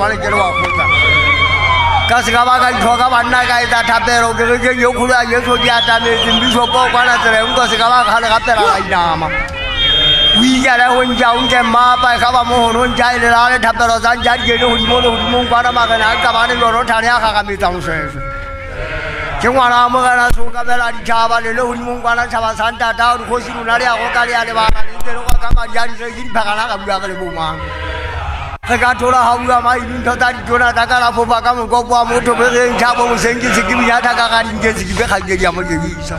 jwale ke le wa kgotla ka se ka ba ka ditho ka banna ka etsa thapelo kerekeng e kgolo ya Jesu ke atametse mbishopo kwana tsela e nko se ka ba kgale gapela ka inama o ikele go ntša o nke mmapa e ka ba mogono ntša e lela le thapelo tsa ntša di kene godimo le godimong kwana magena a kabane jorothane ya gagametsa mosweswe ke ngwana wa morena sokabela ditšhaba le le godimong kwana tšhaba sa ntata dikgosi lona le ya go ka le ya lebala le ntse le kwa ka madi a dire ke diphakana ka bua re le bomang re ka thola ga bua mai dintho tsa ditona tsa ka la fofa ka mokopo wa motho be re ntšha bo moseng ke sekebinyatha ka ga dinke sekipe kgakedi ya mokebisa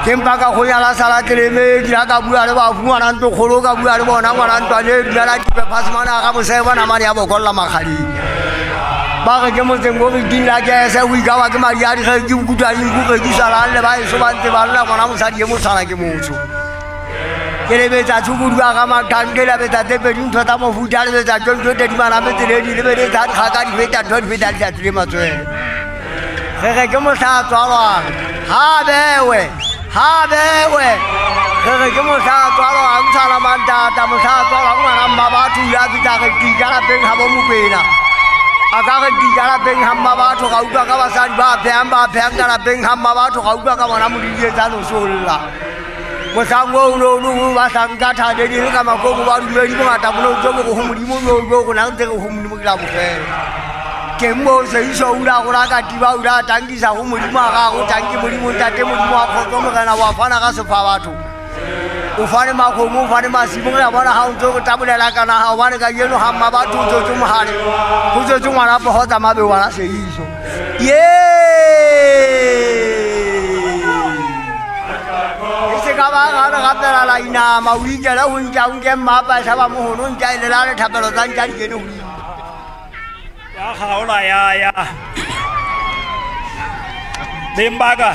ke mpa ka go nyala sala tleleme dira ka bua le bafu ngwana ntlo kgolo ka bua le bona ngwana ntlwane dumela tipe phasemane a ga mosee bona mane ya bokolla makgaleng ba re ke motseng o re ding la kese o ikawa ke madi a dige ke kutlwa dinku ge ke salang le baeso ba ntse ba lla ngwana mosadi e motshwana ke motho ke lebetsa tshokodua ga mathang ke lebetsa tse pedi ntho tsa mofuta lebetsa tsontso tse di manametseledi lebetsa dikgaka di feta ntho di feta letsatsi le matswele re re ke mohla a tswalwang ha bewe ha bewe re re ke mohla a tswalwang tshwana mantata mohla a tswalwang ngwana mma batho o ile a fihla re tika lapeng ga bo mokwena a ka re tika lapeng ga mma batho ga utlwa ka basadi ba phehang ba phehang ka lapeng ga mma batho ga utlwa ka bona modidietsano solla mohlang o no no ba hlanka thabedi le ka makomo ba dumedi bongata bo no tso bo go modimo jo jo go nang tse go modimo ke la bofelo ke mo se iso ula go la ka tiba ula tankisa go modimo a gago tanki modimo ntate modimo wa kgotso morena wa fana ka sefa batho o fane makgomo o fane masimo re a bona ga o ntse go tabolela kana ga obane ka jeno ga mma batho o tswetse mogale go tswetse ngwana pogo tsa mabewana seiso ye e se ka ba ga re gapela la inama o ikele go ntša o nke mmapa e tlhaba mogono o ntša e lela le thapelo tsa ntša di kene godimo ya kgaola ya ya beng baka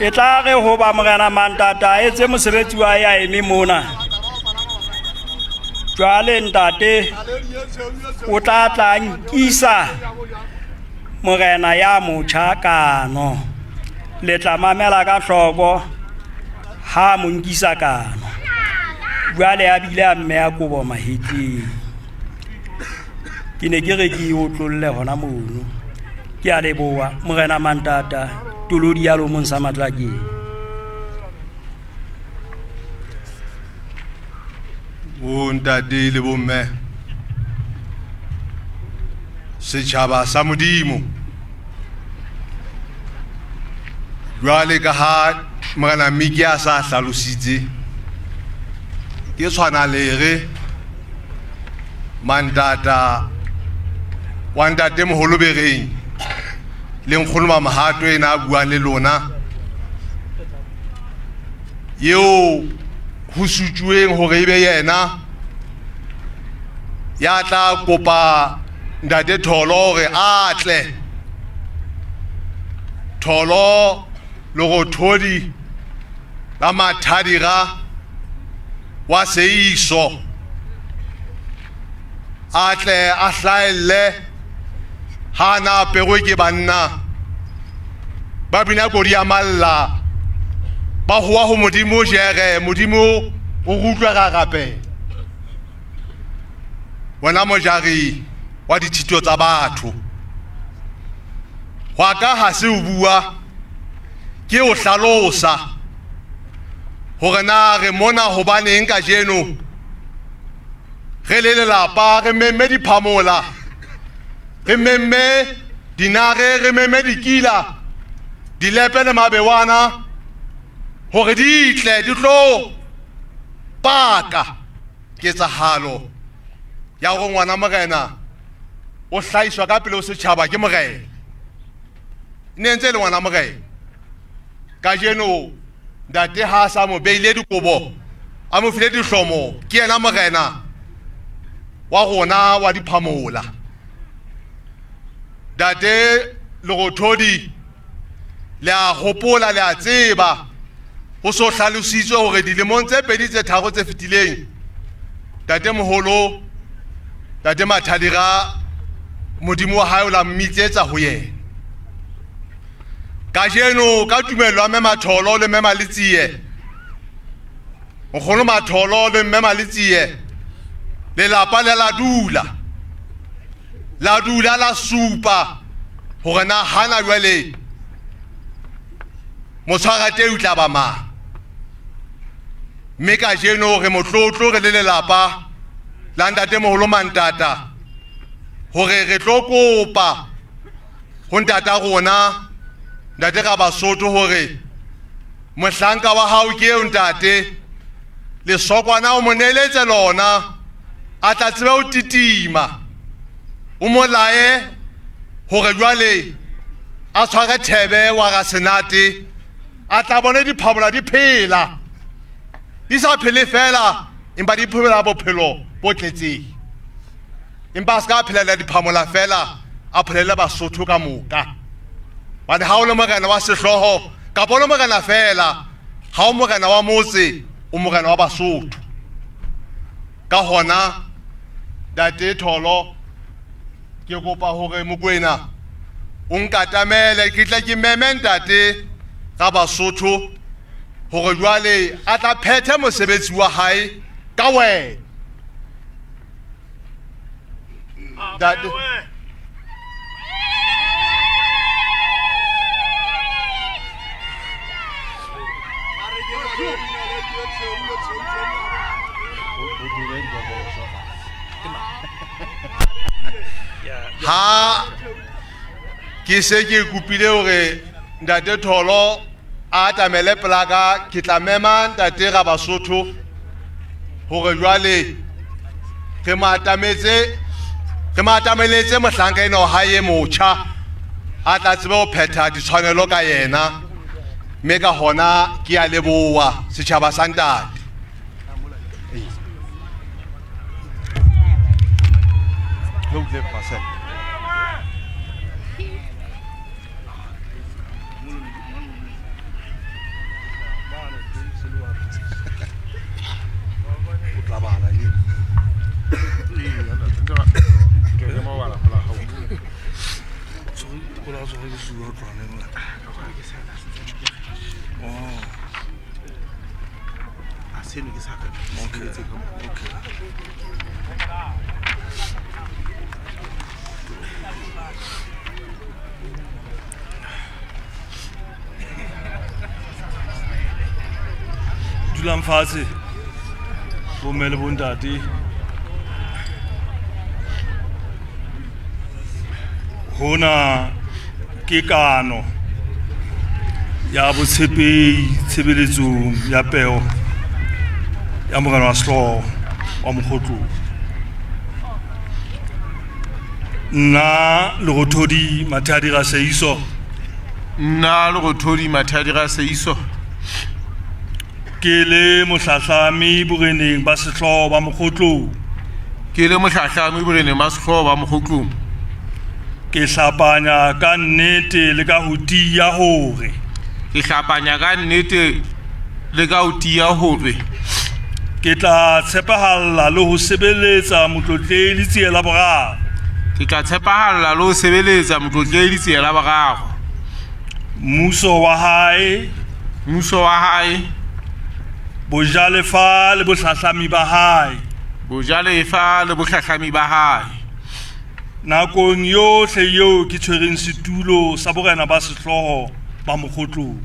e tla re hoba morena mantata a etse mosebetsi wa ya eme mona jwale ntate o tla tla nkisa morena ya motjha kano le tla mamela ka hloko ha mo nkisa kano jwale a bile a mmeya kobo mahetleng ke ne ke re ke e otlolle hona mono ke a leboa morena mantata tolodi ya lomong sa matlakeng Bontate le bomme, setjhaba sa Modimo, jwale ka ha Morena Miki a sa hlalositse, ke tshwana lere mantata wa ntate moholo Bereng le nkgono Mamohato ena a buang le lona eo ho sutjuweng hore ebe yena ya tla kopa ntate Tholo hore a tle Tholo Lerothodi la Mathadira wa Seiso a tle a hlahelle ha na aperwe ke banna ba bina kodi ya malla ba howa ho Modimo jere Modimo o rutlwa ra rapela wena mojari wa dithito tsa batho hwa ka ha se o bua ke o hlalosa hore na re mona hobaneng kajeno re le lelapa re memme diphamola re memme dinare re memme dikila dilepe le mabewana hore di tle di tlo paka ketsahalo ya hore ngwana morena o hlahiswa ka pele ho setjhaba ke morena ne ntse e le ngwana morena kajeno ntate ha a sa mo beile dikobo a mo file dihlomo ke yena morena wa rona wa diphamola ntate Lerothodi le a hopola le a tseba ho so hlalositswe hore dilemong tse pedi tse tharo tse fetileng ntate moholo ntate Mathadira modimo wa hae o la mmitsetsa ho yena kajeno ka tumello ya mme Matholo le mme Maletsie nkgono Matholo le mme Maletsie lelapa le la dula La dula la supa hore na hana jwale motshwarateu tla ba mang. Mme kajeno re motlotlo re le lelapa la ntatemoholo Mantata hore re tlo kopa ho ntata rona ntate Rabasotho hore mohlanka wa hao ke eo ntate, lesokwana o mo neletse lona a tla tsebe ho titima, o mo laye hore jwale a tshware thebe wa Rasenate, a tla bone diphabola di phela, di sa phele fela empa di phela bophelo bo tletseng, empa a se ka phelela diphamola fela, a phelele Basotho ka moka. Hobane ha o le morena wa sehlooho kapa o le morena fela, ha o morena wa motse, o morena wa Basotho. Ka hona ntate Tholo, ke kopa hore Mokoena o nkatamele ke tle ke meme ntate Rabasotho hore jwale a tla phethe mosebetsi wa hae ka wena. Ntate ha ke se ke kopile hore ntate Tholo a atamele pelaka, ke tla mema ntate Rabasotho hore jwale re mo atametse, re mo atameletse mohlanka ena wa hae e motjha a tla tsebe ho phetha ditshwanelo ka yena. Mme ka hona ke a leboha setjhaba sa ntate. Dulang fatshe bomme le bontate. Hona ke kano ya botshepehi tshebeletsong ya peo ya morena wa sehlooho wa Mokgotlong. Nna Lerothodi Mathadi Raseiso, Nna Lerothodi Mathadi Raseiso, ke le mohlahlami boreneng ba sehlooho ba Mokgotlong, ke le mohlahlami boreneng ba sehlooho ba Mokgotlong, ke hlapanya ka nnete le ka ho tiya hore, ke hlapanya ka nnete le ka ho tiya hore ke tla tshepahalla le ho sebeletsa Motlotlehi Letsie la Boraro, ke tla tshepahalla le ho sebeletsa Motlotlehi Letsie la Boraro, mmuso wa hae, mmuso wa hae, bojalefa le bohlahlami ba hae, bojalefa le bohlahlami ba hae, nakong yohle eo ke tshwereng setulo sa borena ba sehlooho ba Mokgotlong,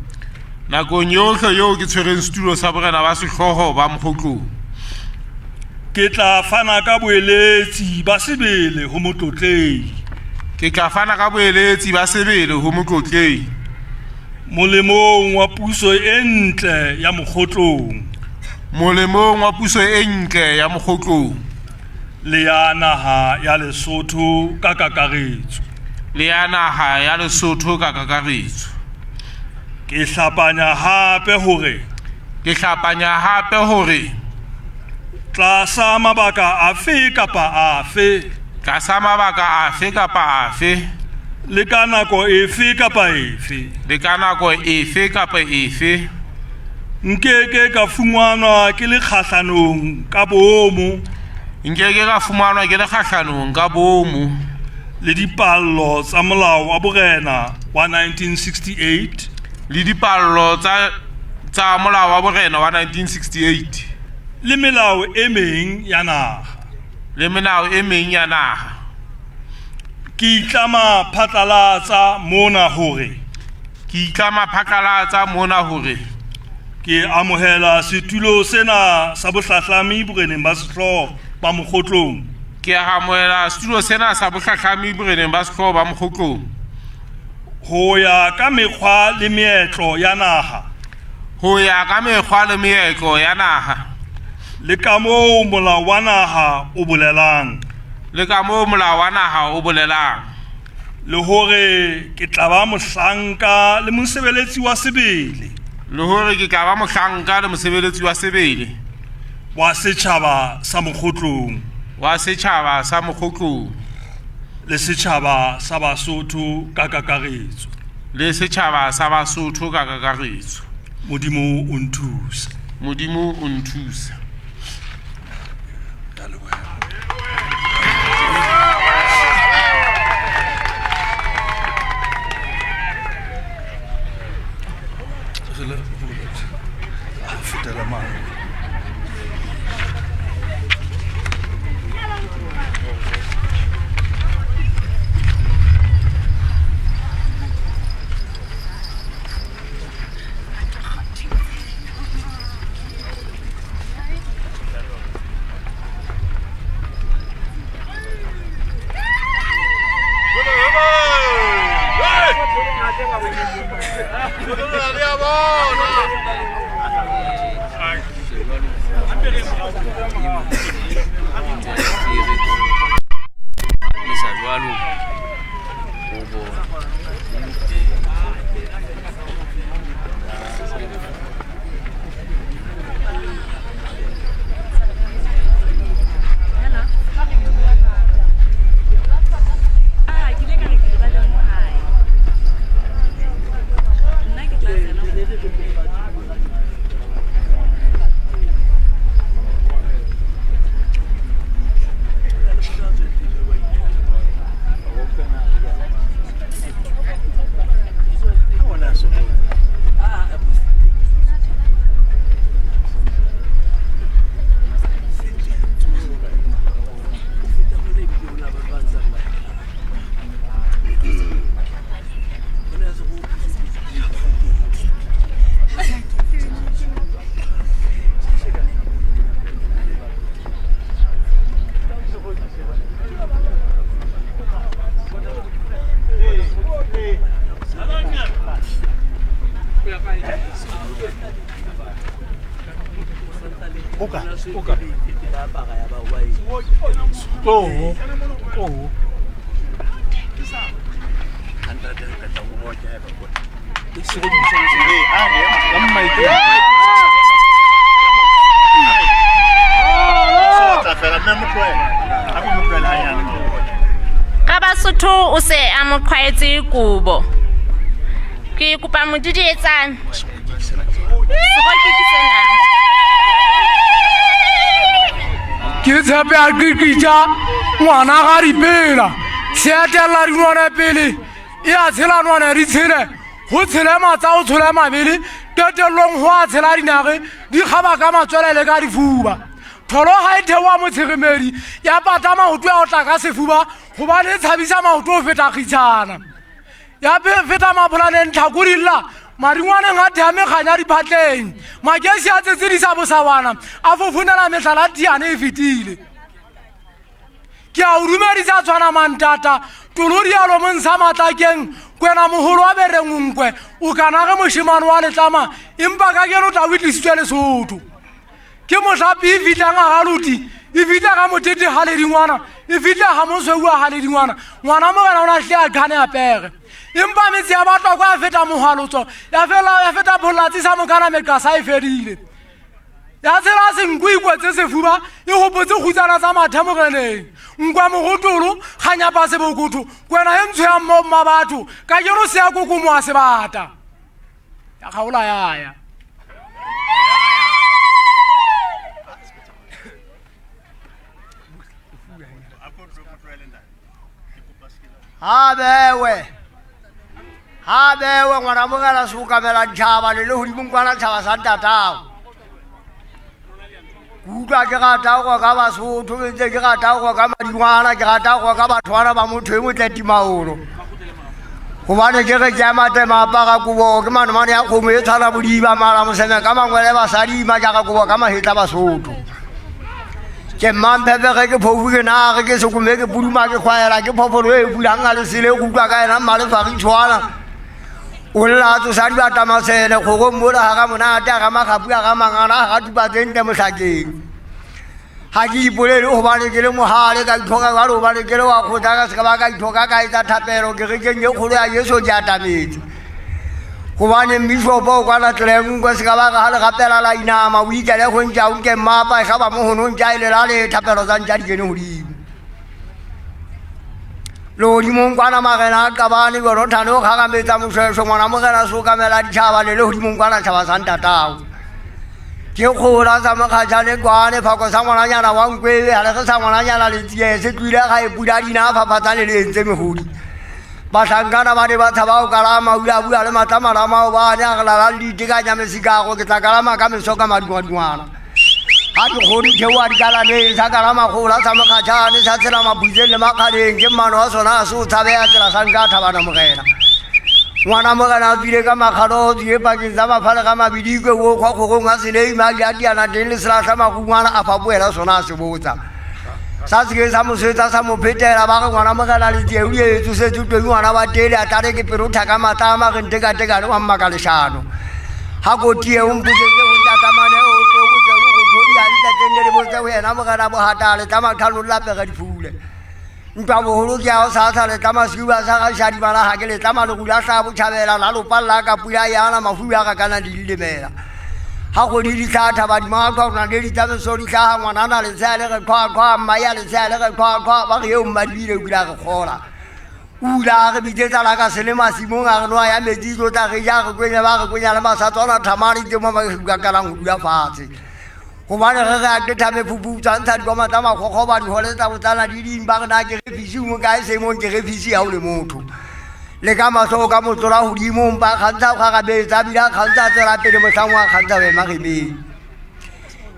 nakong yohle eo ke tshwereng setulo sa borena ba sehlooho ba Mokgotlong, ke tla fana ka boeletsi ba sebele ho Motlotlehi, ke tla fana ka boeletsi ba sebele ho Motlotlehi, molemong wa puso e ntle ya Mokgotlong, molemong wa puso e ntle ya Mokgotlong, le ya naha ya Lesotho ka kakaretso, le ya naha ya Lesotho ka kakaretso. Ke hlapanya hape hore, ke hlapanya hape hore tlasa mabaka afe kapa afe, tlasa mabaka afe kapa afe, le ka nako efe kapa efe, le ka nako efe kapa efe, nkeke ka fumanwa ke le kgahlanong ka boomo, nkeke ka fumanwa ke le kgahlanong ka boomo, le dipallo tsa molao wa borena wa 1968, le dipallo tsa molao wa borena wa 1968, le melao e meng ya naha, le melao e meng ya naha. Ke itlama phatlalatsa mona hore Ke itlama phatlalatsa mona hore ke amohela setulo sena sa bohlahlami boreneng ba sehlooho ba Mokgotlong. Ke amohela setulo sena sa bohlahlami boreneng ba sehlooho ba Mokgotlong. Ho ya ka mekgwa le meetlo ya naha. Ho ya ka mekgwa le meetlo ya naha. Le kamoo molao wa naha o bolelang. Le kamoo molao wa naha o bolelang. Le hore ke tla ba mohlanka le mosebeletsi wa sebele. Le hore ke tla ba mohlanka le mosebeletsi wa sebele. Wa setjhaba sa Mokgotlong. Wa setjhaba sa Mokgotlong. Le setjhaba sa Basotho ka kakaretso. Le setjhaba sa Basotho ka kakaretso. Modimo o nthuse. Modimo o nthuse. Ka Basotho o se a mo qhwaetse kobo. Ke kopa modidietsane. Seroki ke sena. Ke tshepe a qiqitša ngwana ga dipela se etella dinwana pele e a tshela nwana di tshele go tshele matsa o tshole mabele qetellong go a tshela dinage di kgaba ka matswelele ka difuba tholo ga e theoa motshegemedi ya pata maoto ya go tla ka sefuba gobane e tshabisa maoto o feta kgitshana ya feta mapolaneng tlhako di lla madingwaneng a thea mekganya diphatleng makesi a tsetsedisa bosawana a fofonela mehlala tiane e fetile ke a o dumedisa tshwana mantata tolo dialo montsha matlakeng kwena moholo wa bereng nkwe o kana ge mošemane wa letlama empa ka keno tla o tlisitswe Lesotho ke mohlapi e fihlang a galuti e fihla ka motete ga ledingwana e fihla ga mosweu a ga ledingwana ngwana morena o na tle a qhane a pere empa metse ya Batlokwa ya feta mohalotso ya feta phollatsi sa mokana meqasa e fedile ya tshela senko ikwetse sefuba e gopotse kgutsana tsa mathe moreneng nkwa mogotolo kganyapa sebokotho kwena e ntsho ya mma batho ka keno se ya kokomoa sebata ya kgaola yaya. Ha bewe ngwana morena se okamela ditjhaba le le hodimo kwana tjhaba sa ntatao. Ke utlwa ke rata go ka Basotho, ke ntse ke rata go ka madingwana, ke rata go ka bathwana ba motho e motle timaolo. Gobane ke re ke a matema apara kobo ke manomane ya kgomo e tshwana bodiba mala moseme ka mangwele basadi majaka kobo ka mahetla Basotho. Ke mmamphephe ge ke phofu ke nage ke sekome ke puduma ke kgwaela ke phoofolo e pulang a lesele go utlwa ka ena mmalefagi tshwana. O lla a tsosa dibatamasele kgorong mola ga ga monate a ga magapu a ga mangana a ga tupa tse ntle mohlakeng. Ga ke ipolele gobane ke le mogale ka ithoka jalo gobane ke le wa kgotla ka se ka ba ka ithoka ka etsa thapelo kerekeng e kgolo ya Jesu ke atametse. Gobane mmishopo o kwana tseleng ko se ka ba ga le gapela la inama o ikele go ntša o nke mmapa e ga ba mo gono ntša e lela le thapelo tsa ntša di kene godimo. Lehodimong kwana marena a qabane Jonathane o kgarametsa moshweshwe ngwana morena sokamela ditjhaba le lehodimong kwana tjhaba sa ntatao. Ke kgola sa mokgatjhane kwane phako sa ngwananyana wa nkwebe ha le re sa ngwananyana letsie se tlohile ga e pula dina a fafatsa le le entse mehodi. Bahlankana ba ne ba tshaba ho kalama o ile a bua le matlamana a maobane a re lalang le itekanya mesikago ke tla kalama ka meso ka madungwadungwana. Ga dikgodi theoha dikalaneng sa kalama kgola sa mokgatjhane sa tshela maputseng le makgaleng ke mmano wa sona a se o tshabeha tsela sa nka thabana morena. Ngwana morena a tswile ka makgalo o tswile pakeng tsa mafale ga mabidikwe o kgwa kgorong a seleima a di a diana teng le selahla marungwana a fapohela sona a se botsa. Sa seke sa mo swetsa sa mo phetela ba re ngwana morena letsie o ile tsosetse teng ngwana wa tele a tlare ke pelo thaka matlama re ntekateka le wa mmaka leshano. Ha kotie o mpotsetse go ntatamane o tlo botse o go thodi hantle teng le botse ho yena morena bohata le tla mathalo la pega difule. Ntwa boholo ke a o sa sa le tla masiu a sa ga shadimala ha ke le tla malogula sa botjhabela la lopalla ka pula yana mafu a ka kana di lemela. Ha kgodi di tla thaba di mathwa rona le di tla meso di hlaha ngwanana le tsaya le re qhwa qhwa mma ya le tsaya le re qhwa qhwa ba re eo mmadibile o kile a re kgola. O ile a re bitsetsa la ka se le masimong a re noa ya metsi tlo tla re ja re kwenya ba re kwenya le masatswana thamane teng mo ba ka kalang ho dula fatshe. Gobane ge re a qetha mephuputsa ntsha dikoma tsa makgokgo ba di holetsa botsana di ding ba re na ke re fisi mo kae seemong ke re fisi ha o le motho. Le ka mahlo ka motsola hodimo mpa kgantsha o kgarabetsa ebile a kgantsha a tswela pele mohlang wa kgantsha o ema remeng.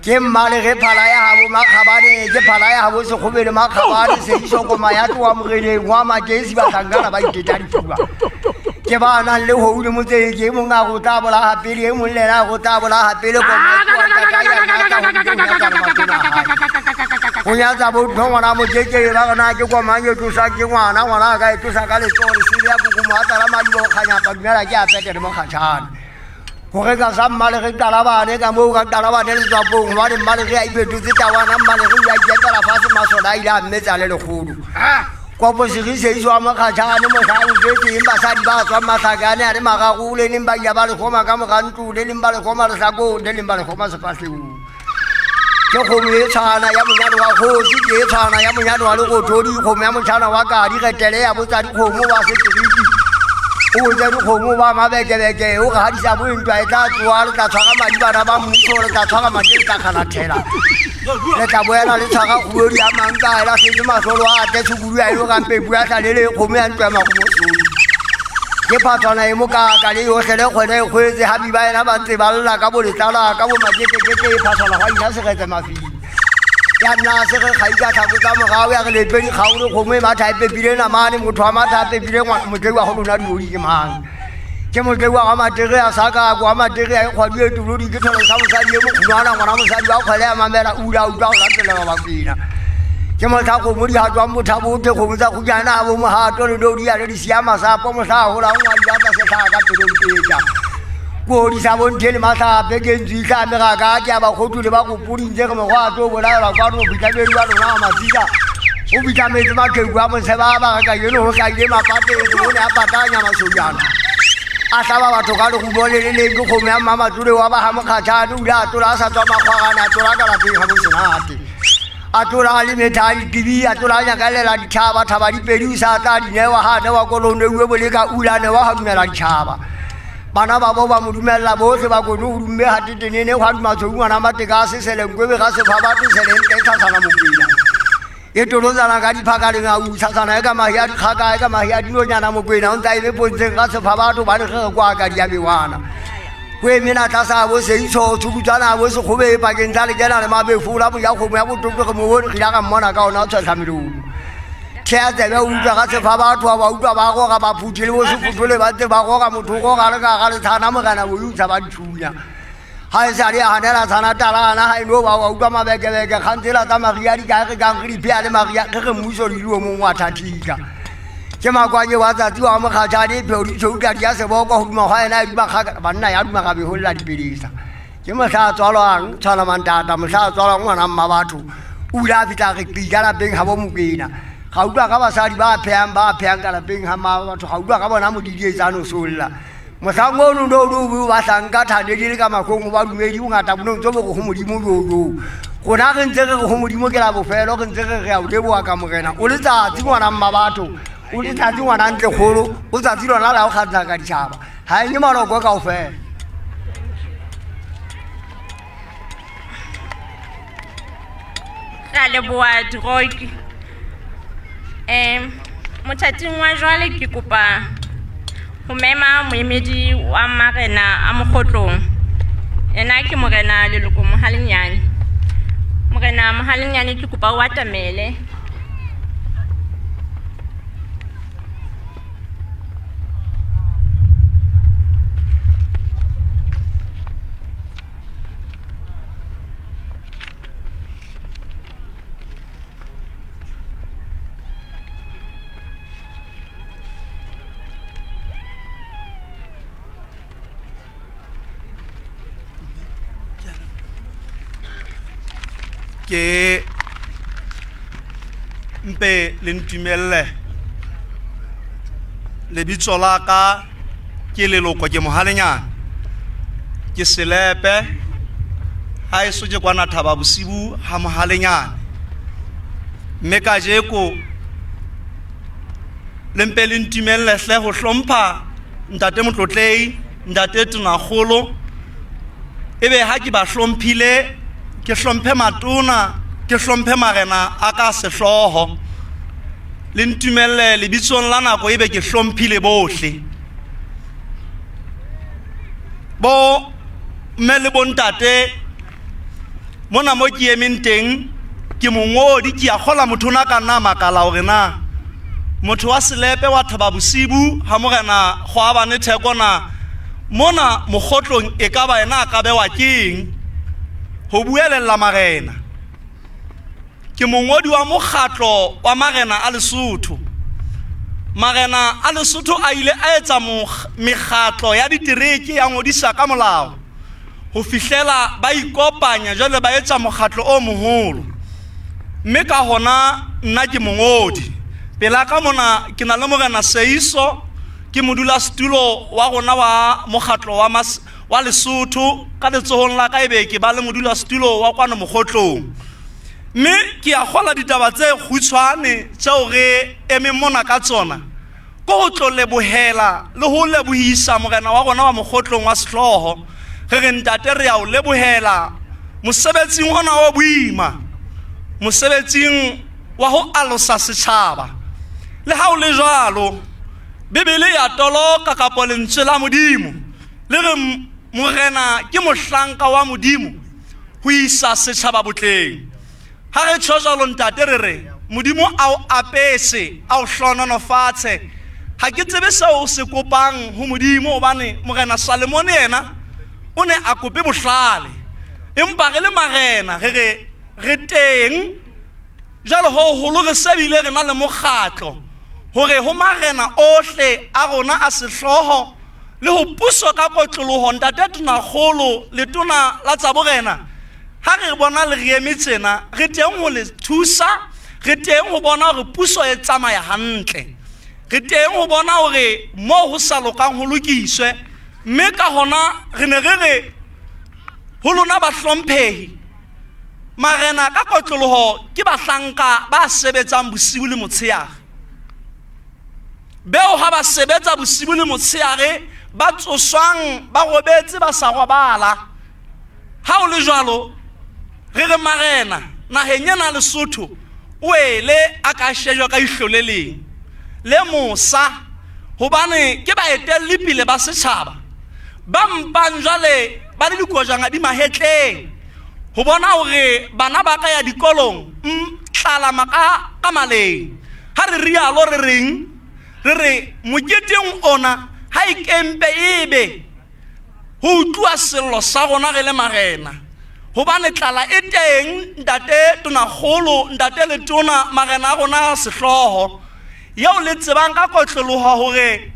Ke mmale ge phala ya habo makgabane ke phala ya habo sekgobe le makgabane seiso koma ya tloha moreneng wa makesi bahlankana ba iteta difuba. Ke ba nang le hou le motseng ke e mong a go tla bolaga pele e mong le ena a go tla bolaga pele koma e tloha ntata ya nyatsa ho ntse ho nyatsa le matona a hae. Ho nyatsa bo ntho ngwana mokeke ba re na ke komang e tlosang ke ngwana ngwana a ka e tlosa ka letsoho lesele ya kokomo a tsala madiba ho kganyapa dumela ke a pete le mokgatjhane. Gore ka sa mmale re qalabane ka moo ka qalabane letswapong gobane mmale ge a iphetotse tawana mmale ge o ile a ikepela fatshe masole a ile a mmetsa le lekgolo. Kopo segiseisi wa mokgatjhane mohlang o jetseng basadi ba tswang mahlakane a le mararo le leng ba ile ba le kgoma ka mora ntlo le leng ba le kgoma lehlakong le leng ba le kgoma sefahlehong. Ke kgomo e tshwana ya monyane wa kgosi ke e tshwana ya monyane wa lerothodi kgomo ya motjhana wa kadi retele ya botsa dikgomo wa seteriki. O botsa dikgomo ba mabekebeke o re hadisa bo ntwa e tla tsoha le tla tshwara madi bana ba mmuso le tla tshwara madi le tla kgalathela. Le tla boela le tshwara kgwedi ya manka la setse masolo a ate tshukudu ya ilo rampepu ya tlalele kgomo ya ntwa ya marumo sodi. Ke phatswana e mokaka le yohle le kgwele e kgwetse ha biba ena ba ntse ba lla ka bo letlala ka bo maketekete e phatswana gwa isa seretse mafidi. Ya nna se re kgaika tlhako tsa morao ya re lepe dikgaolo kgomo e matha e pepile namane motho wa matha a pepile motlei wa go lona diodi ke mang. Ke motlei wa ga matere a saka wa matere a e kgwadi e tolodi ke tholo sa mosadi e mokgunwana ngwana mosadi wa kgwele ya mamela o ile a utlwa go latelela bakwena. Ke mohla kgomo di hatwang bothabothe kgomo tsa kgujana a bo mohato le dodi ya le di siya masapo mohla a holang wa di batla sehlaha ka pelong peta. Ko di sa bonthe le mahlape ke ntse ihla meraka ke a bakgothu le ba kopodi ntse re mokgwa a tlo bolaelwa kwano boitlhamedi wa rona wa matsika. O bitlametse maqheku a moseba ba re kajeno ho hlahile mapate o ne a patanya masonyana. A hlaba batho ka lerumo le le leng ke kgomo ya mmamatsole wa ba ha mokgatjhane o ile a tlola a sa tswa makgwarane a tlola ka lapeng ha bosenate. A tlola le metha a ditibi a tlola a nyakalela ditjhaba thaba dipedi o sa tla di newa ha newa kolone uwe boleka ula newa ha dumela ditjhaba. Bana ba bo ba mo dumella bohle ba kone ho dumme ha tetenene hwa duma tshweu ngwana mateka a sesele nkwebe ga sefa batho sele ntle tshasana mokwena. E tolotsana ka diphaka lengau tshasana e ka mahe a dikgaka e ka mahe a dinonyana mokwena o ntse a eme pontsheng ga sefa batho ba le ge re kwa ka di a bewana. Ho emena tlasa bo seitsho tshukutswana bo sekgobe pakeng tsa lekena le mabefola boja kgomo ya bototo re mo bone re ile ra mmona ka ona o tshwehla melomo. Thea tsebe o utlwa ka sefa batho ba utlwa ba goga ba phuthe le bo sefotole ba ntse ba goga motho o goga le ka ga letshana morena boyusa ba nthunya. Ga e sa le a ganela tshana talana ga e no ba wa utlwa mabekebeke kgang tsela tsa maria di kae re kang re di phea le maria re re mmuso le dio mongwe wa thathika. Ke makwanye wa tsatsi wa mokgatšhane pheo di tšhou ka dia seboko go duma gwa ena e duma kgaka banna ya duma ga begolela dipelesa. Ke mohla a tswalwang tshwana mantata mohla a tswalwang ngwana mma batho o ile a fihla re qi ka lapeng ga bo Mokwena. Ga utlwa ka basadi ba phehang ka lapeng ga mma batho ga utlwa ka bona modidietsane o solla. Mohlang ono no no o ba hlanka thane di le ka mahlong o ba dumedi bongata bo no ntse bo re go Modimo jojo. Rona re ntse re re go Modimo ke la bofelo re ntse re re a o leboha ka morena o letsatsi ngwana mma batho o letsatsi ngwana ntle kgolo o tsatsi lona la go kgantsha ka ditšhaba ga e nye maloko kaofela. Re a leboha Diroki. Mothating wa jwale ke kopa ho mema moemedi wa marena a Mokgotlong. Ena ke morena Leloko Mohalenyane. Morena Mohalenyane ke kopa o atamele. Ke mpe le ntumelle lebitso la ka ke Leloko ke Mohalenyane ke Selepe ha eso ke kwana Thaba Bosibu ha Mohalenyane mme kajeko le mpe le ntumelle hle ho hlompha ntate Motlotlei ntate Tonakgolo ebe ha ke ba hlomphile ke hlomphe matona ke hlomphe marena a ka sehlooho le ntumelle lebitsong la nako ebe ke hlomphile bohle bo mme le bontate mona mo ke emeng teng ke mongodi ke a kgola motho ona ka nna makala hore na motho wa Selepe wa Thaba Bosibu ha morena Kgoabane Theko na mona Mokgotlong e ka ba ena a ka bewa keng ho buelella marena. Ke mongodi wa mokgatlo wa marena a Lesotho. Marena a Lesotho a ile a etsa mekgatlo ya ditereke ya ngodisa ka molao ho fihlela ba ikopanya jwale ba etsa mokgatlo o moholo. Mme ka hona nna ke mongodi. Pela ka mona ke na le morena Seiso ke modulasetulo wa rona wa mokgatlo wa Lesotho ka letsohong la ka ebe ke ba le modulasetulo wa kwano Mokgotlong. Mme ke a kgola ditaba tse kgutshwane tseo re emeng mona ka tsona ko ho tlo lebohela le ho lebohisa morena wa rona wa Mokgotlong wa sehlooho. Re re ntate re a o lebohela mosebetsing ona o boima, mosebetsing wa ho alosa setjhaba. Le ha o le jwalo, Bibele ya toloka kapo lentswe la Modimo le re morena ke mohlanka wa Modimo ho isa setjhaba botleng. Ha re tjho jwalo ntate re re Modimo a o apese, a o hlohonolofatse. Ha ke tsebe seo o se kopang ho Modimo hobane morena Salomone yena o ne a kope bohlale. Empa re le marena re re re teng jwale ho holo re se bile re na le mokgatlo hore ho marena ohle a rona a sehlooho le ho puso ka kotloloho ntate Tonakgolo letona la tsa borena ha re bona le re eme tsena re teng ho le thusa, re teng ho bona hore puso e tsamaya hantle, re teng ho bona hore moo ho sa lokang ho lokiswe. Mme ka hona re ne re re ho lona bahlomphehi marena ka kotloloho ke bahlanka ba sebetsang bosiu le motshehare. Beo ha ba sebetsa bosiu le motshehare ba tsoswang ba robetse ba sa robala. Ha o le jwalo re re marena naheng ena Lesotho o ele a ka shejwa ka ihlo le leng le mosa hobane ke baetelli pele ba setjhaba. Ba mpang jwale ba le dikojwana di mahetleng ho bona hore bana ba ka ya dikolong tlala maka ka maleng. Ha re rialo re reng, re re moketeng ona ha e kempe ebe ho utlwa sello sa rona re le marena, hobane tlala e teng ntate tonakgolo, ntate letona, marena a rona sehlooho eo le tsebang ka kotloloho hore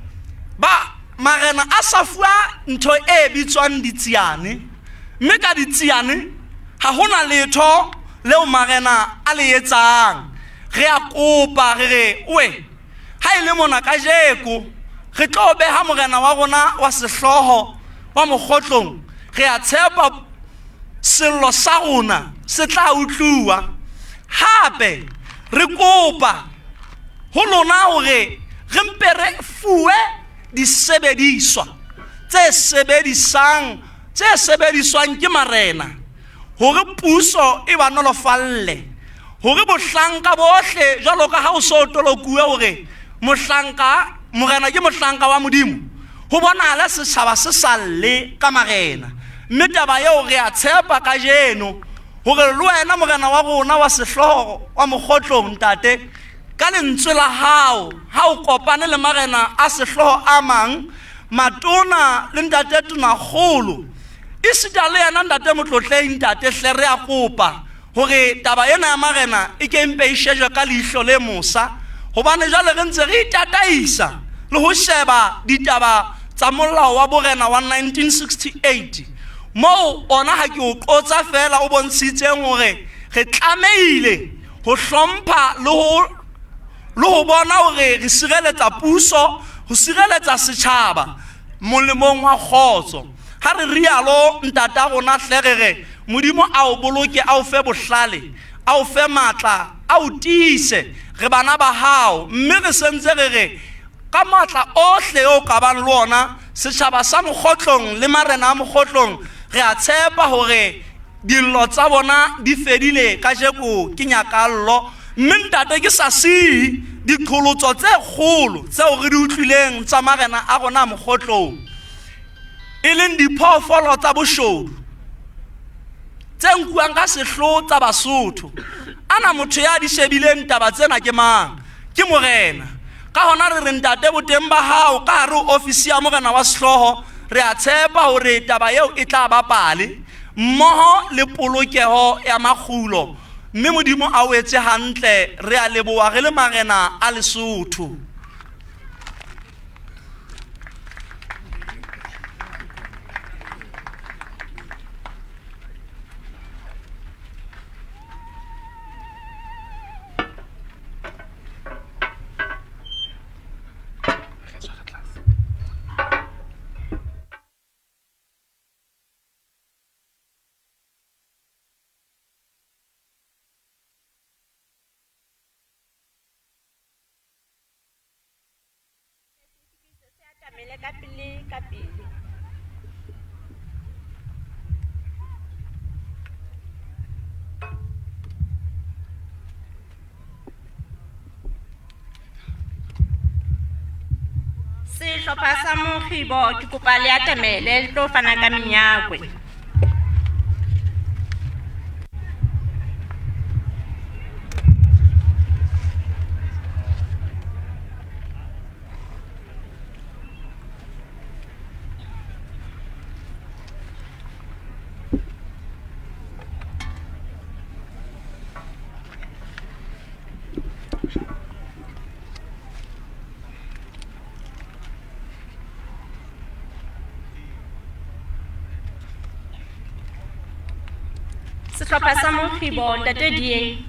ba marena a sa fuwa ntho e bitswang ditsiane, mme ka ditsiane ha hona letho leo marena a le etsang. Re a kopa re re oe ha e le mona kajeko re tlo beha morena wa rona wa sehlooho wa Mokgotlong, re a tshepa sello sa rona se tla utluwa. Hape re kopa ho lona hore re mpe re fuwe disebediswa tse sebedisang tse sebediswang ke marena hore puso e ba nolofalle, hore bohlanka bohle jwalo ka ha o so tolokuwe hore mohlanka morena ke mohlanka wa Modimo, ho bonahale setjhaba se sa lle ka marena. Mme taba eo re a tshepa kajeno hore le wena morena wa rona wa sehlooho wa Mokgotlong ntate, ka lentswe la hao ha o kopane le marena a sehlooho a mang, matona le ntate tonakgolo, esita le yena ntate Motlotleng ntate, hle re a kopa hore taba ena ya marena e ke mpe e shejwe ka leihlo le mosa, hobane jwale re ntse re itataisa le ho sheba ditaba tsa molao wa borena wa 1968 moo ona ha ke o qotsa fela o bontshitseng hore re tlamehile ho hlompha le ho bona hore re sireletsa puso, ho sireletsa setjhaba molemong wa kgotso. Ha re rialo ntata rona hle re re Modimo a o boloke, a o fe bohlale, a o fe matla, a o tiise, re bana ba hao, mme re sentse re re ka matla ohle o ka bang le ona setjhaba sa Mokgotlong le marena a Mokgotlong, re a tshepa hore dillo tsa bona di fedile kajeko ke nyakallo. Mme ntate ke sa siye diqholotso tse kgolo tseo re di utlwileng tsa marena a rona a Mokgotlong, e leng diphoofolo tsa boshodu tse nkuwang ka sehloho tsa Basotho. Ana motho ya di shebileng taba tsena ke mang? Ke morena. Ka hona re re ntate boteng ba hao ka hare ho ofisi ya morena wa sehlooho, re a tshepa hore taba eo e tla ba pale mmoho le polokeho ya makgulo, mme Modimo a o etse hantle. Re a leboha re le marena a Lesotho. Atamele ka pele ka pele. Sehlopha sa Mokgibo ke kopa le atamele le tlo fana ka menyakwe. Sehlopha sa Mokgibo ntate Dieng.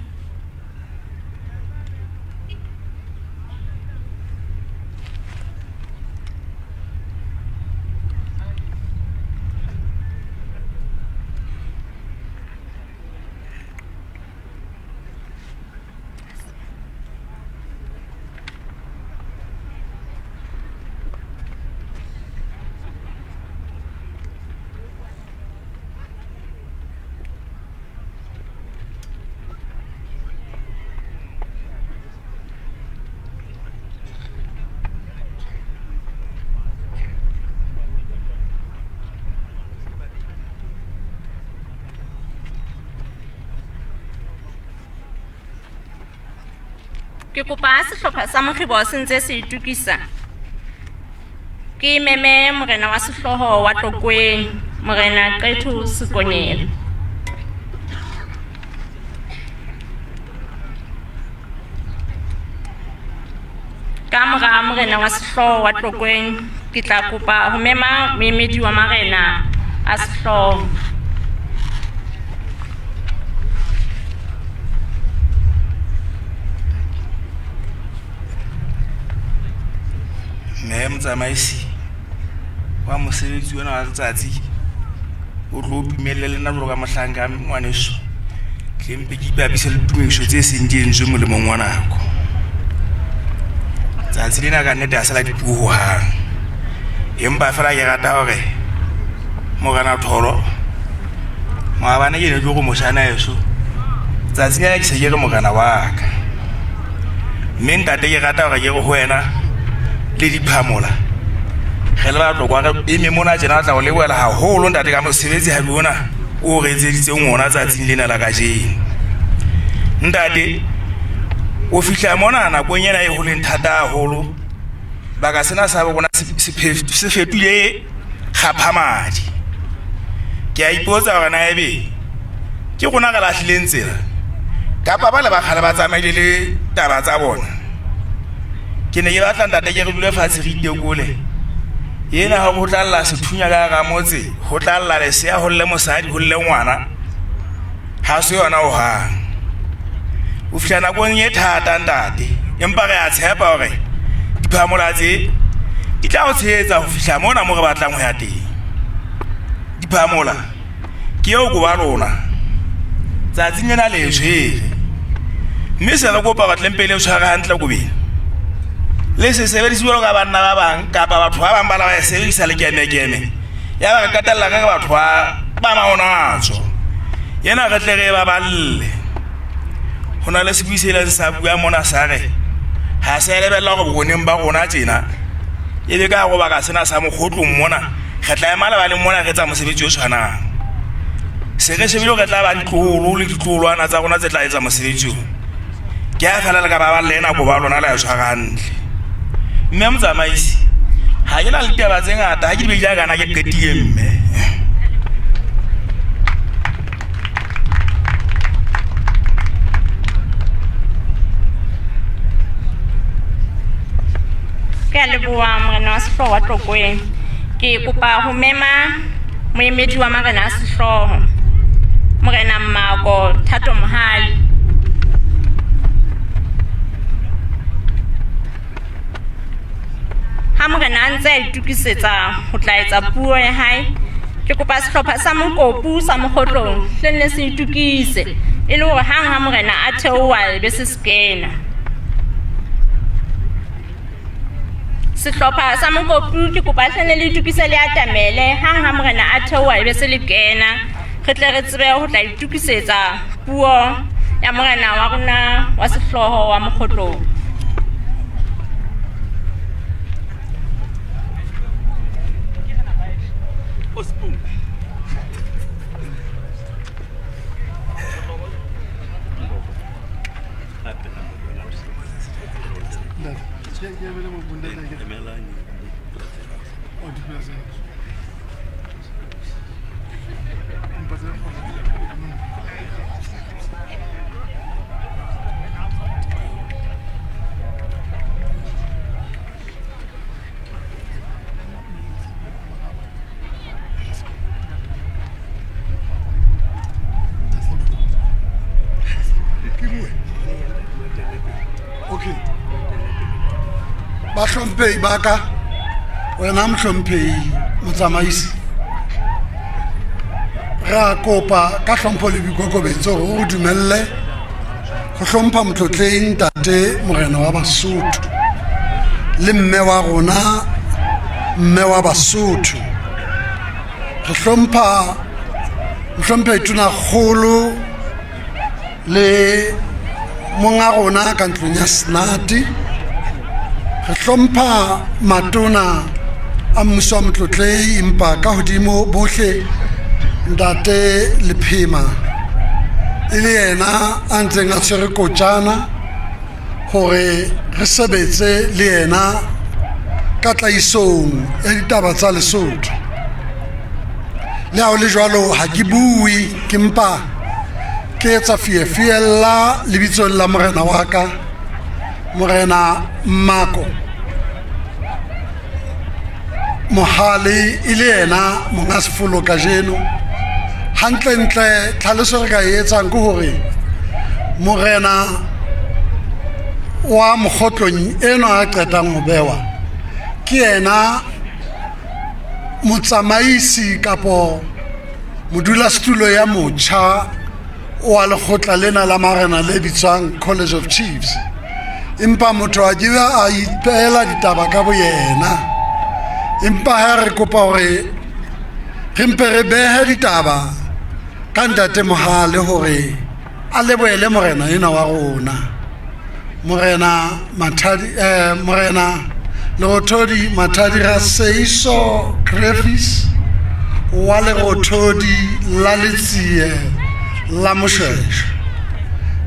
Ke kopa ha sehlopha sa Mokgibo se ntse se itokisa, ke meme morena wa sehlooho wa Tlokweng, Morena Qetho Sekonyela. Ka mora morena wa sehlooho wa Tlokweng, ke tla kopa ho mema moemedi wa marena a sehlooho. Mme motsamaisi wa mosebetsi ona wa letsatsi o tlo dumelle le nna jwalo ka mohlanka ngwaneso, tle mpe ke ipapise le tumediso tse seng di entswe molemong wa nako. Tsatsi lena ka nnete ha se la dipuo hohang, empa fela ke rata hore morena Tholo maabane ke ne ke re moshana eso, tsatsi lena ke se ke re morena wa ka. Mme ntate ke rata hore ke re ho wena le diphamola re le Batlokwa re eme mona tjena, re tla o lebohela haholo ntate ka mosebetsi ha ona o re etseditseng ona tsatsing lena la kajeno. Ntate o fihla mona nakong ena e holeng thata haholo, baka sena sa rona se fetohile kgaphamadi. Ke a ipotsa hore na ebe ke rona re lahlileng tsela kapa ba le ba kgale ba tsamaile le taba tsa bona. Ke ne ke batla ntate ke re dule fatshe re itekole. Ena ha ho tla lla sethunya ka hara motse, ho tla lla lesea, ho lle mosadi, ho lle ngwana, ha se yona hohang. O fihla nakong e thata ntate, empa re a tshepa hore diphamola tse di tla o tshehetsa ho fihla mona mo re batlang ho ya teng. Diphamola ke eo ko ba lona tsatsing lena le e tshwere, mme se re kopa hore tlempe le tshware hantle kobeng, le se sebedise jwalo ka banna ba bang kapa batho ba bang ba la ba e sebedisa lekemekeme, ya ba re qetella re re batho ba maonatso. Ena re tle re e baballe. Ho na le sebui se ileng sa bua mona sa re ha se lebella hore bokoneng ba rona tjena e be ka hore baka sena sa mokgotlong mona re tla ema lebaleng mona re etsa mosebetsi o tshwanang. Se re shebile hore re tla ba ditloholo le ditloholwana tsa rona tse tla etsa mosebetsi o. Ke ha fela le ka baballe nako ba lona le a tshwara hantle. Mme motsamaisi, ha ke na le ditaba tse ngata, ha ke di beile kana ke qetile mme. Ke a leboha morena wa sehlooho wa Tlokweng. Ke kopa ho mema moemedi wa marena a sehlooho, Morena Mmako Thato Mohale. Ha morena a ntse a itokisetsa ho tla etsa puo ya hae, ke kopa sehlopha sa Mokopu sa Mokgotlong se nne se itokise e le hore hang ha morena a theoha e be se se kena. Sehlopha sa Mokopu ke kopa se nne le itokise le atamele hang ha morena a theoha e be se le kena, re tle re tsebe ho tla itokisetsa puo ya morena wa rona wa sehlooho wa Mokgotlong. Bahlomphehi ba ka, wena mohlomphehi motsamaisi, re a kopa ka hlompho le boikokobetso hore o re dumelle ho hlompha motlotleng ntate morena wa Basotho le mme wa rona mme wa Basotho. Re hlompha mohlomphehi Tonakgolo le monga rona ka ntlong ya Senate. Re hlompha matona a mmuso wa motlotlehi, empa ka hodimo bohle ntate Lephema e le yena a ntseng a tshwere kotjana hore re sebetse le yena ka tlaisong ya ditaba tsa Lesotho. Le ha ho le jwalo, ha ke bue, ke mpa ke etsa fiefiella lebitsong la morena wa ka, Morena Mmako Mohale, e le yena monga sefolo kajeno. Hantlentle tlhaloso re ka e etsang ke hore morena wa Mokgotlong enwa a qetang ho bewa ke yena motsamaisi kapo modulasetulo ya motjha wa lekgotla lena la marena le bitswang College of Chiefs. Empa motho a ke a ipeela ditaba ka boyena, empa ha re kopa hore re mpe re behe ditaba ka ntate Mohale hore a lebohele morena ena wa rona, Morena Mathadi, Morena Lerothodi Mathadi Raseiso Crefis wa Lerothodi la Letsie la Moshweshwe.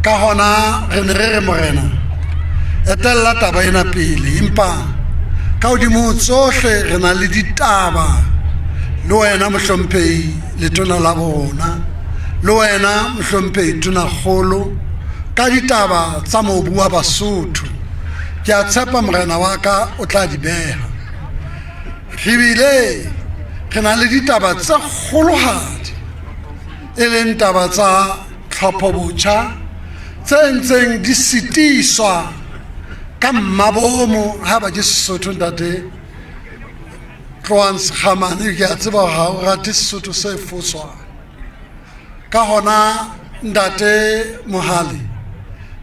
Ka hona re ne re re morena etella taba ena pele, empa ka hodimo tsohle re na le ditaba le wena mohlomphehi letona la bona, le wena mohlomphehi tonakgolo, ka ditaba tsa mobu wa Basotho. Ke a tshepa morena wa ka o tla di beha. Re bile re na le ditaba tse kgolohadi, e leng taba tsa tlhopho botjha tse ntseng di sitiswa ka mmabomo. Ha ba ke Sesotho, ntate Tlohang Sekgamane, ke a tseba hore ha o rate Sesotho se foswang. Ka hona ntate Mohale,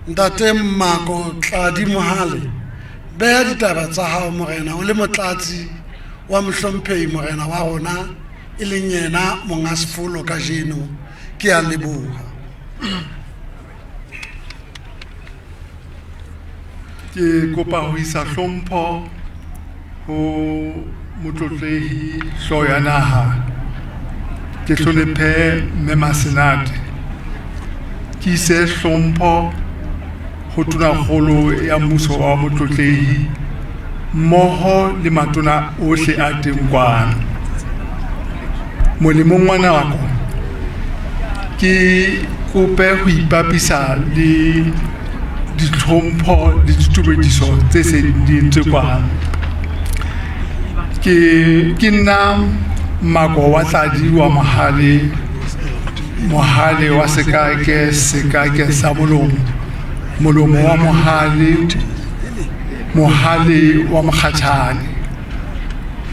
ntate Mmako Tladi Mohale, beha ditaba tsa hao morena, o le motlatsi wa mohlomphehi morena wa rona, e leng yena monga sefolo kajeno. Ke a leboha. Ke kopa ho isa hlompho ho motlotlehi hlooho ya naha, ke hlonephe mme Masenate, ke ise hlompho ho tonakgolo ya mmuso wa motlotlehi mmoho le matona ohle a teng kwano. Molemong wa nako ke kope ho ipapisa le ditlhompho le ditumediso tse seng di entswe kwano. Ke nna Mako wa Tladi wa Mohale, Mohale wa Sekake, Sekake sa molomo, molomo wa Mohale, Mohale wa Mokgatjhane.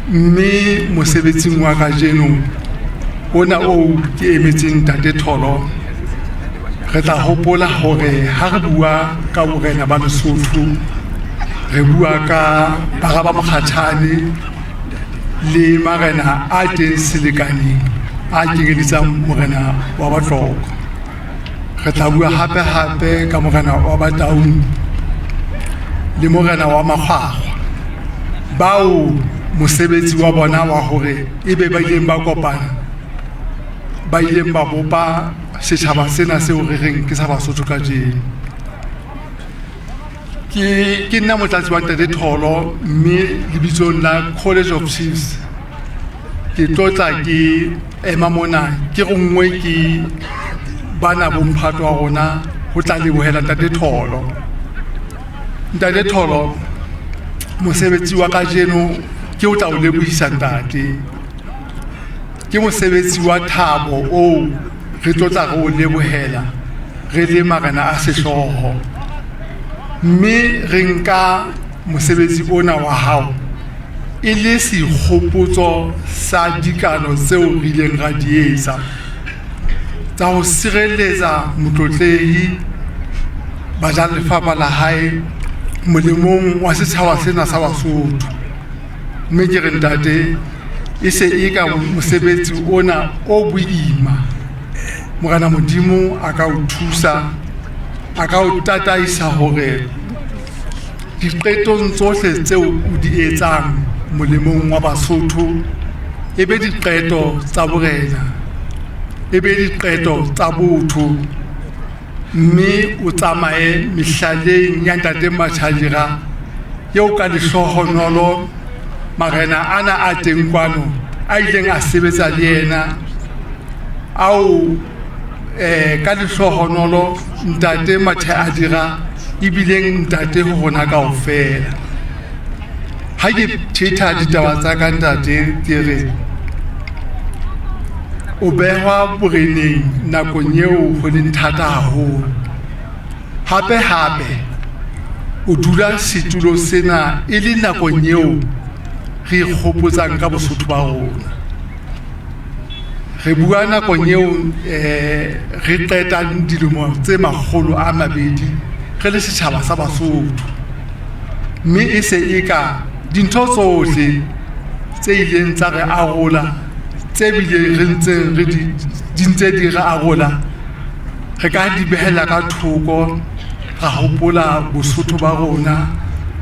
Mme mosebetsing wa kajeno ona oo ke emetseng ntate Tholo, re tla hopola hore ha re bua ka borena ba Lesotho, re bua ka bara ba Mokgatjhane le marena a teng selekaneng a kenyeletsang morena wa Batlokwa. Re tla bua hape hape ka morena wa Bataung le morena wa Makgwakgwa, bao mosebetsi wa bona wa hore ebe ba ileng ba kopana, ba ileng ba bopa setjhaba sena seo re reng ke sa Basotho kajeno. Ke nna motlatsi wa ntate Tholo, mme lebitsong la College of Chiefs ke tlotla ke ema mona ke ronngwe ke bana bomphato wa rona ho tla lebohela ntate Tholo. Ntate Tholo, mosebetsi wa kajeno ke o tla o lebohisa ntate. Ke mosebetsi wa thabo oo re tlotla re o lebohela re le marena a sehlooho, mme re nka mosebetsi ona wa hao e le sekgopotso sa dikano tseo re ileng ra di etsa tsa ho sireletsa motlotlehi bajalefapha la hae molemong wa setjhaba sena sa Basotho. Mme ke re ntate, e se e ka mosebetsi ona o boima, Morena Modimo a ka o thusa, a ka o tataisa hore diqetong tsohle tseo o di etsang molemong wa Basotho e be diqeto tsa borena, e be diqeto tsa botho, Mme o tsamaye mehlaleng ya ntate Matjhadira eo ka lehlohonolo marena ana a teng kwano a ileng a sebetsa le yena ao ka lehlohonolo ntate Matjhadira ebileng ntate ho rona kaofela. Ha ke thetha ditaba tsa ka ntate ke re o behwa boreneng nakong eo ho leng thata haholo. Hape hape o dula setulo sena e le nakong eo re ikgopotsang ka Bosotho ba rona. Re bua nakong eo re qetang dilemo tse 200 re le setjhaba sa Basotho. Mme e se e ka dintho tsohle tse ileng tsa re arola tse bileng re ntse re di ntse di re arola re ka di behela ka thoko ra hopola Bosotho ba rona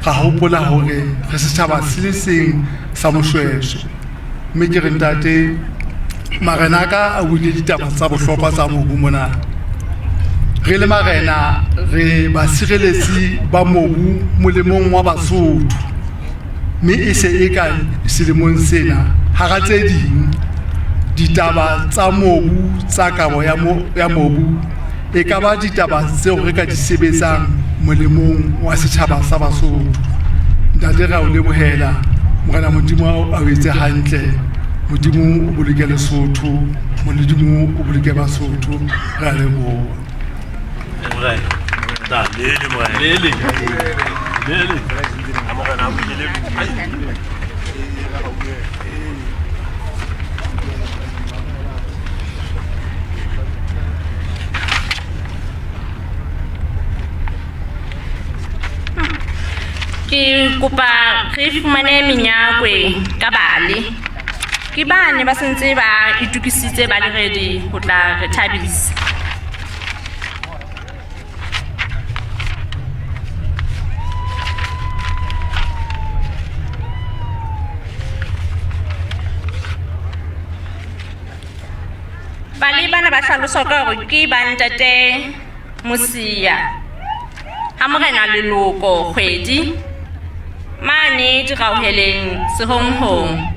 ra hopola hore re setjhaba se le seng sa Moshweshwe. Mme ke re ntate marena a ka a buile ditaba tsa bohlokwa tsa mobu mona. Re le marena re basireletsi ba mobu molemong wa Basotho. Mme e se e ka selemong sena hara tse ding ditaba tsa mobu tsa kabo ya mobu e ka ba ditaba tseo re ka di sebetsang molemong wa setjhaba sa Basotho. Ntate re a o lebohela Morena Modimo a o etse hantle. Modimo o boloke Lesotho, Modimo o boloke Basotho. Re a leboha. Ke kopa re fumane menyakwe ka bale. Ke bane ba sentse ba itokisitse ba le ready ho tla re thabisa. Bale bana ba hlaloswa ka hore ke ba ntate Mosia ha morena leloko kgwedi mane dirauheleng sehonghong.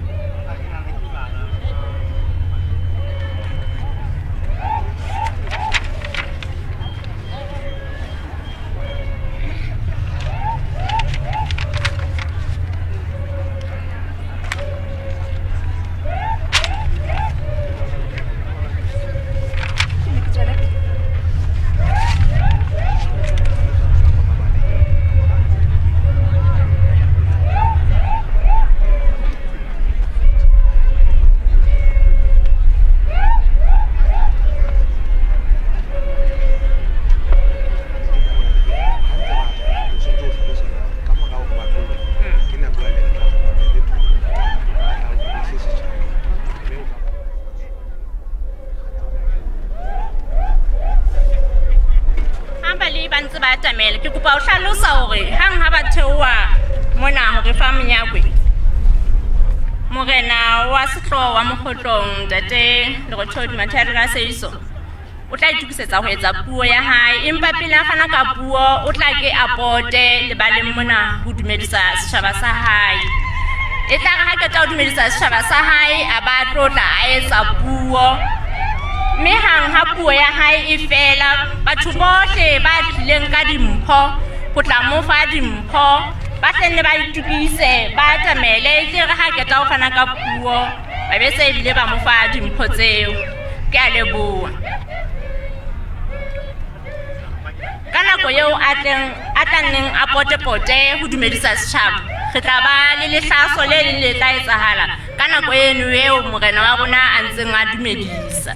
Ke kopa ho hlalosa hore hang ha ba theoha mona hore fa menyakwe morena wa sehlooho wa Mokgotlong ntate Lerothodi Matjhadira Seiso o tla itokisetsa ho etsa puo ya hae, empa pele a fana ka puo o tla ke a pote lebaleng mona ho dumedisa setjhaba sa hae. E tla re ha qeta ho dumedisa setjhaba sa hae a ba tlotla a etsa puo. Mme hang ha puo ya hae e fela batho bohle ba tlileng ka dimpho ho tla mo fa dimpho ba hlenne ba itukise ba atamele e tle re ha qeta ho fana ka puo ba be se ebile ba mo fa dimpho tseo. Ke a leboha. Ka nako eo a tla nneng a potepote ho dumedisa setjhaba re tla ba le lehlaso le leng le tla etsahala ka nako eno eo morena wa rona a ntseng a dumedisa.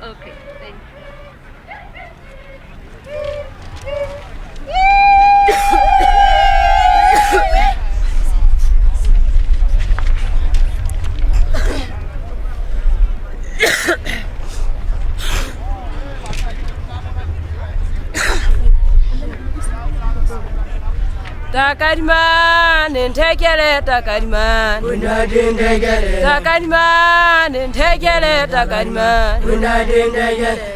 Okay, thank you. Takadimane nthekele takadimane takadimane nthekele takadimane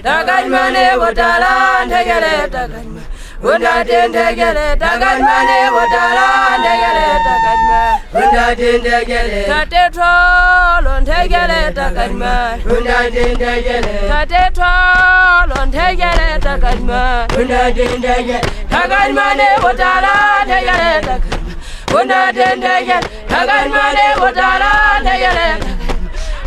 takadimane botala nthekele takadimane bontate nthekele takadimane botala nthekele takadimane bontate nthekele tate tholo nthekele takadimane bontate nthekele tate tholo nthekele takadimane bontate nthekele takadimane botala nthekele takadimane bontate nthekele takadimane botala nthekele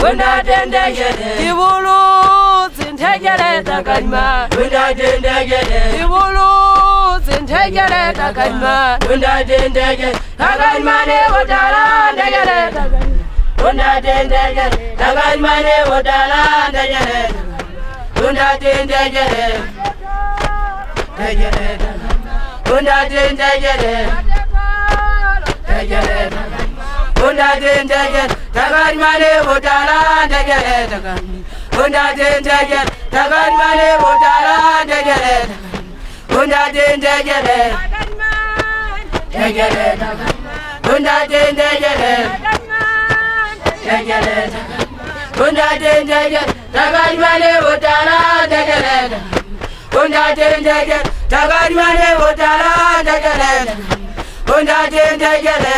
bontate nthekele dibulutse nthekele takadimane bontate nthekele dibulutse nthekele takadimane bontate nthekele takadimane botala nthekele takadimane bontate nthekele takadimane botala nthekele bontate nthekele nthekele bontate nthekele nthekele bontate nthekele takadimane botala nthekele takadimane bontate nthekele takadimane botala nthekele bontate nthekele nthekele bontate nthekele nthekele bontate nthekele takadimane botala nthekele bontate nthekele takadimane botala nthekele bontate nthekele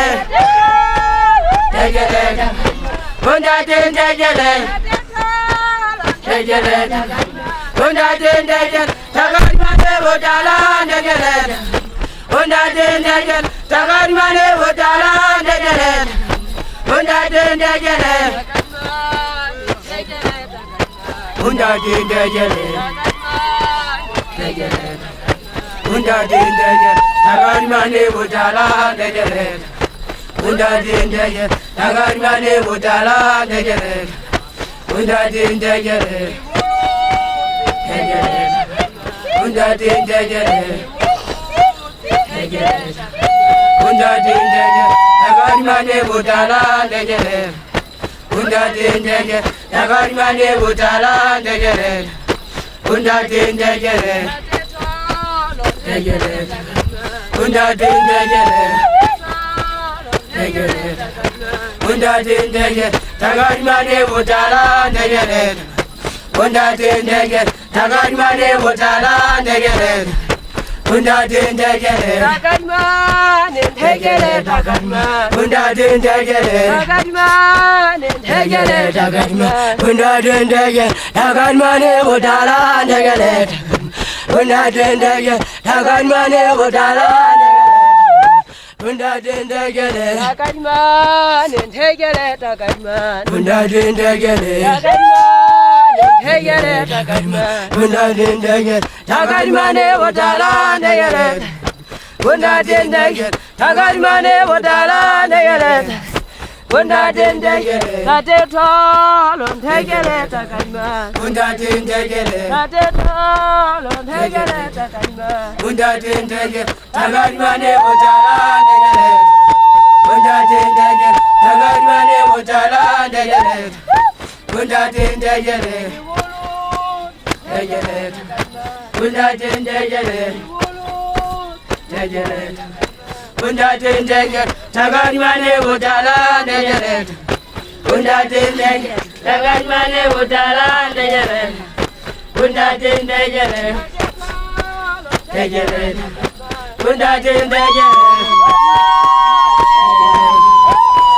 nthekele bontate nthekele nthekele bontate nthekele takadimane botala nthekele bontate nthekele takadimane botala nthekele bontate nthekele bontate nthekele nthekele bontate nthekele takadimane botala nthekele bontate nthekele takadimane botala nthekele bontate nthekele nthekele bontate nthekele nthekele bontate nthekele takadimane botala nthekele bontate nthekele takadimane botala nthekele bontate nthekele nthekele bontate nthekele nthekele bontate nthekele takadimane botala nthekele bontate nthekele takadimane botala nthekele bontate nthekele takadimane nthekele takadimane bontate nthekele takadimane nthekele takadimane bontate nthekele takadimane botala nthekele bontate nthekele takadimane botala bontate nthekele takadimane nthekele takadimane bontate nthekele takadimane nthekele takadimane bontate nthekele takadimane botala nthekele bontate nthekele takadimane botala nthekele bontate nthekele tate tholo nthekele takadimane bontate nthekele tate tholo nthekele takadimane bontate nthekele takadimane botala nthekele bontate nthekele takadimane botala nthekele bontate nthekele nthekele bontate nthekele nthekele bontate nthekele takadimane botala nthekele bontate nthekele takadimane botala nthekele bontate nthekele nthekele bontate nthekele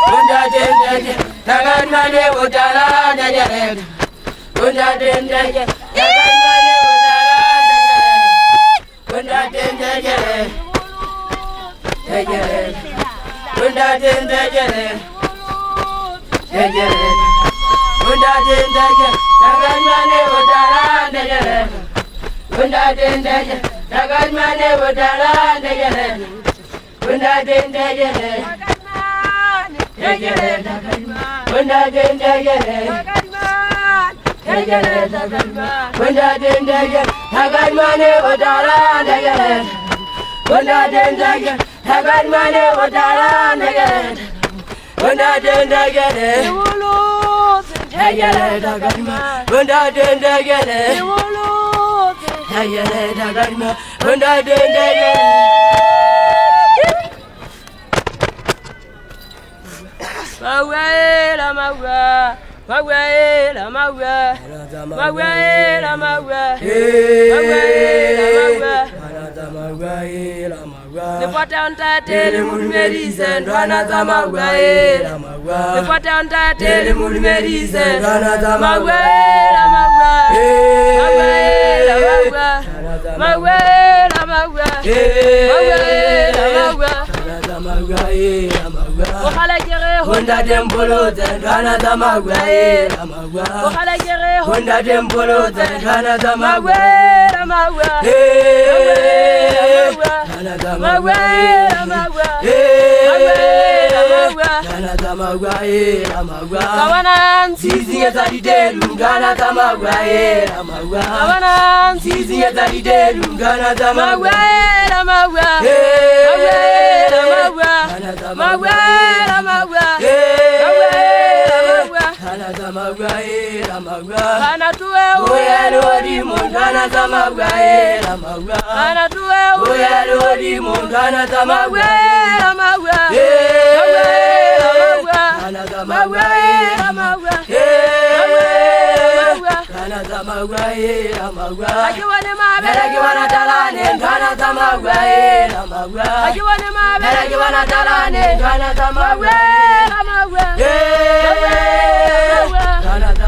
bontate nthekele takadimane botala nthekele bontate nthekele takadimane botala nthekele bontate nthekele nthekele bontate nthekele nthekele bontate nthekele takadimane botala nthekele bontate nthekele takadimane botala nthekele bontate nthekele nthekele bontate nthekele nthekele bontate nthekele takadimane botala nthekele bontate nthekele takadimane botala nthekele bontate nthekele nthekele takadimane bontate nthekele nthekele takadimane bontate nthekele. Mawela mawa Mawela mawa Mawela mawa Mawela mawa Lepota ntate le modumedise ntwana tsa mawela mawa Lepota ntate le modumedise ntwana tsa mawela mawa Mawela mawa Mawela mawa Mawela mawa Honda dembolo ntwana tsa mawela mawa Honda dembolo ntwana tsa mawela mawa Mawela mawa Mawela mawa Kawana nzizinye tsa ditelu ntwana tsa mawela mawa Kawana nzizinye tsa ditelu ntwana tsa mawela mawa Mawela mawa Mawela mawa Mawela mawa Kana tuwe oyalo ntwana tsa mawela mawa Kana tuwe oyalo ntwana tsa mawela mawa Mawela mawa Mawela mawa Mawela mawa Akiwane mabele akiwana talane ntwana tsa mawela mawa Akiwane mabele akiwana talane ntwana tsa mawela mawa Mawela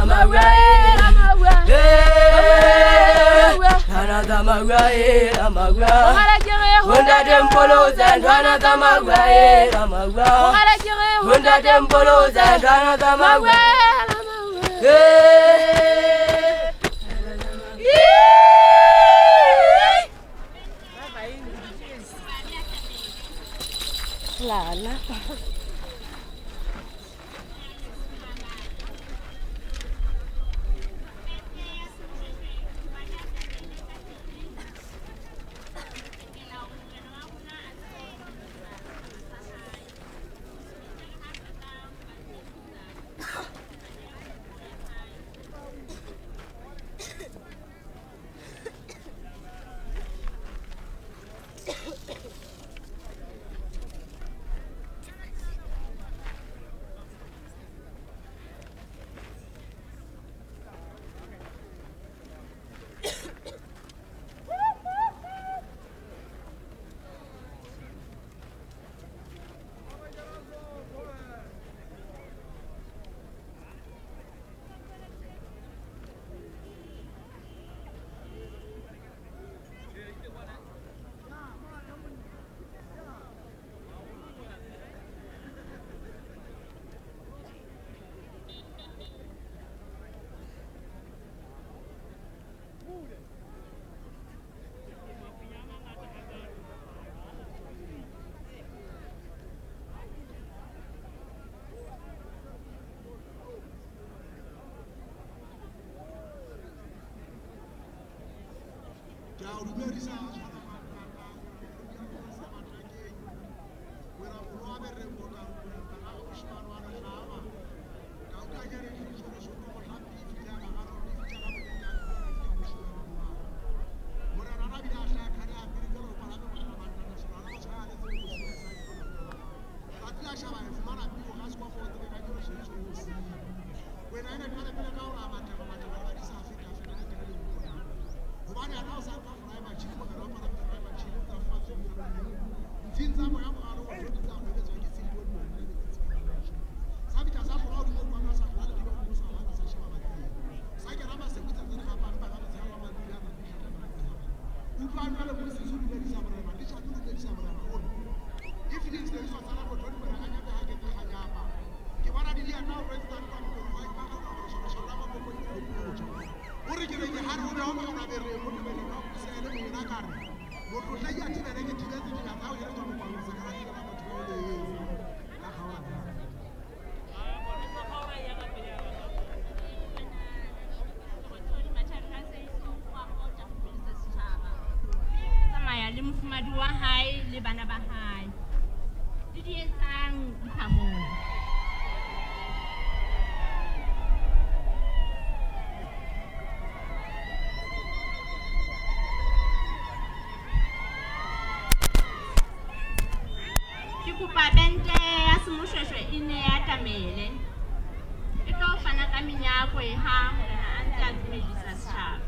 mawa Mawela mawa Mawela mawa Honda dembolo ntwana tsa mawela mawa Honda dembolo ntwana tsa mawela mawa Lala. Le mofumadi wa hae le bana ba hae le di etsang diphamong. Ke kopa bente ya Semoshweshwe e ne e atamele e tlo fana ka menyakwe ha morena a ntse a dumedisa setjhaba.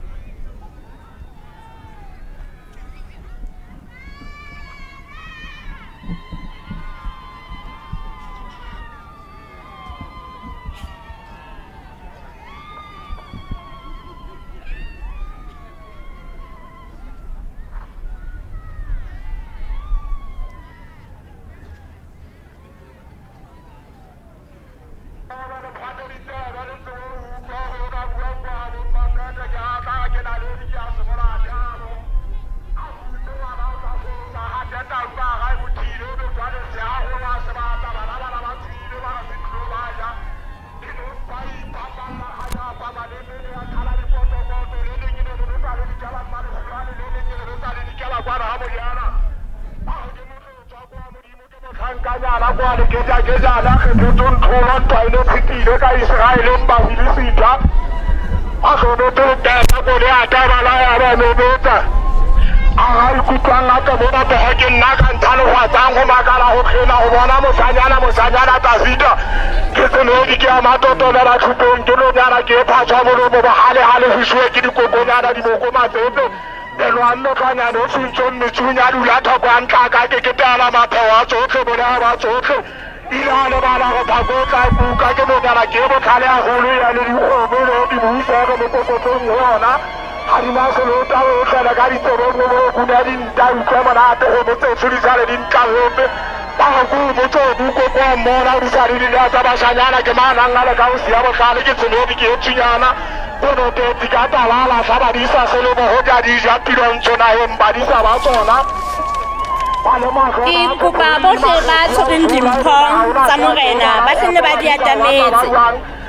Ke kopa bohle ba tshwereng dimpho tsa morena ba hlenne ba di atametse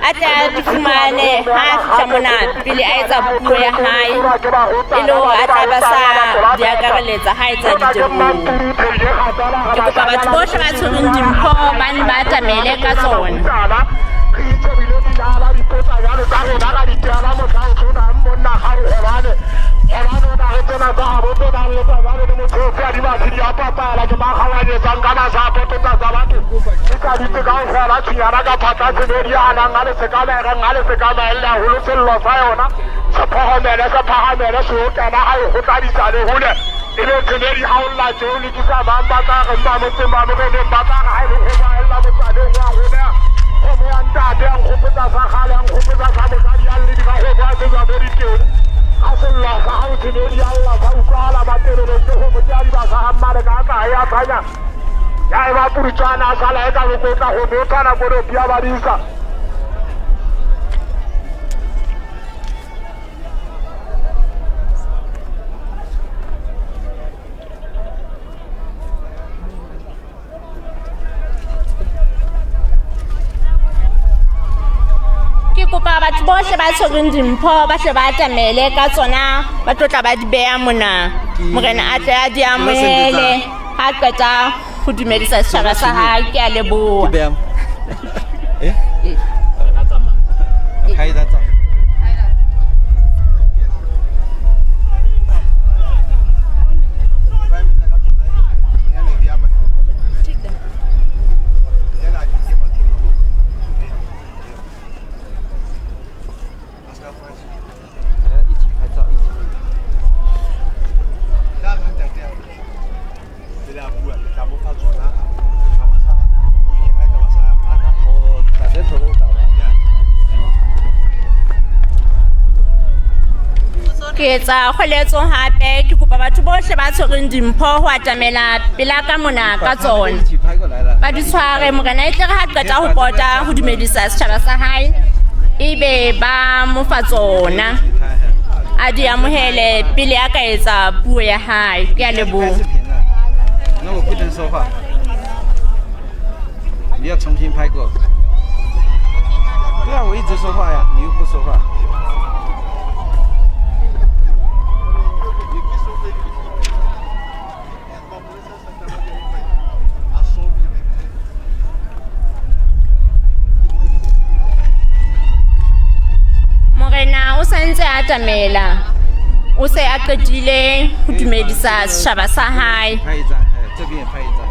a tle a di fumane ha a fihla mona pele a etsa puo ya hae, e le hore a tla ba sa di akareletsa ha etsa diteboho. Ke kopa batho bohle ba tshwereng dimpho ba ne ba atamele ka tsona. Ke kopa batho bohle ba tshwereng dimpho ba hle ba atamele ka tsona, ba tlo tla ba di beha mona. Morena a tle a di amohele ha qeta ho dumedisa setjhaba sa hae. Ke a leboha. Ke etsa kgoeletso hape, ke kopa batho bohle ba tshwereng dimpho ho atamela pela ka mona ka tsona, ba di tshware. Morena e tle re ha qeta ho pota ho dumedisa setjhaba sa hae, ebe ba mo fa tsona a di amohele pele a ka etsa puo ya hae. Ke a leboha. 那我不能说话，你要重新拍过。对啊，我一直说话呀，你又不说话。 Morena o santse a atamela, o se a qetile ho dumedisa setjhaba sa hae. 拍一张，哎，这边也拍一张。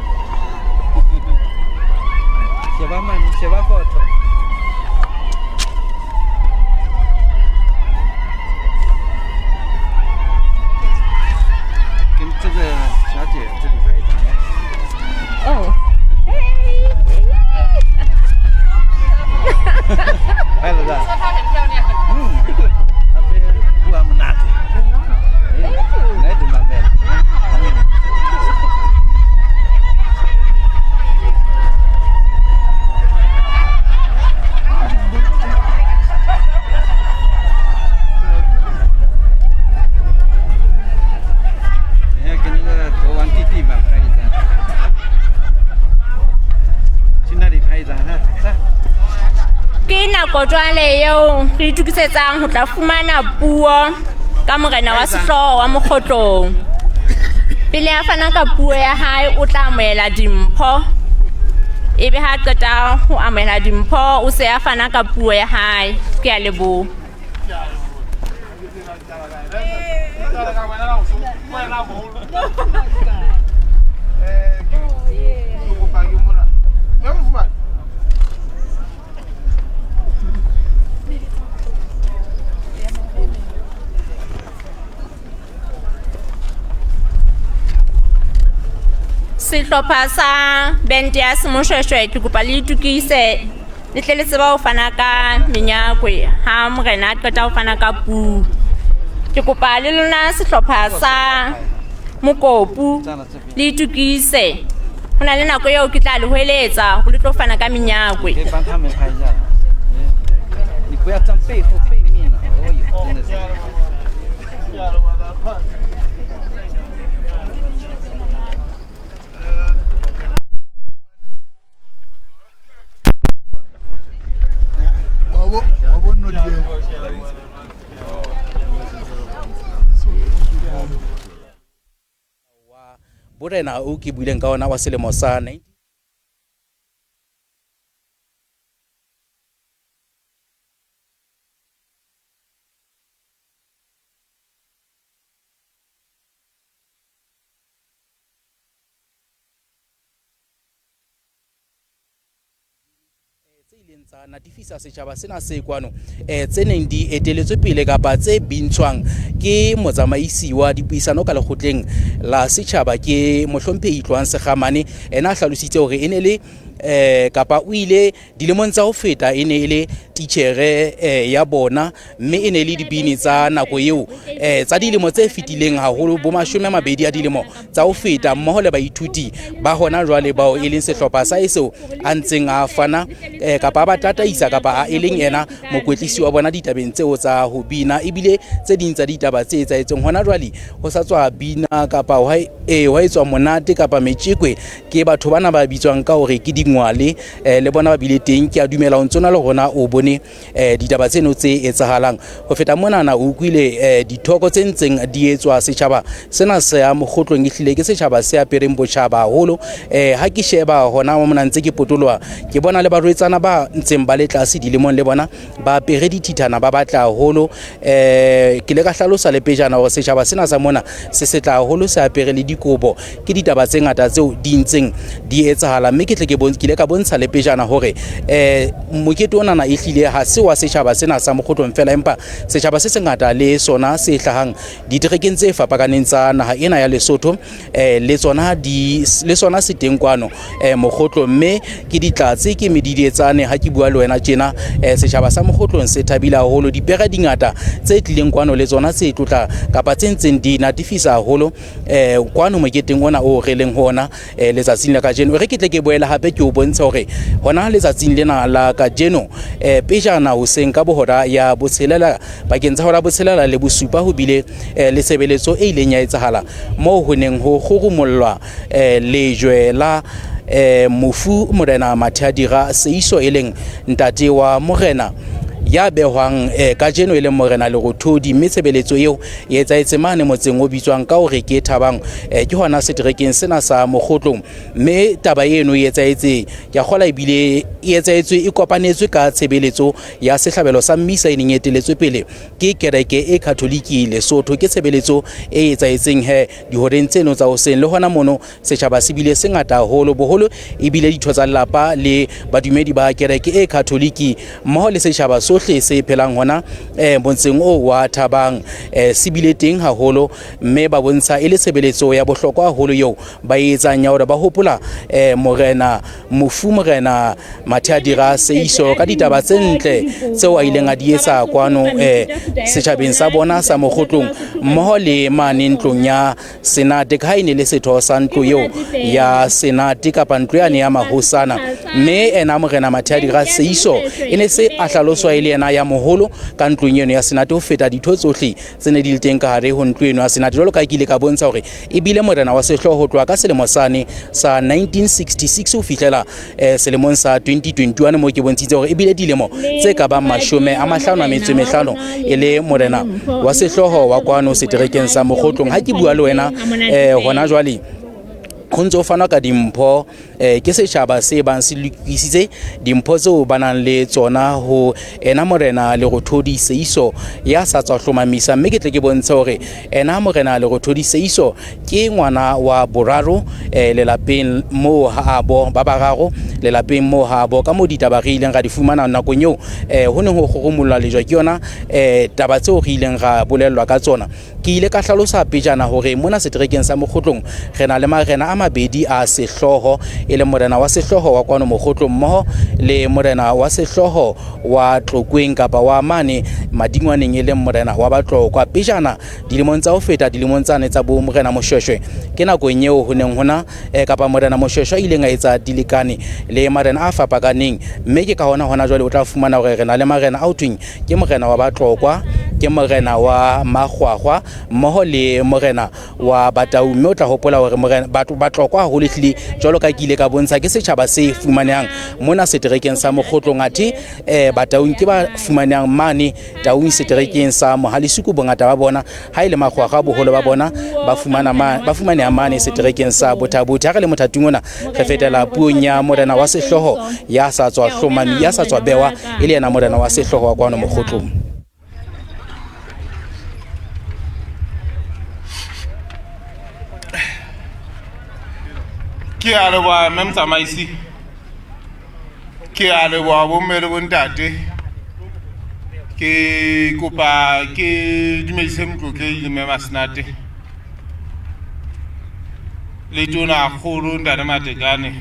Sheba mane, sheba foto. 跟这个小姐这里拍一张。哦。拍了的。说她很漂亮。嗯，那边不阿么拿的。来的嘛没。你要跟那个国王弟弟们拍一张，去那里拍一张，来来。 Ke nako jwale eo re itokisetsang ho tla fumana puo ka morena wa sehlooho wa Mokgotlong. Pele a fana ka puo ya hae, o tla amohela dimpho. Ebe ha qeta ho amohela dimpho, o se a fana ka puo ya hae. Ke a leboha. Sehlopha sa bente ya Semoshweshwe, ke kopa le itokise le tle le tseba ho fana ka menyakwe ha morena a qeta ho fana ka puo. Ke kopa le lona sehlopha sa Mokopu le itokise. Ho na le nako eo ke tla le hweletsa hore le tlo fana ka menyakwe. 可以帮他们拍一下。你不要站背后背面了，哦呦，真的是。 Borena o ke buileng ka ona wa selemo sa 19 tse ileng tsa natifisa setjhaba sena se kwano tse neng di eteletswe pele kapa tse bintshwang ke motsamaisi wa dipuisano ka lekgotleng la setjhaba ke mohlomphehi Tlohang Sekgamane. Ena a hlalositse hore e ne le kapa o ile dilemong tsa ho feta e ne e le titjhere ya bona, mme e ne le dibini tsa nako eo tsa dilemo tse fetileng haholo bo 20 a dilemo tsa ho feta, mmoho le baithuti ba hona jwale bao e leng sehlopha sa eseo a ntseng a fana kapa ba tataisa kapa a e leng yena mokwetlisi wa bona ditabeng tseo tsa ho bina. Ebile tse ding tsa ditaba tse etsahetseng hona jwale ho sa tswa bina kapa ho etswa monate kapa metjekwe ke batho bana ba bitswang ka hore ke dingwale le bona ba bile teng. Ke a dumela o ntsona le rona o bone ditaba tseno tse etsahalang. Ho feta monana o utlwile dithoko tse ntseng di etswa setjhaba sena se ya Mokgotlong, ehlile ke setjhaba se apereng botjhaba haholo. Ha ke sheba hona mona ntse ke potoloha ke bona le barwetsana ba ntseng ba le tlase dilemong le bona ba apere dithithana ba batla haholo. Ke le ka hlalosa le pejana hore setjhaba sena sa mona se setla haholo, se apere le dikobo. Ke ditaba tse ngata tseo di ntseng di etsahala, mme ke tle ke ile ka bontsha le pejana hore mokete onana ehlile ha se wa setjhaba sena sa Mokgotlong fela, empa setjhaba se sengata le sona se hlahang diterekeng tse fapakaneng tsa naha ena ya Lesotho le tsona di le sona se teng kwano Mokgotlong, mme ke ditlatse ke medidietsane. Ha ke bua le wena tjena setjhaba sa Mokgotlong se thabile haholo, dipere dingata tse tlileng kwano le tsona tse tlotla kapa tse ntseng di natifisa haholo kwano moketeng ona o re leng ho ona letsatsing la kajeno. Re ke tle ke boela hape ke o bontsha hore hona letsatsing lena la kajeno pejana hoseng ka bohora ya botshelela pakeng tsa hora botshelela le bosupa ho bile le tshebeletso e ileng ya etsahala moo ho neng ho kgoromollwa lejwe la mofu Morena Mathadira Seiso e leng ntate wa morena ya behwang kajeno e leng Morena Lerothodi, mme tshebeletso eo e etsahetse mane motseng o bitswang ka hore ke Thabang, ke hona seterekeng sena sa Mokgotlong. Mme taba eno e etsahetse, ke a kgola ebile e etsahetswe e kopanetswe ka tshebeletso ya sehlabelo sa mmisa e neng e eteletswe pele ke kereke e Katholiki Lesotho. Ke tshebeletso e etsahetseng he dihoreng tseno tsa hoseng, le hona mono setjhaba se bile se ngata haholo, boholo ebile ditho tsa lelapa le badumedi ba kereke e Katholiki mmoho le setjhaba sohle se phelang hona motseng oo wa Thabang, se bile teng haholo, mme ba bontsha e le tshebeletso ya bohlokwa haholo eo ba e etsang ya hore ba hopola morena mofu Morena Matheadira Seiso ka ditaba tse ntle tseo a ileng a di etsa kwano setjhabeng sa bona sa Mokgotlong mmoho le mane ntlong ya Senate, ka ha e ne le setho sa ntlo eo ya Senate kapa ntlo yane ya mahosana. Mme ena Morena Matheadira Seiso e ne se a hlaloswa e le yena ya moholo ka ntlong eno ya Senate ho feta ditho tsohle tse ne di le teng ka hare ho ntlo eno ya Senate, jwalo ka ke ile ka bontsha hore e bile morena wa sehlooho ho tloha ka selemo sane sa 1966 ho fihlela selemong sa 2021, moo ke bontshitse hore e bile dilemo tse ka bang 55 e le morena wa sehlooho wa kwano seterekeng sa Mokgotlong. Ha ke bua le wena hona jwale ho ntse ho fanwa ka dimpho, ke setjhaba se bang se lokisitse dimpho tseo ba nang le tsona ho ena Morena Lerothodi Seiso ya sa tswa hlomamisa. Mme ke tle ke bontshe hore ena Morena Lerothodi Seiso ke ngwana wa boraro lelapeng moo haabo, ba bararo lelapeng moo haabo, ka moo ditaba re ileng ra di fumana nakong eo ho neng ho kgoromollwa lejwa ke yona taba tseo re ileng ra bolellwa ka tsona. Ke ile ka hlalosa pejana hore mona seterekeng sa Mokgotlong re na le marena a mabedi a sehlooho, e leng morena wa sehlooho wa kwano Mokgotlong mmoho le morena wa sehlooho wa Tlokweng kapa wa mane Madingwaneng, e leng morena wa Batlokwa. Pejana dilemong tsa ho feta, dilemong tsane tsa bo Morena Moshweshwe, ke nakong eo ho neng hona kapa Morena Moshweshwe a ileng a etsa dilekane le marena a fapakaneng, mme ke ka hona hona jwale o tla fumana hore re na le marena a ho thweng ke morena wa Batlokwa, ke morena wa Makgwakgwa mmoho le morena wa Batau. Mme o tla hopola hore morena Batlokwa haholo ehlile, jwalo ka ke ile ka bontsha, ke setjhaba se fumanehang mona seterekeng sa Mokgotlong, athe Bataung ke ba fumanehang mane Taung seterekeng sa Mohalesuku bongata ba bona, ha e le Makgwakgwa boholo ba bona ba fumaneha mane seterekeng sa Bothabothe. Ha re le mothating ona re fetela puong ya morena wa sehlooho ya sa tswa hlomami, ya sa tswa bewa e le yena morena wa sehlooho wa kwano Mokgotlong. Ke a leboha mme motsamaisi, ke a leboha bomme le bontate. Ke kopa ke dumedise motlotlehi le mme Masenate le tona kgolo ntate Matekane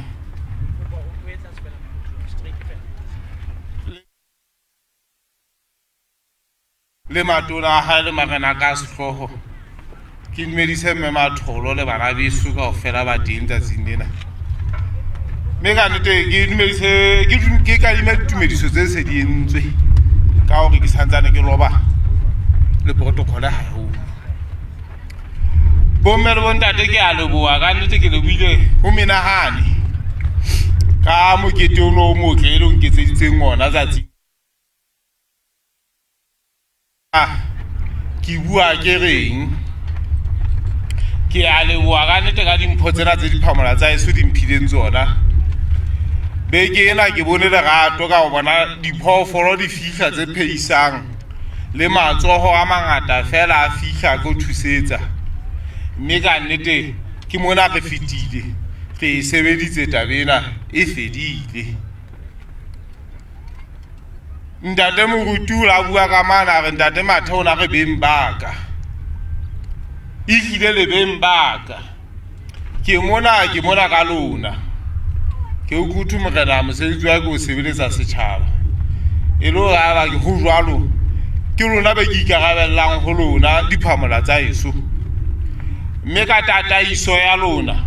le matona a hae le marena ka sehlooho. Ke dumedise mme Matholo le bana beso kaofela ba teng tsatsing lena. Mme ka nnete ke dumedise, ke kadime ditumediso tse se di entswe ka hore ke santsane ke loba le protocol haholo. Bomme le bontate ke a leboha ka nnete, ke lebohile ho menahane ka mokete ono o motle e le o nketseditseng ona tsatsing. Ke bua ke reng, ke a leboha ka nnete ka dimpho tsena tse diphamola tsa heso di mphileng tsona. Beke ena ke bone lerato ka ho bona diphoofolo di fihla tse phehisang le matsoho a mangata fela a fihla ko thusetsa. Mme ka nnete ke mona re fetile, re e sebeditse taba ena e fedile. Ntate Moruti o la bua ka mane a re ntate Mathe o na re beng ba ka, ehlile le beng ba ka. Ke mona ka lona. Ke utlwe morena mosebetsi wa ke o sebeletsa setjhaba. E le hore ha ke ho jwalo, ke lona be ke ikarabellang ho lona diphamola tsa heso. Mme ka tataiso ya lona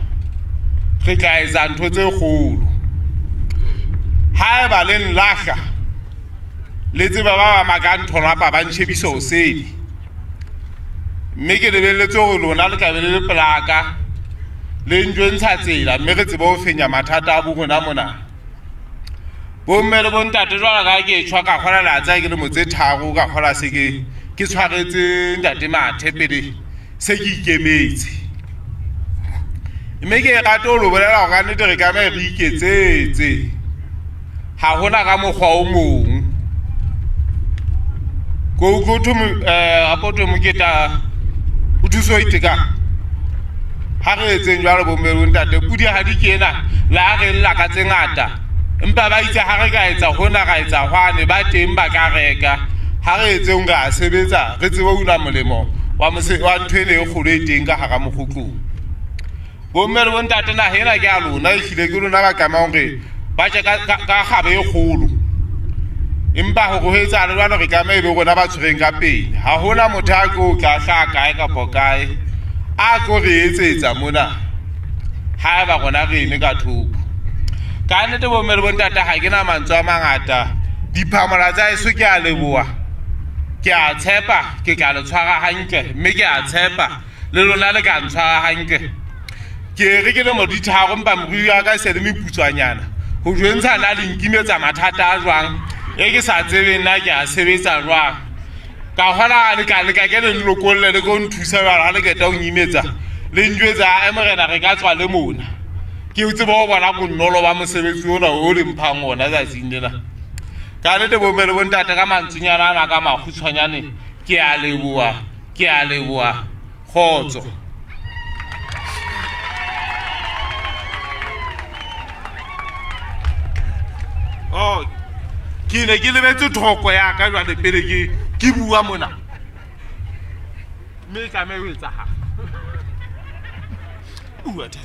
re tla etsa ntho tse kgolo. Haeba le nlahla, le tseba ba ba makang ntholapa ba ntjhebisa hosedi. Mme ke lebelletse hore lona le tla be le le pelaka, le ntjwentsha tsela, mme re tsebe ho fenya mathata a bo rona mona. Bomme le bontate jwalo ka ke tshwa ka kgola latsa ke lemo tse 3 ka kgola se ke tshwaretse ntate Mathe pele se ke ikemetse. Mme ke rata ho lo bolela hore ka nnete re tlameha re iketsetse. Ha hona ka mokgwa o mong. Ko utlwe ho thwe apoto moketa o thuso itekang. Ha re etseng jwalo bomme le bontate, pudi ha di ke ena le ha re lla ka tse ngata. Empa ba itse ha re ka etsa hona ra etsa hwane, ba teng ba ka reka. Ha re etseng re a sebetsa, re tsebe ho una molemo wa wa ntho ena e kgolo e teng ka hara mokgotlong. Bomme le bontate, naha ena ke ya lona, ehlile ke lona ba tlamehang hore ba je ka kgaba e kgolo. Empa hore ho etsahale jwalo, re tlameha e be rona ba tshwereng ka pele. Ha hona motho a tlo tla hlaha kae kapa kae a tlo re etsetsa mona haeba rona re eme ka thoko. Ka nnete bomme le bontate, ha ke na mantswe a mangata. Diphamola tsa heso ke a leboha. Ke a tshepa ke tla le tshwara hantle, mme ke a tshepa le lona le ka ntshwara hantle. Ke re ke lemo di 3 empa moriri wa ka e se le meputswanyana. Ho jwentsha na le nkimetsa mathata a jwang e ke sa tsebeng na ke a sebetsa jwang. Ka hona le ka leka ke le nlokolle le ko nthusa jwalo ha le qeta ho nkimetsa le njwetsa a morena re ka tswa le mona. Ke tsebe ho bona bonolo ba mosebetsi ona o le mphang ona tsatsing lena. Ka nnete bomme le bontate, ka mantswenyana ana ka makgutshwanyane, ke a leboha, ke a leboha. Kgotso. Oh, ke ne ke lebetse thoko ya ka jwale pele ke bua mona. Mme e tlameha ho etsahala. Bua the.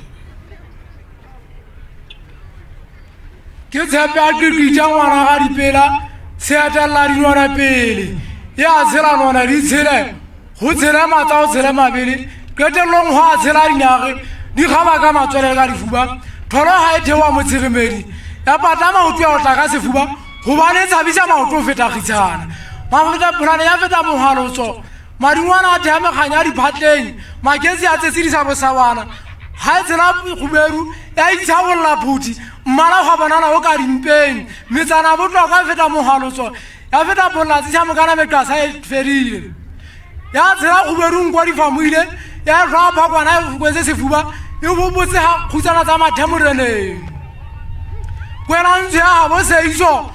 Ke tshepe a qiqitša ngwana ga dipela, se etella dinwana pele. Ya tshela nwana di tshele, ho tshele matla ho tshele mabele. Qetellong ho a tshela dinare, di kgaba ka matswele ka difuba. Tholo ha e theoha motshiremedi, ya pata maoto ya ho tla ka sefuba, hobane e tshabisa maoto ho feta kgitshana. Mafeta pholane ya feta mohalotso, madingwana a theha mekganya diphatleng, maketsi a tsetsedisa bosawana. Ha e tshela kgubedu, ya itshabolla phuthi, mmala hwa bonala o ka dimpeng. Metsana botlhokwa e feta mohalotso, ya feta bollatsi sa mokana meqasa e fedile. Ya tshela kgubedu nko di famohile, ya jwa phakwana e kwetse sefuba, e bobotse ha kgutsana tsa mathe moreneng. Kwena ntsho ya habo seiso,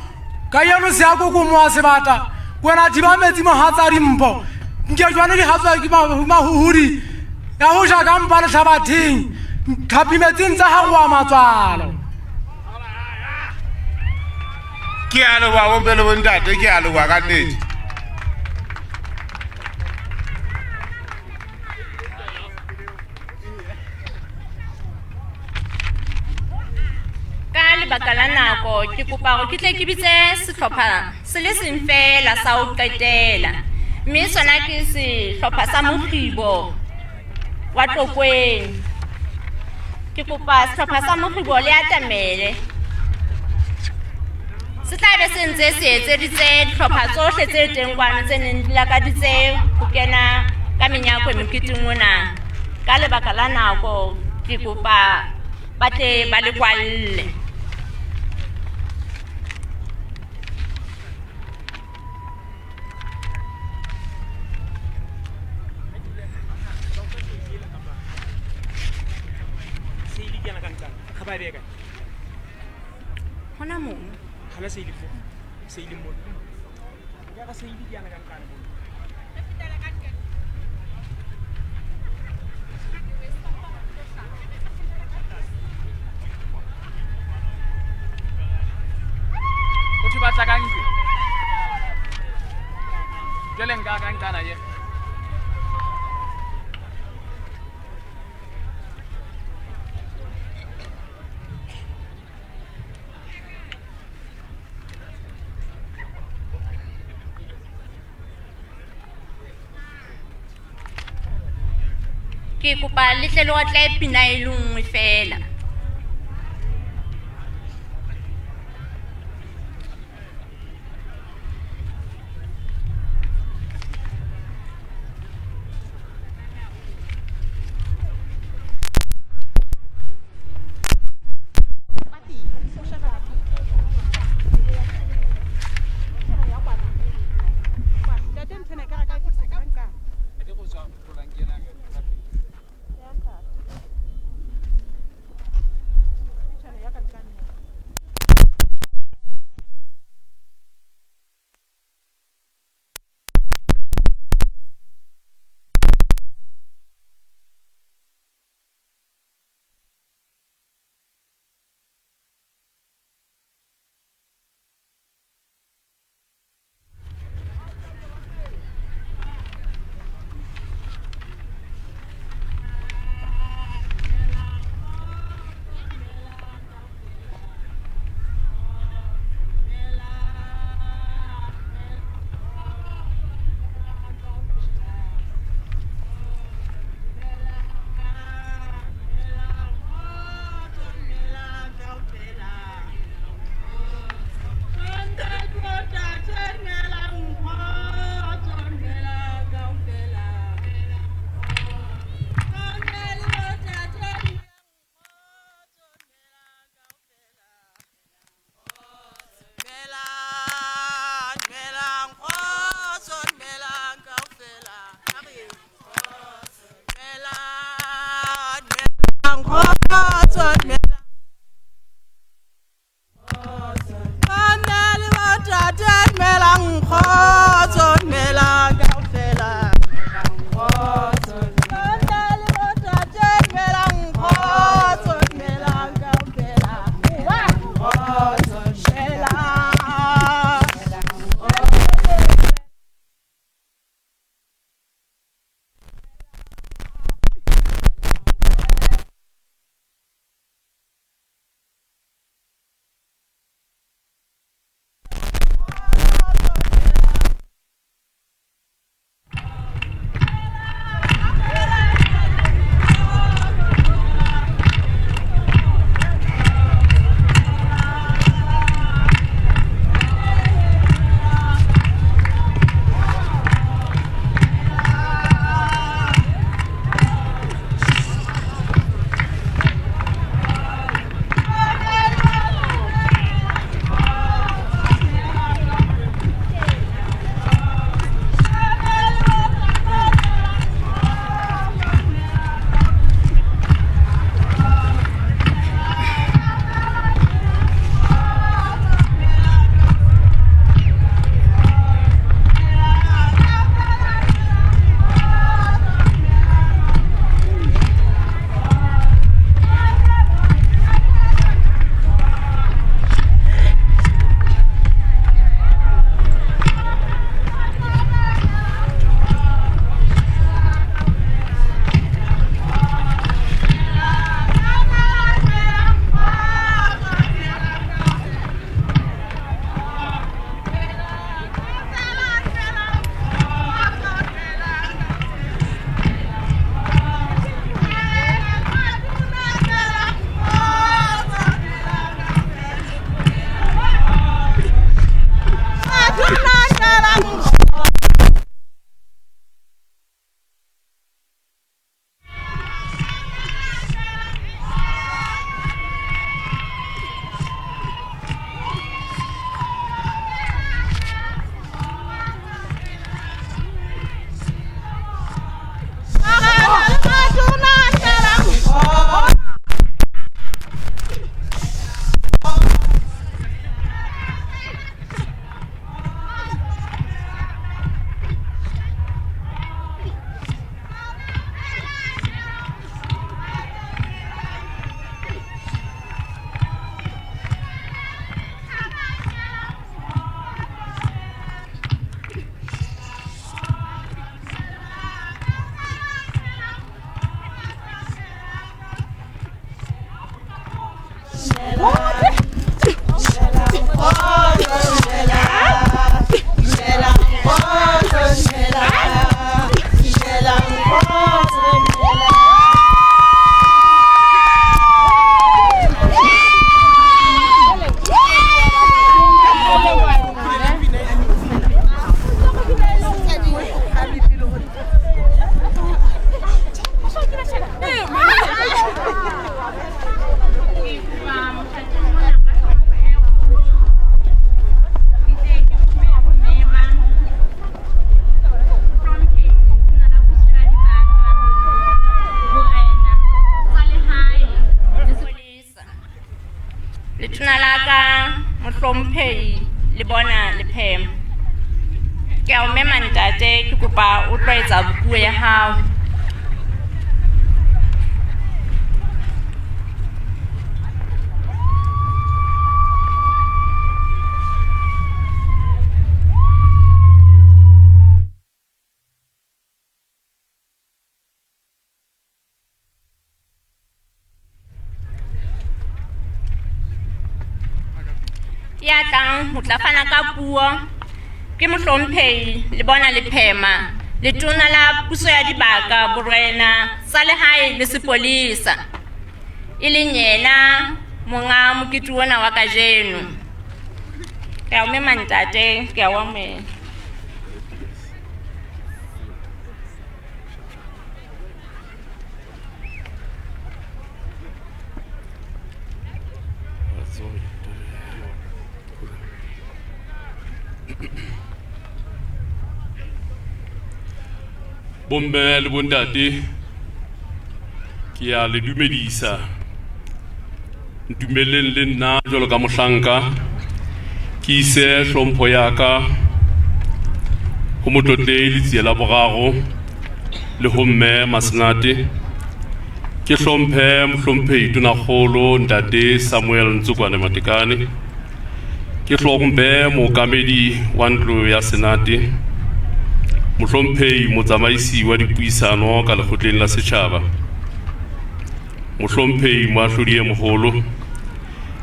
ka yeno se ya kokomoha sebata. Kwena thiba metsi mohatsa dimpho, nke jwane di hatswa ke mahuhudi. Ya ho ja ka mpa lehlabatheng, tlhapi metsing tsa haroa matswalo. Ke a leboha bomme le bontate, ke a leboha ka nnete. Ka lebaka la nako, ke kopa hore ke tle ke bitse sehlopha se le seng feela sa ho qetela. Mme sona ke sehlopha sa Mokgibo wa Tlokweng. Ke kopa sehlopha sa Mokgibo le atamele. Se tla be se ntse se etseditse dihlopha tsohle tse teng kwano tse neng di lakaditse ho kena ka menyako moketeng ona. Ka lebaka la nako, ke kopa ba tle ba le kwalle. Hona moo. Hana seile fo. Seile mo. Ya ka seile ke yana ka nqane mo. O thwe batla ka ntlo. Jwale nka ka nqana ye. Ke kopa le tle le otle pina e le nngwe fela. Mohlomphehi Lebona Lephema. Ke a o mema ntate, ke kopa o tlo etsa puo ya hao. Ya tlang ho tla fana ka puo ke Mohlomphehi Lebona Lephema, letona la puso ya dibaka, borena tsa lehae le sepolesa, e leng yena monga mokete ona wa kajeno. Ke a o mema ntate, ke a o amohela. Bomme le bontate, ke a le dumedisa. Ntumelleng le nna jwalo ka mohlanka, ke ise hlompho ya ka ho Motlotlehi Letsie la Boraro le ho mme Masenate. Ke hlomphe Mohlomphehi Tonakgolo Ntate Samuel Ntsokwane Matekane. Ke hlomphe mookamedi wa ntlo ya Senate, Mohlomphehi motsamaisi wa dipuisano ka lekgotleng la setjhaba, Mohlomphehi moahlodi e moholo.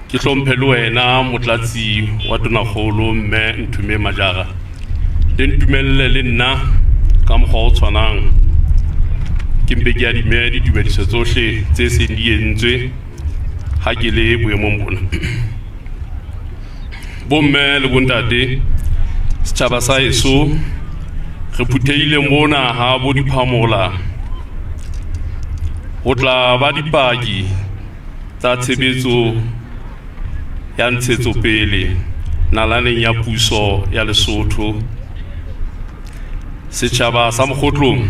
Ke hlomphe le wena motlatsi wa tonakgolo mme Nthume Majara. Le ntumelle le nna ka mokgwa o tshwanang, ke mpe ke adime ditumediso tsohle tse seng di entswe ha ke le boemong bona. Bomme le bontate, setjhaba sa heso, re phuthehile mona ha bo diphamola ho tla ba dipaki tsa tshebetso ya ntshetsopele nalaneng ya puso ya Lesotho. Setjhaba sa Mokgotlong,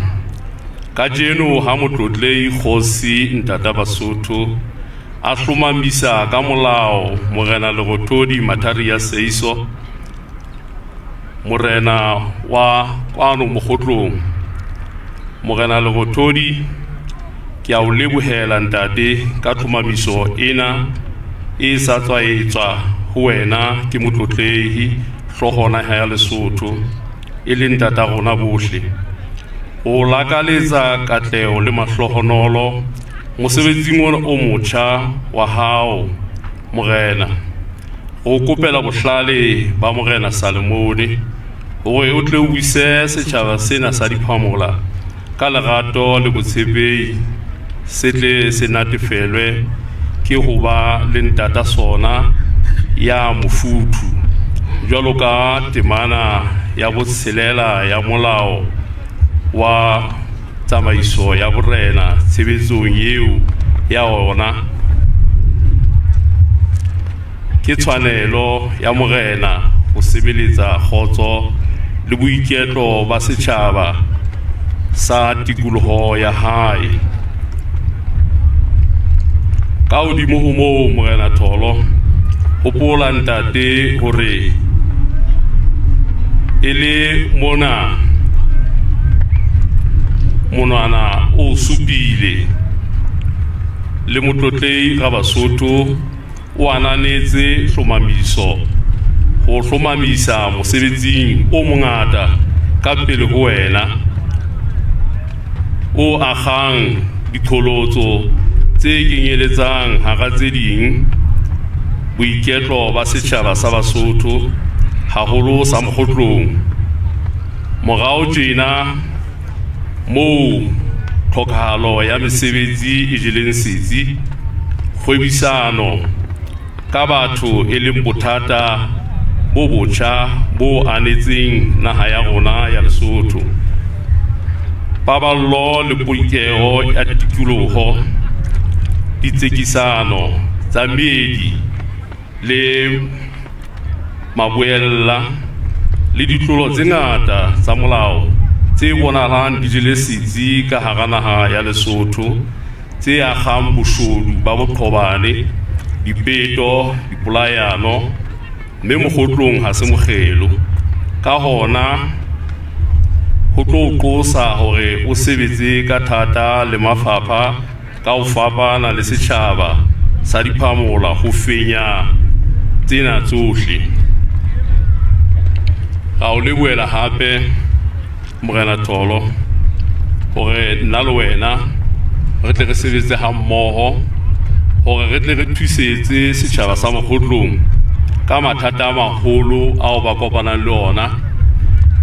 kajeno ha Motlotlehi Kgosi Ntata Basotho a hlomamisa ka molao Morena Lerothodi Matharia Seiso, morena wa kwano Mokgotlong. Morena Lerothodi, ke a o lebohela ntate ka tlhomamiso ena e sa tswa etswa ho wena ke Motlotlehi hlooho naha ya Lesotho, e leng ntata rona bohle. O lakaletsa katleho le mahlohonolo mosebetsing ona o motjha wa hao morena. O kopela bohlale ba Morena Salomone hore o tle o buise setjhaba sena sa diphamola ka lerato le botshepehi, se tle se natefelwe ke ho ba le ntata sona ya mofuthu, jwalo ka temana ya botshelela ya molao wa tsamaiso ya borena tshebetsong eo ya ona. Ke tshwanelo ya morena ho sebeletsa kgotso le boiketlo ba setjhaba sa tikoloho ya hae. Ka hodimo ho moo, Morena Tholo, hopola ntate hore e le mona monwana o supile le Motlotlehi Rabasotho o ananetse hlomamiso ho hlomamisa mosebetsing o mongata ka pele ho wena, o akgang diqholotso tse kenyeletsang hara tse ding boiketlo ba setjhaba sa Basotho, haholo sa Mokgotlong. Morao tjena moo tlhokahalo ya mesebetsi e jeleng setsi, kgwebisano ka batho e leng bothata bo botjha bo anetseng naha ya rona ya Lesotho, paballo le polokeho ya tikoloho, ditsekisano tsa meedi le maboella le ditlolo tse ngata tsa molao tse bonahalang di jele setsi ka hara naha ya Lesotho, tse akgang boshodu ba boqhobane, dipeto, dipolayano, Mme Mokgotlong ha se mokgelo. Ka hona ho tlo o qosa hore o sebetse ka thata le mafapha ka ho fapana le setjhaba sa diphamola ho fenya tsena tsohle. Ra o lebohela hape Morena Tholo hore nna le wena re tle re sebetse ha mmoho hore re tle re thusetse setjhaba sa Mokgotlong ka mathata a maholo ao ba kopanang le ona,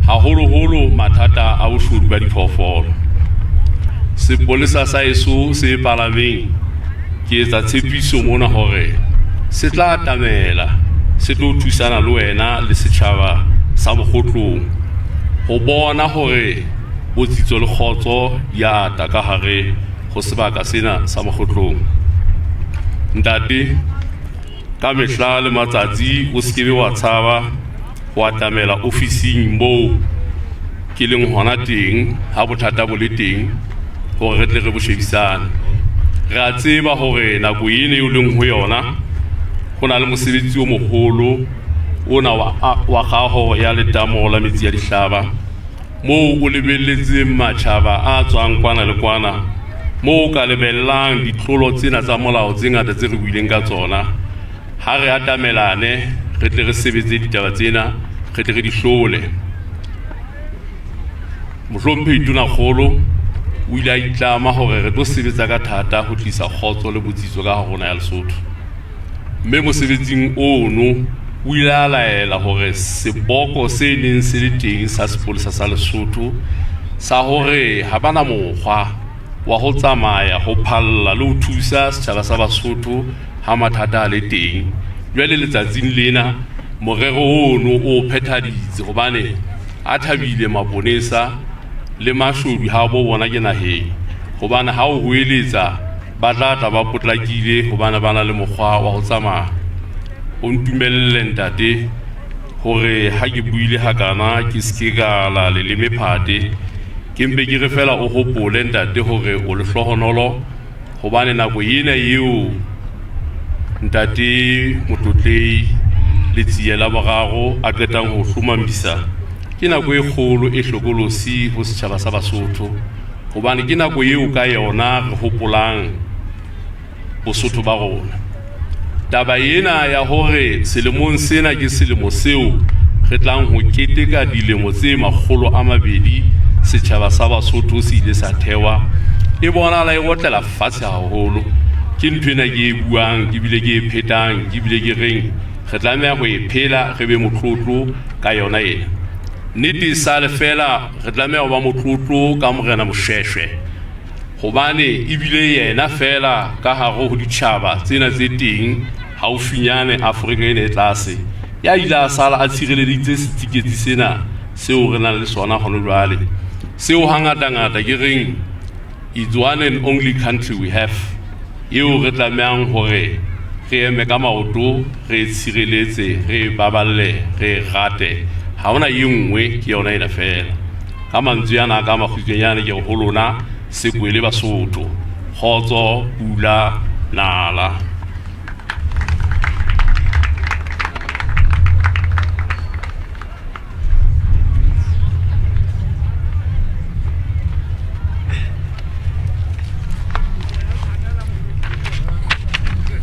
haholoholo mathata a boshodu ba diphoofolo. Sepolesa sa eso se palameng ke etsa tshepiso mona hore se tla atamela se tlo thusana le wena le setjhaba sa Mokgotlong ho bona hore botsitso le kgotso di ata ka hare ho sebaka sena sa Mokgotlong. Ntate, ka mehla le matsatsi o se kebe wa tshaba ho atamela ofising moo ke leng hona teng ha bothata bo le teng hore re tle re bo shebisane. Re a tseba hore nako ena eo leng ho yona ho na le mosebetsi o moholo ona wa kaho ya letamo la metsi a dihlaba moo o lebelletseng matjhaba a tswang kwana le kwana, moo o ka lebellang ditlolo tsena tsa molao tse ngata tse re buileng ka tsona. Ha re atamelane re tle re sebetse ditaba tsena, re tle re di hlole. Mohlomphehi Tonakgolo o ile a itlama hore re tlo sebetsa ka thata ho tlisa kgotso le botsitso ka hare ho naha ya Lesotho. Mme mosebetsing ono o ile a laela hore seboko se neng se le teng sa sepolesa sa Lesotho sa hore ha ba na mokgwa wa ho tsamaya ho phalla le ho thusa setjhaba sa Basotho ha mathata a le teng. Jwale letsatsing lena morero ono o phethaditse hobane a thabile maponesa le mashodu ha bo bona ke naheng, hobane ha o hoeletsa ba tla tla ba potlakile hobane ba na le mokgwa wa ho tsamaya. O ntumelle ntate hore ha ke buile hakana ke se ke ka la leleme phate, ke mpe ke re fela o hopole ntate hore o lehlohonolo hobane nako ena eo ntate Motlotlei Letsie la boraro a qetang ho hlomamisa ke nako e kgolo e hlokolosi ho setjhaba sa Basotho, hobane ke nako eo ka yona re hopolang Bosotho ba rona. Taba ena ya hore selemong sena ke selemo seo re tlang ho keteka dilemo tse 200 setjhaba sa Basotho se ile sa thewa, e bonahala e otlela fatshe haholo. Ke ntho ena ke e buang, ke bile ke e phetang, ke bile ke reng re tlameha ho e phela, re be motlotlo ka yona ena. Nnete e sale fela re tlameha ho ba motlotlo ka Morena Moshweshwe, hobane ebile yena fela ka hare ho ditjhaba tsena tse teng haufinyane Afrika ena e tlase ya ile a sala a tshireleditse setsiketsi sena seo re nang le sona hona jwale, seo hangatangata ke reng it's one and only country we have, eo re tlamehang hore re eme ka maoto, re e tshireletse, re e baballe, re e rate. Ha hona e nngwe, ke yona ena fela. Ka mantswe ana ka makgutshwanyane ke re ho lona sekwele Basotho, kgotso, pula, nala.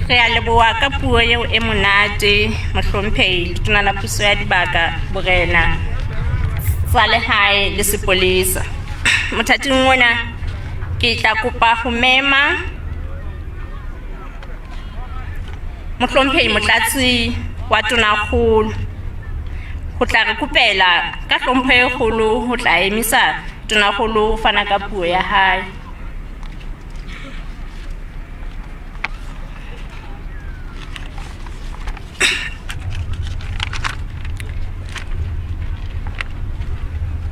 Re a leboha ka puo eo e monate, mohlomphehi Letona la Puso ya Dibaka, Borena tsa Lehae le Sepolesa. Mothating ona ke tla kopa ho mema mohlomphehi Motlatsi wa Tonakgolo ho tla re kopela ka hlompho e kgolo ho tla emisa Tonakgolo ho fana ka puo ya hae.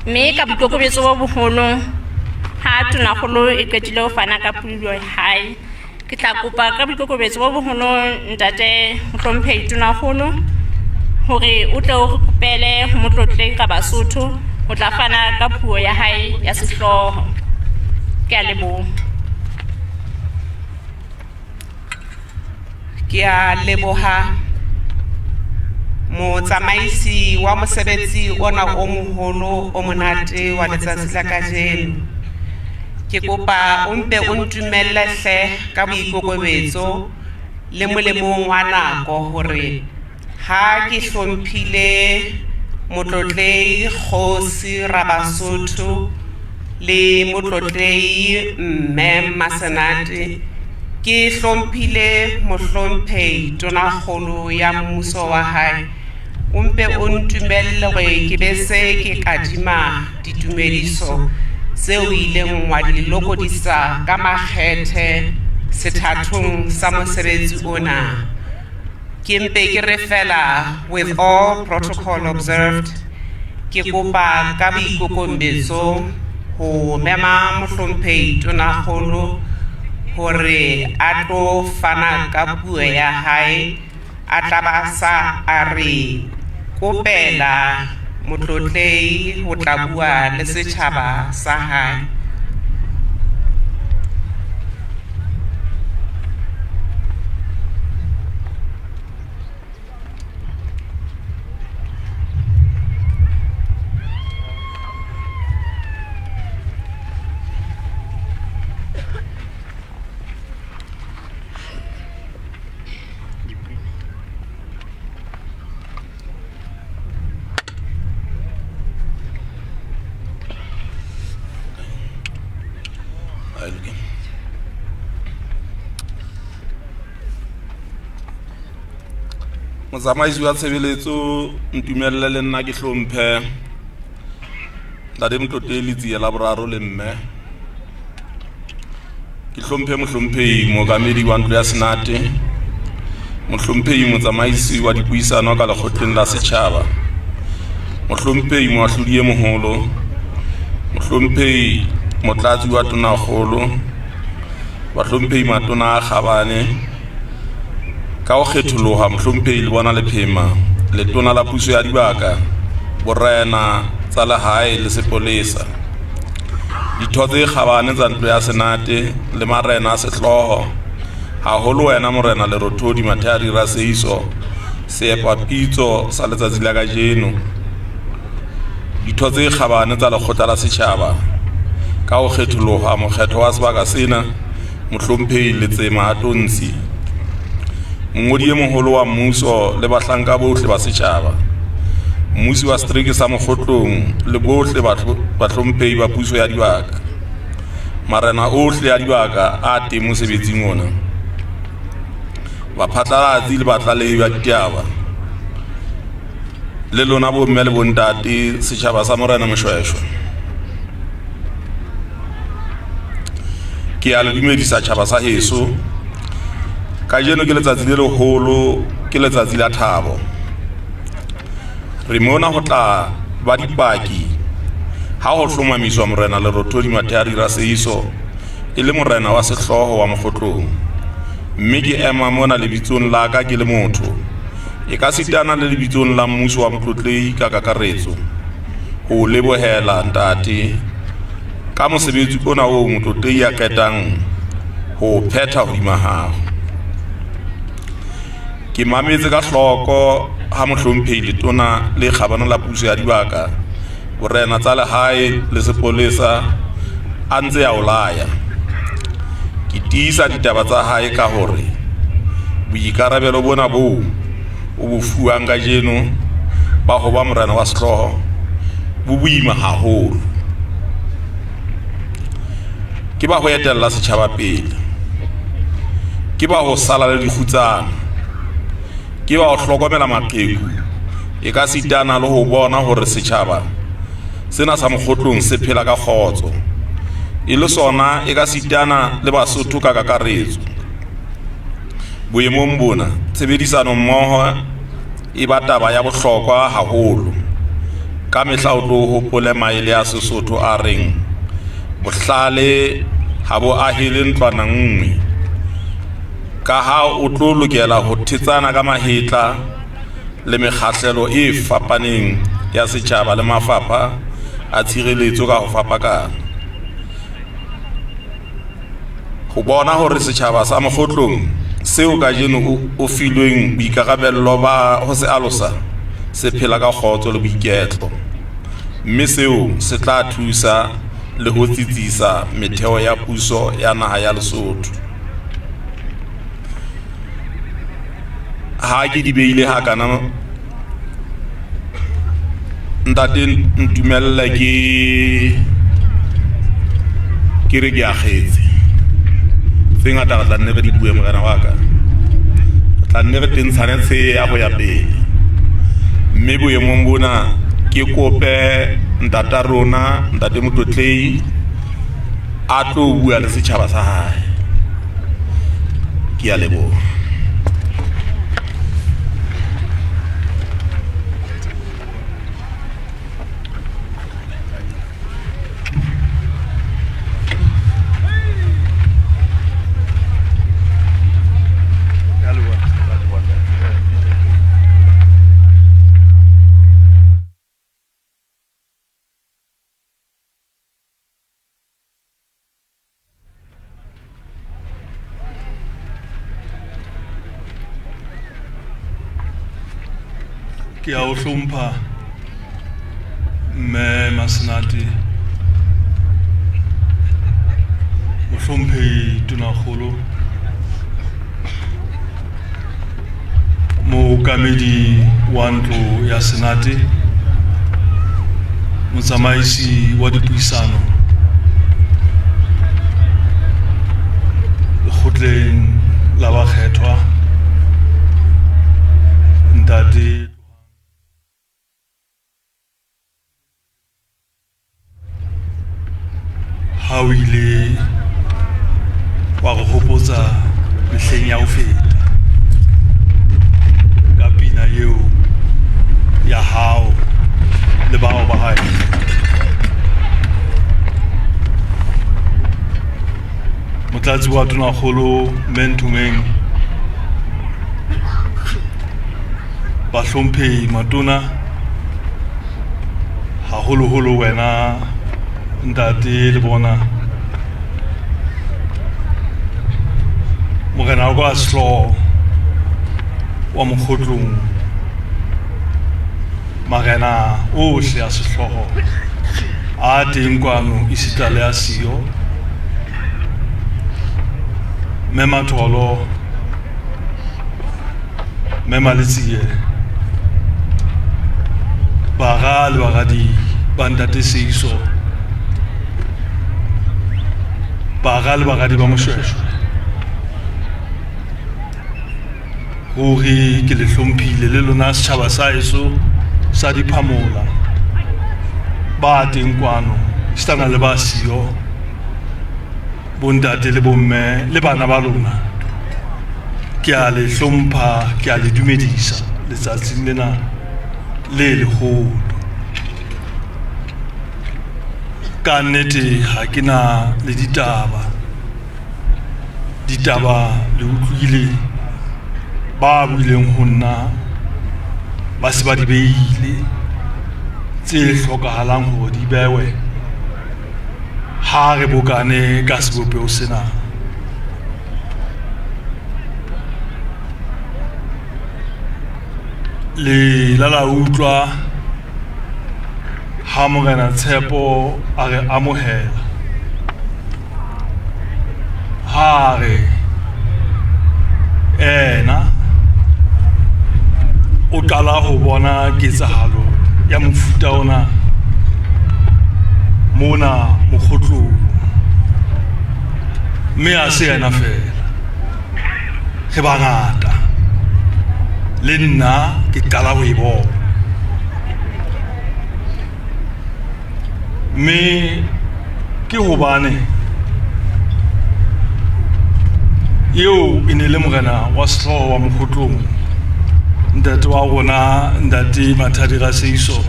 Mme ka boikokobetso bo boholo ha Tonakgolo e qetile ho fana ka puo ya hae, ke tla kopa ka boikokobetso bo boholo ntate mohlomphehi Tonakgolo hore o tle o re kopele ho motlotleng ka Basotho ho tla fana ka puo ya hae ya sehlooho. Ke a leboha. Ke a leboha Motsamaisi wa mosebetsi ona o moholo o monate wa letsatsi la kajeno. Ke kopa o mpe o ntumelle hle ka boikokobetso le molemong wa nako hore ha ke hlomphile Motlotlei Kgosi Rabasotho le Motlotlei Mme Masenate, ke hlomphile Mohlomphehi Tonakgolo ya mmuso wa hae. O mpe o ntumelle hore ke be se ke kadima ditumediso tseo o ileng wa di lokodisa ka makgethe sethathong sa mosebetsi ona. Ke mpe ke re fela, with all protocol observed, ke kopa ka boikokobetso ho mema Mohlomphehi Tonakgolo hore a tlo fana ka puo ya hae, a tla ba sa a re kopela Motlotlei ho tla bua le setjhaba sa hae. Motsamaisi wa tshebeletso, ntumelle le nna ke hlomphe Ntate Motlotlei Letsie la boraro le mme. Ke hlomphe Mohlomphehi Mookamedi wa Ntlo ya Senate, Mohlomphehi Motsamaisi wa dipuisano ka lekgotleng la setjhaba, Mohlomphehi Moahlodi e Moholo, Mohlomphehi Motlatsi wa Tonakgolo, Bahlomphehi Matona a Kgabane, ka ho kgetholoha Mohlomphehi Lebona Lephema, Letona la Puso ya Dibaka, Borena tsa Lehae le Sepolesa, ditho tse kgabane tsa Ntlo ya Senate le marena a sehlooho, haholo wena Morena Lerothodi Mathari Raseiso, seepapitso sa letsatsi la kajeno, ditho tse kgabane tsa lekgotla la setjhaba, ka ho kgetholoha mokgetho wa sebaka sena Mohlomphehi Letsema Atontsi, mongodi e moholo wa mmuso le bahlanka bohle ba setjhaba, mmusi wa setereke sa Mokgotlong le bohle bahlomphehi ba puso ya dibaka, marena ohle a dibaka a teng mosebetsing ona, baphatlalatsi le batlalehi ba ditaba, le lona bomme le bontate, setjhaba sa Morena Moshweshwe. Ke a le dumedisa tjhaba sa heso. Kajeno ke letsatsi le leholo, ke letsatsi la thabo. Re mona ho tla ba dipaki ha ho hlomamiswa Morena Lerothodi Mathari Raseiso e le morena wa sehlooho wa Mokgotlong. Mme ke ema mona lebitsong la ka ke le motho, e ka sitana le lebitsong la mmuso wa Motlotlei ka kakaretso, ho lebohela ntate ka mosebetsi ona oo Motlotlei a qetang ho phetha hodima hao. Ke mametse ka hloko ha Mohlomphehi Letona le Kgabane la Puso ya Dibaka, Borena tsa Lehae le Sepolesa a ntse a o laya. Ke tiisa ditaba tsa hae ka hore boikarabelo bona boo o bo fuwang kajeno ba ho ba morena wa sehlooho bo boima haholo. Ke ba ho etella setjhaba pele, ke ba ho sala le dikgutsana, ke ba ho hlokomela maqheku, e ka sitana le ho bona hore setjhaba sena sa Mokgotlong se phela ka kgotso, e le sona e ka sitana le Basotho ka kakaretso. Boemong bona, tshebedisano mmoho e ba taba ya bohlokwa haholo. Ka mehla o tlo hopole maele a Sesotho a reng bohlale ha bo ahele ntlwana nngwe, ka ha o tlo lokela ho thetsana ka mahetla le mekgahlelo e fapaneng ya setjhaba le mafapha a tshireletso ka ho fapakana. Ho bona hore setjhaba sa Mokgotlong seo kajeno o filweng boikarabello ba ho se alosa se phela ka kgotso le boiketlo, mme seo se tla thusa le ho tsitsisa metheo ya puso ya naha ya Lesotho. Ha ke di beile hakana, ntate, ntumelle ke re ke akgetse. Tse ngata re tla nne re di bue, morena wa ka. Re tla nne re tentshane tsheya ho ya pele. Mme boemong bona ke kope ntata rona, ntate Motlotlei, a tlo bua le setjhaba sa hae. Ke a leboha. Ke a o hlompha mme Masenate, mohlomphehi Tonakgolo, mookamedi wa ntlo ya Senate, motsamaisi wa dipuisano lekgotleng la bakgethwa, ntate ha o ile wa re hopotsa mehleng ya ho feta ka pina eo ya hao le bao ba hae. Motlatsi wa Tonakgolo mme Nthumeng, bahlomphehi matona, haholoholo wena ntate le bona, morena wa ka sehlooho wa mokgotlong, marena ohle a sehlooho a teng kwano esita le a siyo, mme Matholo, mme Maletsie, bara le baradi ba ntate Seiso, bara le baradi ba Moshweshwe, ruri ke le hlomphile le lona setjhaba sa heso sa Diphamola ba teng kwano esitana le ba siyo, bontate le bomme le bana ba lona, ke a le hlompha, ke a le dumedisa letsatsing lena le leholo. Ka nnete ha ke na le ditaba, ditaba le utlwile ba buileng ho nna ba se ba di beile tse hlokahalang hore di bewe ha re bokane ka sebopeho sena. Le la la utlwa ha morena Tshepo a re amohela, ha re ena o qala ho bona ketsahalo ya mofuta ona mona mokgotlong, mme ha se yena fela, re bangata, le nna ke qala ho e bona. Mme ke hobane eo e ne le morena wa sehlooho wa mokgotlong, ntate wa rona ntate Mathadi Raseiso,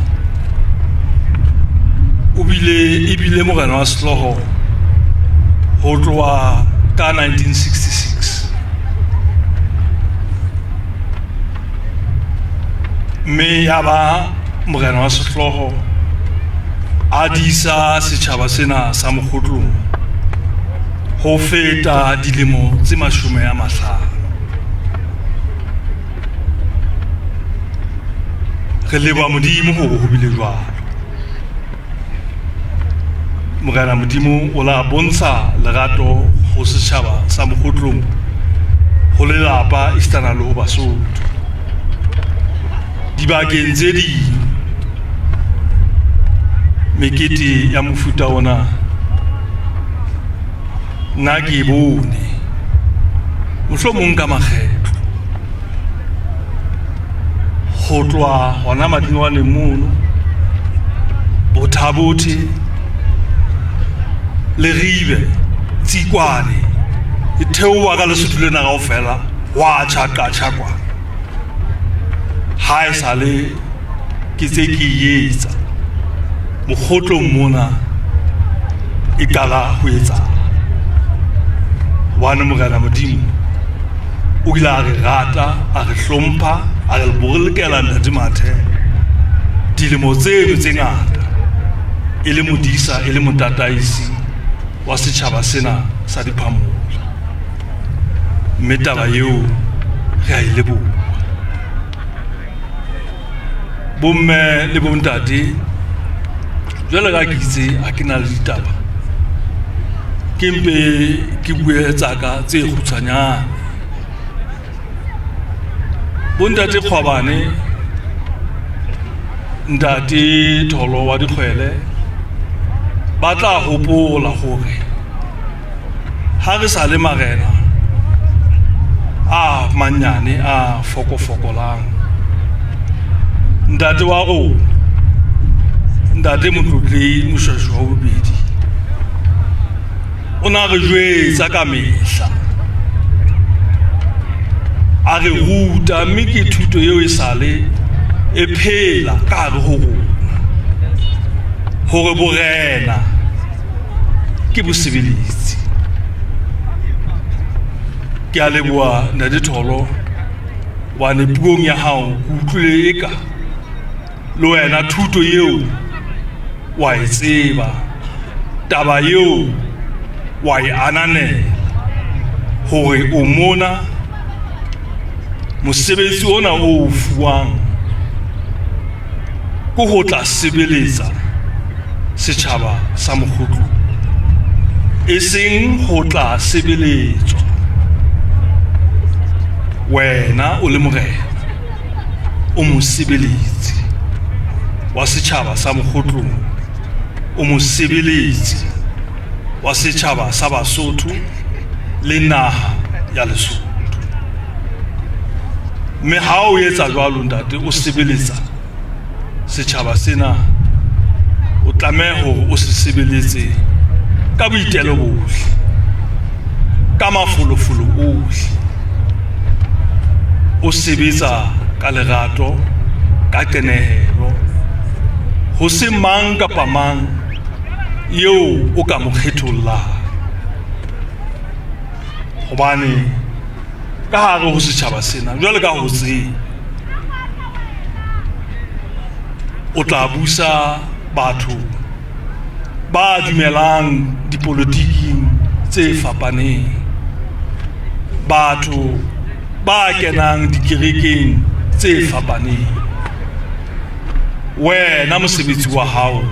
o bile ebile morena wa sehlooho ho tloha ka 1966, mme ya ba morena wa sehlooho a disa setjhaba sena sa mokgotlong ho feta dilemo tse 50. Re leboha Modimo hore ho bile jwalo. Morena Modimo o la bontsha lerato ho setjhaba sa Mokgotlong, ho lelapa esitana le ho Basotho. Dibakeng tse ding mekete ya mofuta ona nna ke e bone mohlomong ka makgetlo ho tloha hona Madingoaneng mono, Bothabothe, Leribe, Tsikwane, e theoha ka Lesotho lena kaofela, hwa tjha qatjha kwana. Ha e sale ke tse ke e etsa Mokgotlong mona e qala ho etsahala. Hobane Morena Modimo o ile a re rata, a re hlompha, a re bolokela Ntate Mathe dilemo tseno tse ngata e le modisa, e le motataisi wa setjhaba sena sa Diphamola. Mme taba eo re a e leboha. Bomme le bontate, jwale ka ke itse ha ke na le ditaba, ke mpe ke bue tsaka tse kgutshwanyane. Bontate Kgwabane, Ntate Tholo wa Dikgwele, ba tla hopola hore ha re sa le marena a manyane a fokofokolang, ntate wa rona, Ntate Motlotlehi Moshweshwe wa bobedi, o na re jwetsa ka mehla, a re ruta, mme ke thuto eo e sale e phela ka hare ho rona, hore borena ke bosebeletsi. Ke a leboha Ntate Tholo, hobane puong ya hao ke utlwile eka le wena thuto eo wa e tseba, taba eo wa e ananela, hore o mona mosebetsi ona o fuwang ke ho tla sebeletsa setjhaba sa Mokgotlong, e seng ho tla sebeletswa wena o le morena, o mosebeletsi wa setjhaba sa Mokgotlong, o mosebeletsi wa setjhaba sa Basotho le naha ya Lesotho. Mme ha o etsa jwalo ntate, o sebeletsa setjhaba sena, o tlameha hore o se sebeletse ka boitelo bohle, ka mafolofolo ohle, o sebetsa ka lerato, ka qenehelo, ho se mang kapa mang eo o ka mo kgethollang. Hobane ka hare ho setjhaba sena, jwale ka ho tseba, o tla busa batho ba dumelang dipolotiking tse fapaneng, batho ba kenang dikerekeng tse fapaneng. Wena mosebetsi wa hao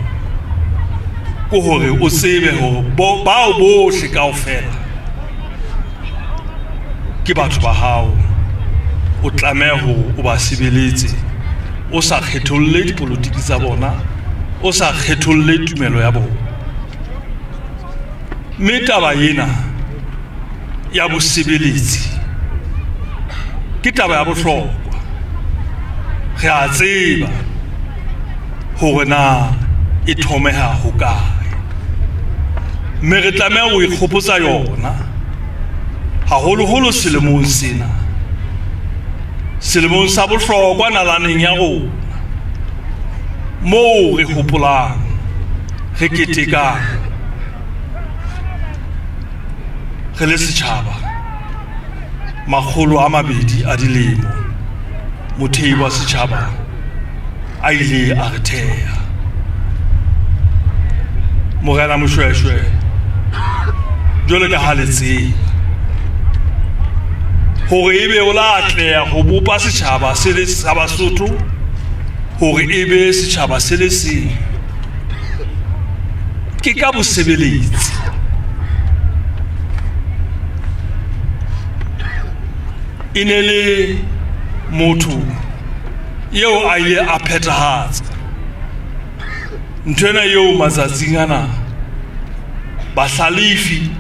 ke hore o tsebe hore bao bohle kaofela ke batho ba hao, o tlameha hore o ba sebeletse, o sa kgetholle dipolotiki tsa bona, o sa kgetholle tumelo ya bona. Mme taba ena ya bosebeletsi ke taba ya bohlokwa. Re a tseba hore na e thomeha hokae, mme re tlameha ho ikgopotsa yona haholoholo selemong sena, selemong sa bohlokwa nalaneng ya rona, moo re hopolang, re ketekang re le setjhaba 200 a dilemo mothei wa setjhaba a ile a re theha. Morena Moshweshwe, jwalo ka ha le tseba hore ebe o la atleha ho bopa setjhaba se le sa Basotho hore e be setjhaba se le seng ke ka bosebeletsi. E ne le motho eo a ile a phethahatsa nthwena eo matsatsing ana bahlalefi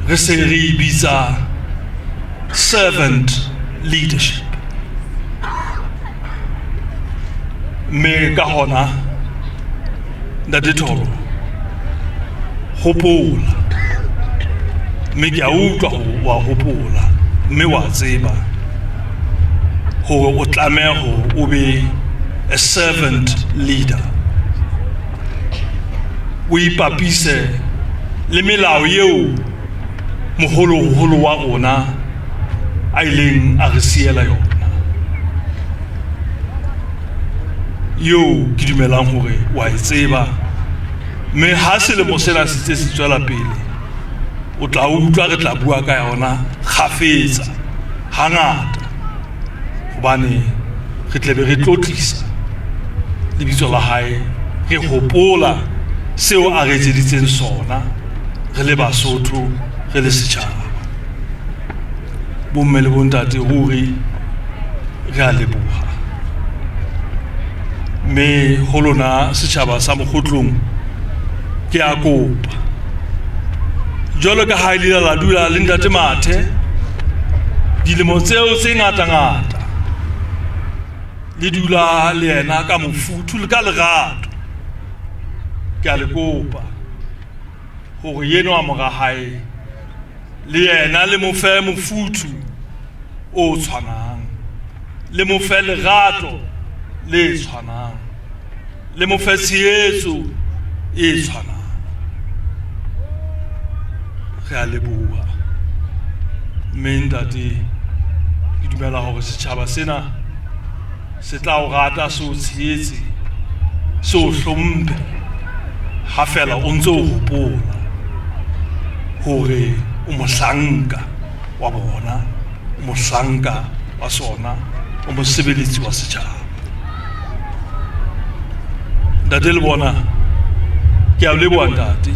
re se re e bitsa servant leadership. Mme ka hona, Ntate Tholo, hopola, mme ke a utlwa hore wa hopola, mme wa tseba hore o tlameha hore o be a servant leader, o ipapise le melao eo moholoholo wa rona a ileng a re siela yona, eo ke dumelang hore wa e tseba. Mme ha selemo sena se ntse se tswela pele, o tla utlwa re tla bua ka yona kgafetsa hangata, hobane re tle be re tlotlisa lebitso la hae, re hopola seo a re etseditseng sona re le Basotho, re le setjhaba. Bomme le bontate, ruri re a leboha. Mme ho lona setjhaba sa Mokgotlong, ke a kopa, jwalo ka ha ile la dula le Ntate Mathe dilemo tseo tse ngata-ngata, le dula le yena ka mofuthu le ka lerato, ke a le kopa hore yenwa mora hae le yena le mo fe mofuthu o tshwanang, le mo fe lerato le tshwanang, le mo fe tshehetso e tshwanang. Re a leboha. Mme ntate, ke dumela hore setjhaba sena se tla o rata, se o tshehetse, se o hlomphe, ha fela o ntse o hopola hore o mohlanka wa bona, o mohlanka wa sona, o mosebeletsi wa setjhaba. Ntate le bona, ke a o leboha ntate,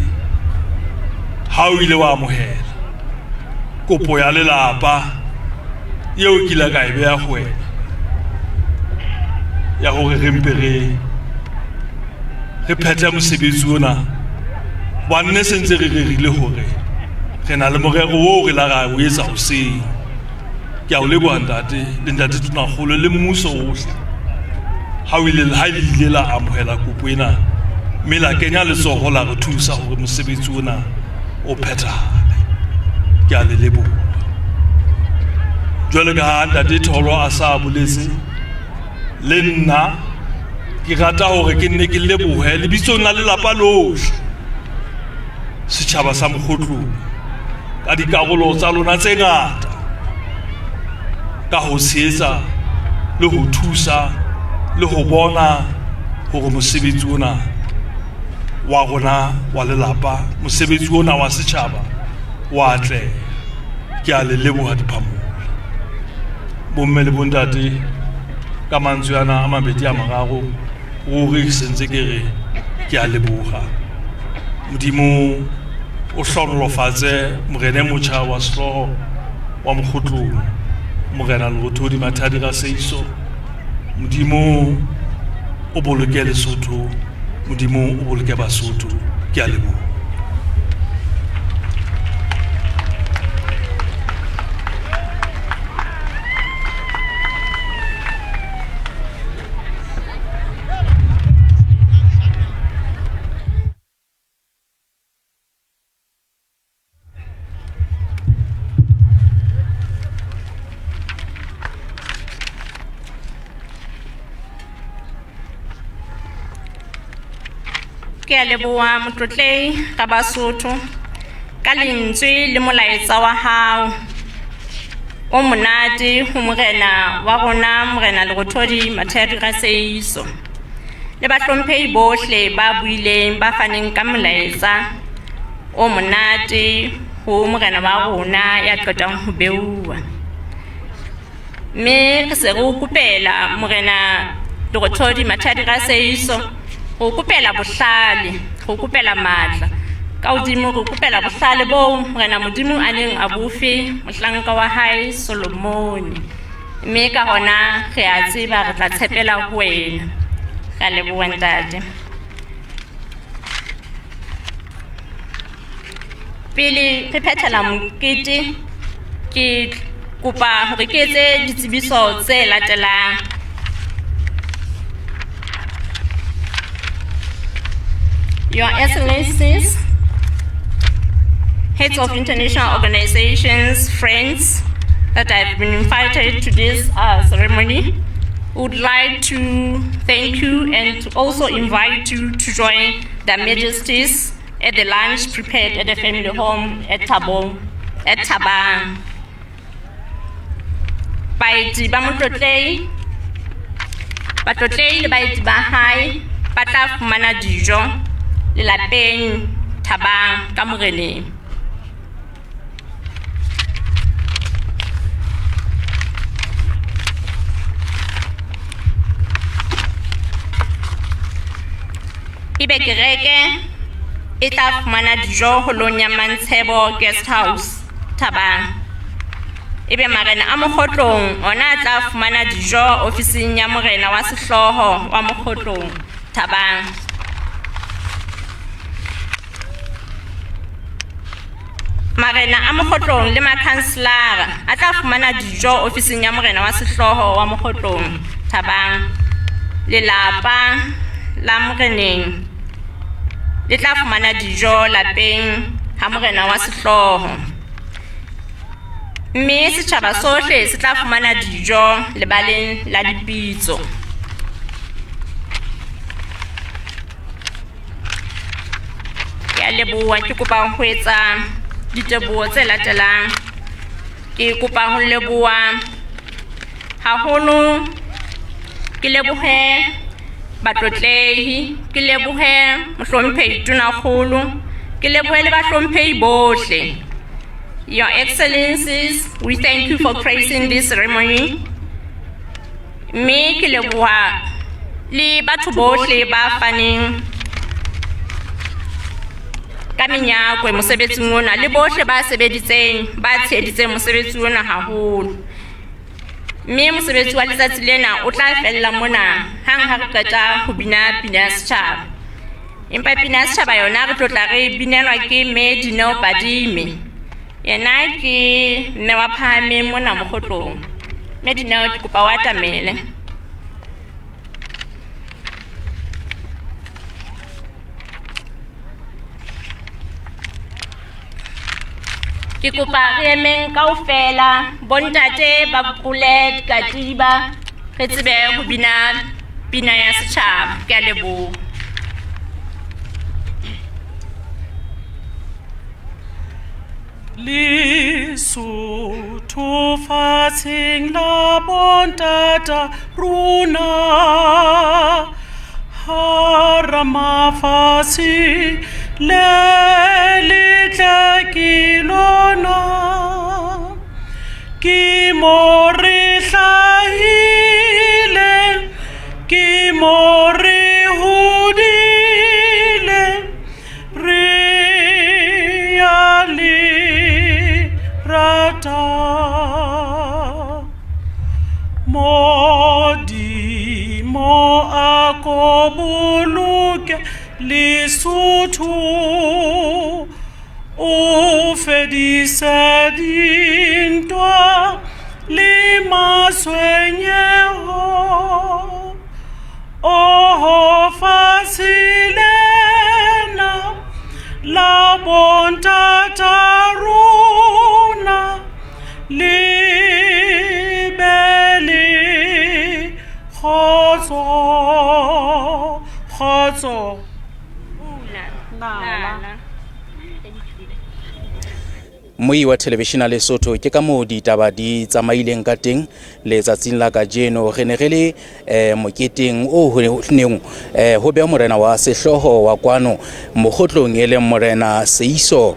ha o ile wa amohela kopo ya lelapa eo ke ile ka e beha ho wena, ya hore re mpe re phethe mosebetsi ona, hobane ne se ntse re rerile hore re na le morero oo re la ra o etsa hoseng. Ke a o leboha ntate, le ntate Tonakgolo le mmuso ohle, ha o ile ha le ile la amohela kopo ena, mme la kenya letsoho la re thusa hore mosebetsi ona o phethahale. Ke a le leboha. Jwale ka ha Ntate Tholo a sa boletse, le nna ke rata hore ke nne ke lebohe lebitsong la lelapa lohle setjhaba sa Mokgotlong ka dikarolo tsa lona tse ngata, ka ho tshehetsa le ho thusa le ho bona hore mosebetsi ona wa rona wa lelapa, mosebetsi ona wa setjhaba wa atleha. Ke a le leboha diphamola. Bomme le bontate, ka mantswe ana a mabedi a mararo, ruri ke sentse ke re ke a leboha. Modimo o hlohonolofatse morena e motjha wa sehlooho wa Mokgotlong, Morena Lerothodi Mathadi Raseiso. Modimo o boloke Lesotho, Modimo o boloke Basotho. Ke a leboha. Ke a leboha motlotlehi ka Basotho ka lentswe le molaetsa wa hao o monate ho morena wa rona, Morena Lerothodi Mathadi Raseiso, le bahlomphehi bohle ba buileng, ba faneng ka molaetsa o monate ho morena wa rona ya qetang ho beuwa. Mme re se re o kopela Morena Lerothodi Mathadi Raseiso, re o kopela bohlale, re o kopela matla. Ka hodimo re o kopela bohlale boo Morena Modimo a neng a bo fe mohlanka wa hae Solomone. Mme ka hona re a tseba re tla tshepela ho wena. Re a leboha ntate. Pele re phethela mokete, ke kopa hore ke etse ditsebiso tse latelang. Your Excellencies, heads of international organizations, friends that have been invited to this ceremony, would like to thank you and to also invite you to join their Majesties at the lunch prepared at the family home at Thabong, at Thabang. Baeti ba motlotlehi, batlotlehi le baeti ba hae ba tla fumana dijo lelapeng Thabang ka moreneng. Ebe kereke e tla fumana dijo holong ya Mantshebo Guest House Thabang. Ebe marena a Mokgotlong ona a tla fumana dijo ofising ya morena wa sehlooho wa Mokgotlong Thabang. Marena a Mokgotlong le makhanselara a tla fumana dijo ofising ya morena wa sehlooho wa Mokgotlong Thabang. Lelapa la moreneng le tla fumana dijo lapeng ha morena wa sehlooho. Mme setjhaba sohle se tla fumana dijo lebaleng la dipitso. Ke a leboha, ke kopa ho etsa diteboho tse latelang. Ke kopa ho leboha haholo, ke lebohe batlotlehi, ke lebohe mohlomphehi Tonakgolo, ke lebohe le bahlomphehi bohle. Your Excellencies, we thank you for praising this ceremony. Mme ke leboha le batho bohle ba faneng ka menyakwe mosebetsing ona, le bohle ba sebeditseng, ba tsheheditseng mosebetsi ona haholo. Mme mosebetsi wa letsatsi lena o tla fella mona hang ha re qeta ho bina pina ya setjhaba. Empa pina ya setjhaba yona re tlo tla re binelwa ke Mme Dineo Padime. Yena ke mme wa phahameng mona Mokgotlong. Mme Dineo, ke kopa o atamele. Ke kopa re emeng kaofela, bontate ba bopole katiba, re tsebe ho bina pina ya setjhaba. Ke a leboha. Lesotho fatsheng la bontata rona, hara mafatshe le letle ke lona. Ke mo re hlahileng, ke mo re hodileng, re ya le rata. Modimo a ko boloke Lesotho, o fedise dintwa le matshwenyeho. Oho fatshe lena la bontata rona, le be le kgotso, kgotso. Moi wa televishene ya Lesotho, ke ka moo ditaba di tsamaileng ka teng letsatsing la kajeno. Re ne re le moketeng o ho neng ho beha morena wa sehlooho wa kwano Mokgotlong, e leng morena Seiso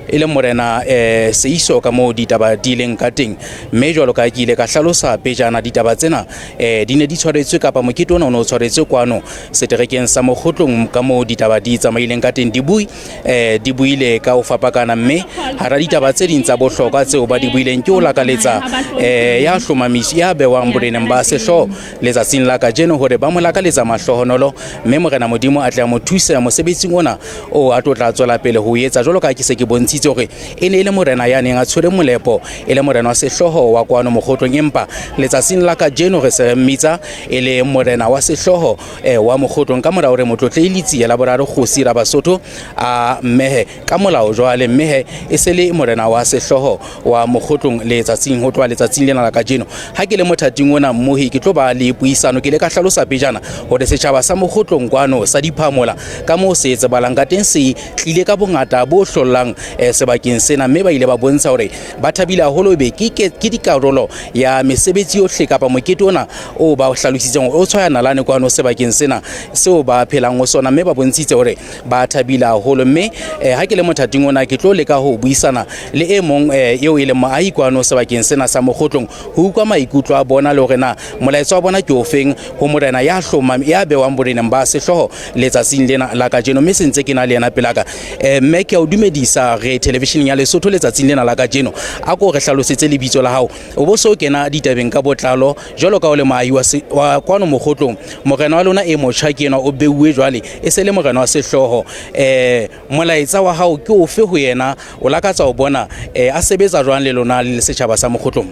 e leng morena um Seiso ka moo ditaba di leng ka teng. Mme jwalo ka ke ile ka hlalosa pejana, ditaba tsena um di ne di tshwaretswe kapa mokete ona o ne o tshwaretswe kwano seterekeng sa Mokgotlong. Ka moo ditaba di tsamaileng ka teng, dibui um di buile ka ho fapakana, mme hara ditaba tse ding tsa bohlokwa tseo ba di buileng ke ho lakaletsa um ya hlomamiso ya bewang boreneng ba sehlooho letsatsing la kajeno hore ba mo lakaletsa mahlohonolo, mme morena Modimo a tle a mo thuse mosebetsing ona o a tlo tla tswela pele ho etsa. Jwalo ka ke se ke bontshitse hore e ne e le morena ya neng a tshwere molepo, e le morena wa sehlooho wa kwano Mokgotlong, empa letsatsing la kajeno re se re mmitsa e le morena wa sehlooho wa Mokgotlong ka mora hore Motlotlei Letsie la boraro kgosi Rabasotho a mmehe ka molao jwale, mmehe e se le morena wa sehlooho wa Mokgotlong letsatsing ho tloha letsatsing lena la kajeno. Ha ke le mothating ona mmohi, ke tlo ba le puisano. Ke le ka hlalosa pejana hore setjhaba sa Mokgotlong kwano sa Diphamola ka moo se tsebalang ka teng se tlile ka bongata bo hlollang sebakeng sena, mme ba ile ba bontsha hore ba thabile haholo ebe ke dikarolo ya mesebetsi yohle kapa mokete ona o ba hlalositseng o tshwaya nalane kwano sebakeng sena seo ba phelang ho sona, mme ba bontshitse hore ba thabile haholo. Mme ha ke le mothating ona ke tlo leka ho buisana le e mong eo e leng moahi kwano sebakeng sena sa Mokgotlong ho utlwa maikutlo a bona le hore na molaetsa wa bona ke ofeng ho morena ya hlomang ya bewang boreneng ba sehlooho letsatsing lena la kajeno. Mme se ntse ke na le yena pelaka. Mme ke a o dumedisa re televisioneng ya Lesotho letsatsing lena la kajeno. A ko re hlalosetse lebitso la hao, o bo so kena ditabeng ka botlalo jwalo ka o le moahi wa kwano Mokgotlong. Morena wa lona e motjha ke enwa o beuwe jwale e se le morena wa sehlooho. Molaetsa wa hao ke ofe ho yena? O lakatsa ho bona a sebetsa jwang le lona le setjhaba sa Mokgotlong?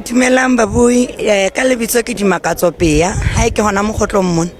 Dumelang babui, ka lebitso ke Dimakatso Peya, ha ke hona Mokgotlong mona.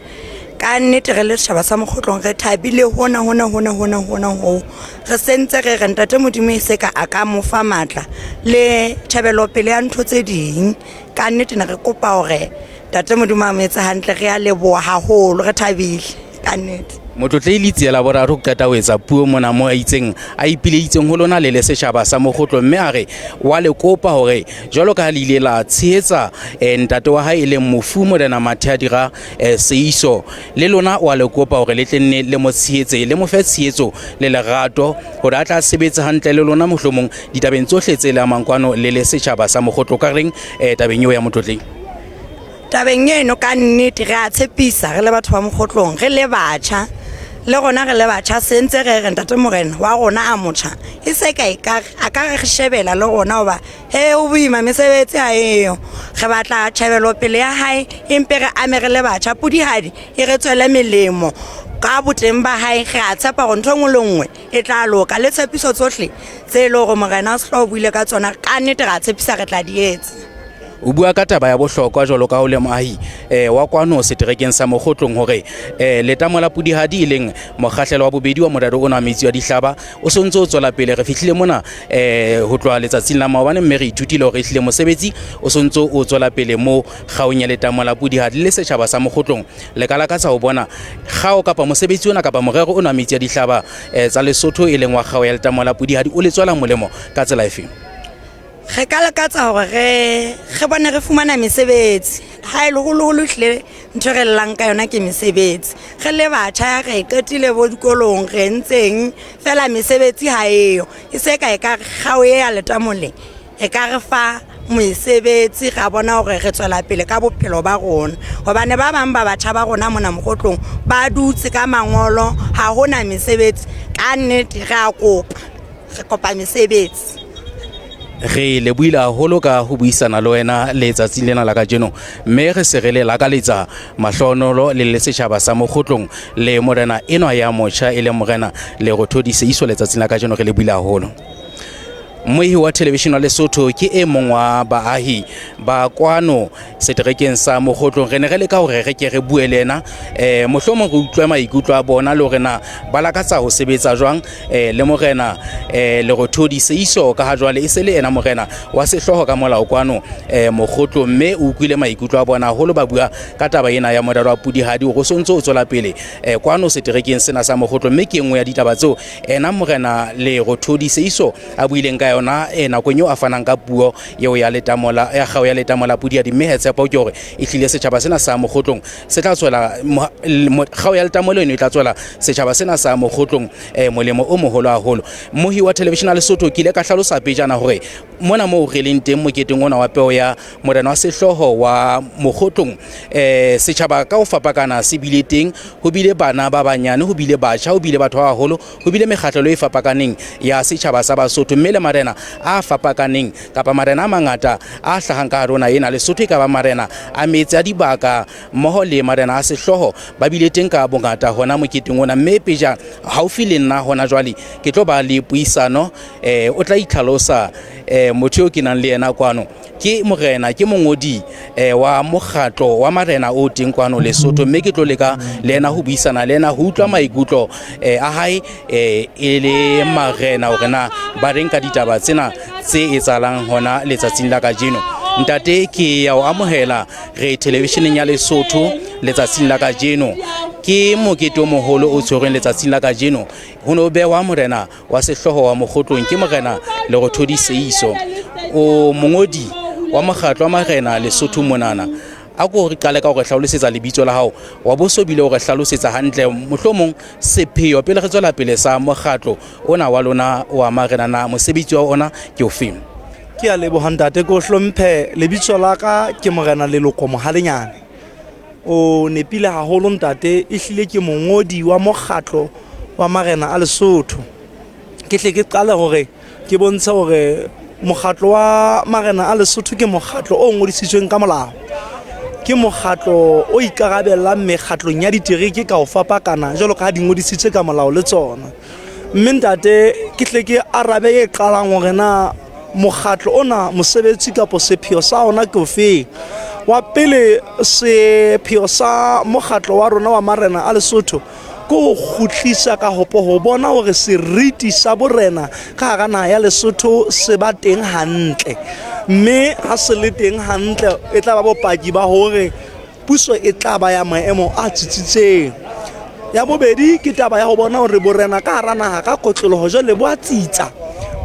Ka nnete re le setjhaba sa Mokgotlong re thabile hona hona hona hona hona ho. Re sentse re re ntate Modimo e se ka a ka mo fa matla le tjhebelopele ya ntho tse ding. Ka nnete ne re kopa hore ntate Modimo a mo etse hantle, re a leboha haholo, re thabile ka nnete. Motlotlei Letsie la boraro qeta ho etsa puo mona mo a itseng a ipileditseng ho lona le le setjhaba sa Mokgotlo, mme a re wa le kopa hore jwalo ka ha le ile la tshehetsa ntate wa hae e leng mofu morena Mathadira Seiso, le lona wa le kopa hore le tle nne le mo tshehetse, le mo fe tshehetso le lerato hore a tla sebetse hantle le lona mohlomong ditabeng tsohle tse le amang kwano le le setjhaba sa Mokgotlo. Ka reng tabeng eo ya Motlotlei? Tabeng eno ka nnete re a tshepisa re le batho ba Mokgotlong, re le batjha le rona re le batjha sentse re re ntate morena wa rona a motjha e se ka e ka a ka re shebela le rona hoba he o boima mesebetsi ha eyo. Re batla tjhebelopele ya hae empe re ame re le batjha, pudihadi e re tswele melemo ka boteng ba hae. Re a tshepa hore ntho e nngwe le nngwe e tla loka le tshepiso tsohle tse e le hore morena o buile ka tsona, ka nnete re a tshepisa re tla di etsa. O bua ka taba ya bohlokwa jwalo ka o le moahi wa kwano seterekeng sa Mokgotlong hore letamo la Pudihadi e leng mokgahlelo wa bobedi wa morero ona wa metsi wa dihlaba o sontse o tswela pele. Re fihlile mona ho tloha letsatsing la maobane, mme re ithutile hore ehlile mosebetsi o sontse o tswela pele mo kgaong ya letamo la Pudihadi. Le setjhaba sa Mokgotlong le ka lakatsa ho bona kgao kapa mosebetsi ona kapa morero ona wa metsi ya dihlaba tsa Lesotho e leng wa kgao ya letamo la Pudihadi o le tswela molemo ka tsela efeng? Re ka lakatsa hore re bone re fumana mesebetsi. Ha e le holoholo hlile ntho re llang ka yona ke mesebetsi. Re le batjha re qetile bo dikolong re ntseng fela mesebetsi ha eyo. E se ka e ka kgao e ya letamo le e ka re fa mesebetsi ra bona hore re tswela pele ka bophelo ba rona. Hobane ba bang ba batjha ba rona mona Mokgotlong ba dutse ka mangolo, ha hona mesebetsi. Ka nnete re a kopa, re kopa mesebetsi. Re lebohile haholo ka ho buisana le wena letsatsing lena la kajeno, mme re se re le lakaletsa mahlohonolo le le setjhaba sa Mokgotlong le morena enwa ya motjha e leng morena Lerothodi Seiso letsatsing la kajeno. Re lebohile haholo. Mmohi wa television wa Lesotho ke e mong wa baahi ba kwano seterekeng sa Mokgotlong. Re ne re leka hore re ke re bue le yena mohlomong re utlwe maikutlo a bona le hore na ba lakatsa ho sebetsa jwang le morena Lerothodi Seiso ka ha jwale e se le ena morena wa sehlooho ka molao kwano Mokgotlong. Mme o utlwile maikutlo a bona haholo ba bua ka taba ena ya morero wa Pudihadi hore o sontse o tswela pele kwano seterekeng sena sa Mokgotlong. Mme ke e nngwe ya ditaba tseo ena morena Lerothodi Seiso a buileng ka yona. yona nakong eo a fanang ka puo eo ya letamo la ya kgao ya letamo la Podiadi. Mme he tshepo ke hore e hlile setjhaba sena sa Mokgotlong se tla tswela kgao ya letamo leno e tla tswela setjhaba sena sa Mokgotlong molemo o moholo haholo. Mmohi wa television ya Lesotho, ke ile ka hlalosa pejana hore mona moo re leng teng moketeng ona wa peo ya morena wa sehlooho wa Mokgotlong, setjhaba ka ho fapakana se bile teng. Ho bile bana ba banyane, ho bile batjha, ho bile batho ba baholo, ho bile mekgahlelo e fapakaneng ya setjhaba sa Basotho, mme le marena a fapakaneng kapa marena a mangata a hlahang ka hare ho naha ena Lesotho, e ka ba marena a metse a dibaka mmoho le marena a sehlooho, ba bile teng ka bongata hona moketeng ona. Mme peja haufi le nna hona jwale ke tlo ba le puisano, o tla itlhalosa motho eo ke nang le yena kwano ke morena, ke mongodi wa mokgatlo wa marena o teng kwano Lesotho, mme ke tlo leka le yena ho buisana le yena ho utlwa maikutlo a hae e le marena hore na ba reng ka ditaba tsena tse etsahalang hona letsatsing la kajeno. Ntate, ke ya o amohela re televisioneng ya Lesotho letsatsing la kajeno. Ke mokete o moholo o tshwerweng letsatsing la kajeno, ho no behwa morena wa sehlooho wa Mokgotlong ke morena Lerothodi Seiso. O mongodi wa mokgatlo wa marena Lesotho monana, a ko re qale ka hore hlalosetsa lebitso la hao, wa bo so bile hore hlalosetsa hantle mohlomong sepheo pele re tswela pele sa mokgatlo ona wa lona wa marena, na mosebetsi wa ona ke ofeng? Ke a leboha ntate, ke o hlomphe. Lebitso la ka ke morena Leloko Mohalenyane. O nepile haholo ntate, ehlile ke mongodi wa mokgatlo wa marena a Lesotho. Ke hle ke qale hore ke bontshe hore mokgatlo wa marena a Lesotho ke mokgatlo o ngodisitsweng ka molao, ke mokgatlo o ikarabellang mekgatlong ya ditereke ka ho fapakana jwalo ka ha di ngodisitswe ka molao le tsona. Mme ntate, ke hle ke arabe e qalang hore na mokgatlo ona mosebetsi kapo sepheo sa ona ke ofeng. Wa pele, sepheo sa mokgatlo wa rona wa marena a Lesotho ke ho kgutlisa ka hopo ho bona hore seriti sa borena ka hara naha ya Lesotho se ba teng hantle, mme ha se le teng hantle e tla ba bopaki ba hore puso e tla ba ya maemo a tsitsitseng. Ya bobedi ke taba ya ho bona hore borena ka hara naha ka kotloloho jwale bo a tsitsa,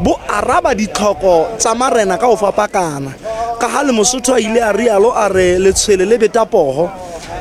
bo araba ditlhoko tsa marena ka ho fapakana. Ka ha le Mosotho a ile a rialo a re letshwele le beta poho,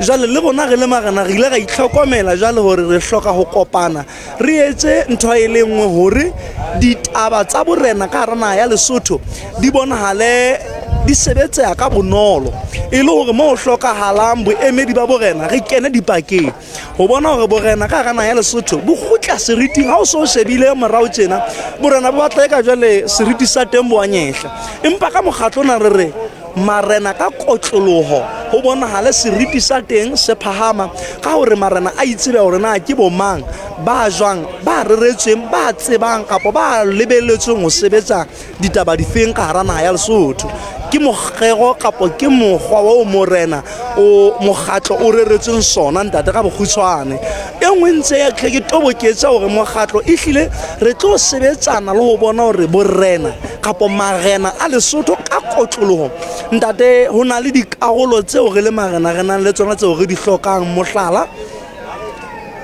jwale le rona re le marena re ile ra itlhokomela jwale hore re hloka ho kopana re etse ntho e le nngwe hore ditaba tsa borena ka hara naha ya Lesotho di bonahale di sebetseha ka bonolo, e le hore mo ho hlokahalang boemedi ba borena re kene dipakeng ho bona hore borena ka hara naha ya Lesotho bo kgutla seriting. Ha o so shebile morao tjena, borena bo batla eka jwale seriti sa teng bo a nyehla, empa ka mokgatlo ona re re marena ka kotloloho ho bonahale seriti sa teng se phahama, ka hore marena a itsebe hore na ke bo mang ba jwang ba reretsweng ba tsebang kapa ba lebelletsweng ho sebetsa ditaba difeng ka hara naha ya Lesotho. Ke mokgero kapa ke mokgwa oo morena o mokgatlo o reretsweng sona ntate ka bokgutshwane. E nngwe ntse ya tle ke toboketsa hore mokgatlo ehlile re tlo sebetsana le ho bona hore borena kapa marena a Lesotho ka kotloloho ntate ho na le dikarolo tseo re le marena re nang le tsona tseo re di hlokang. Mohlala,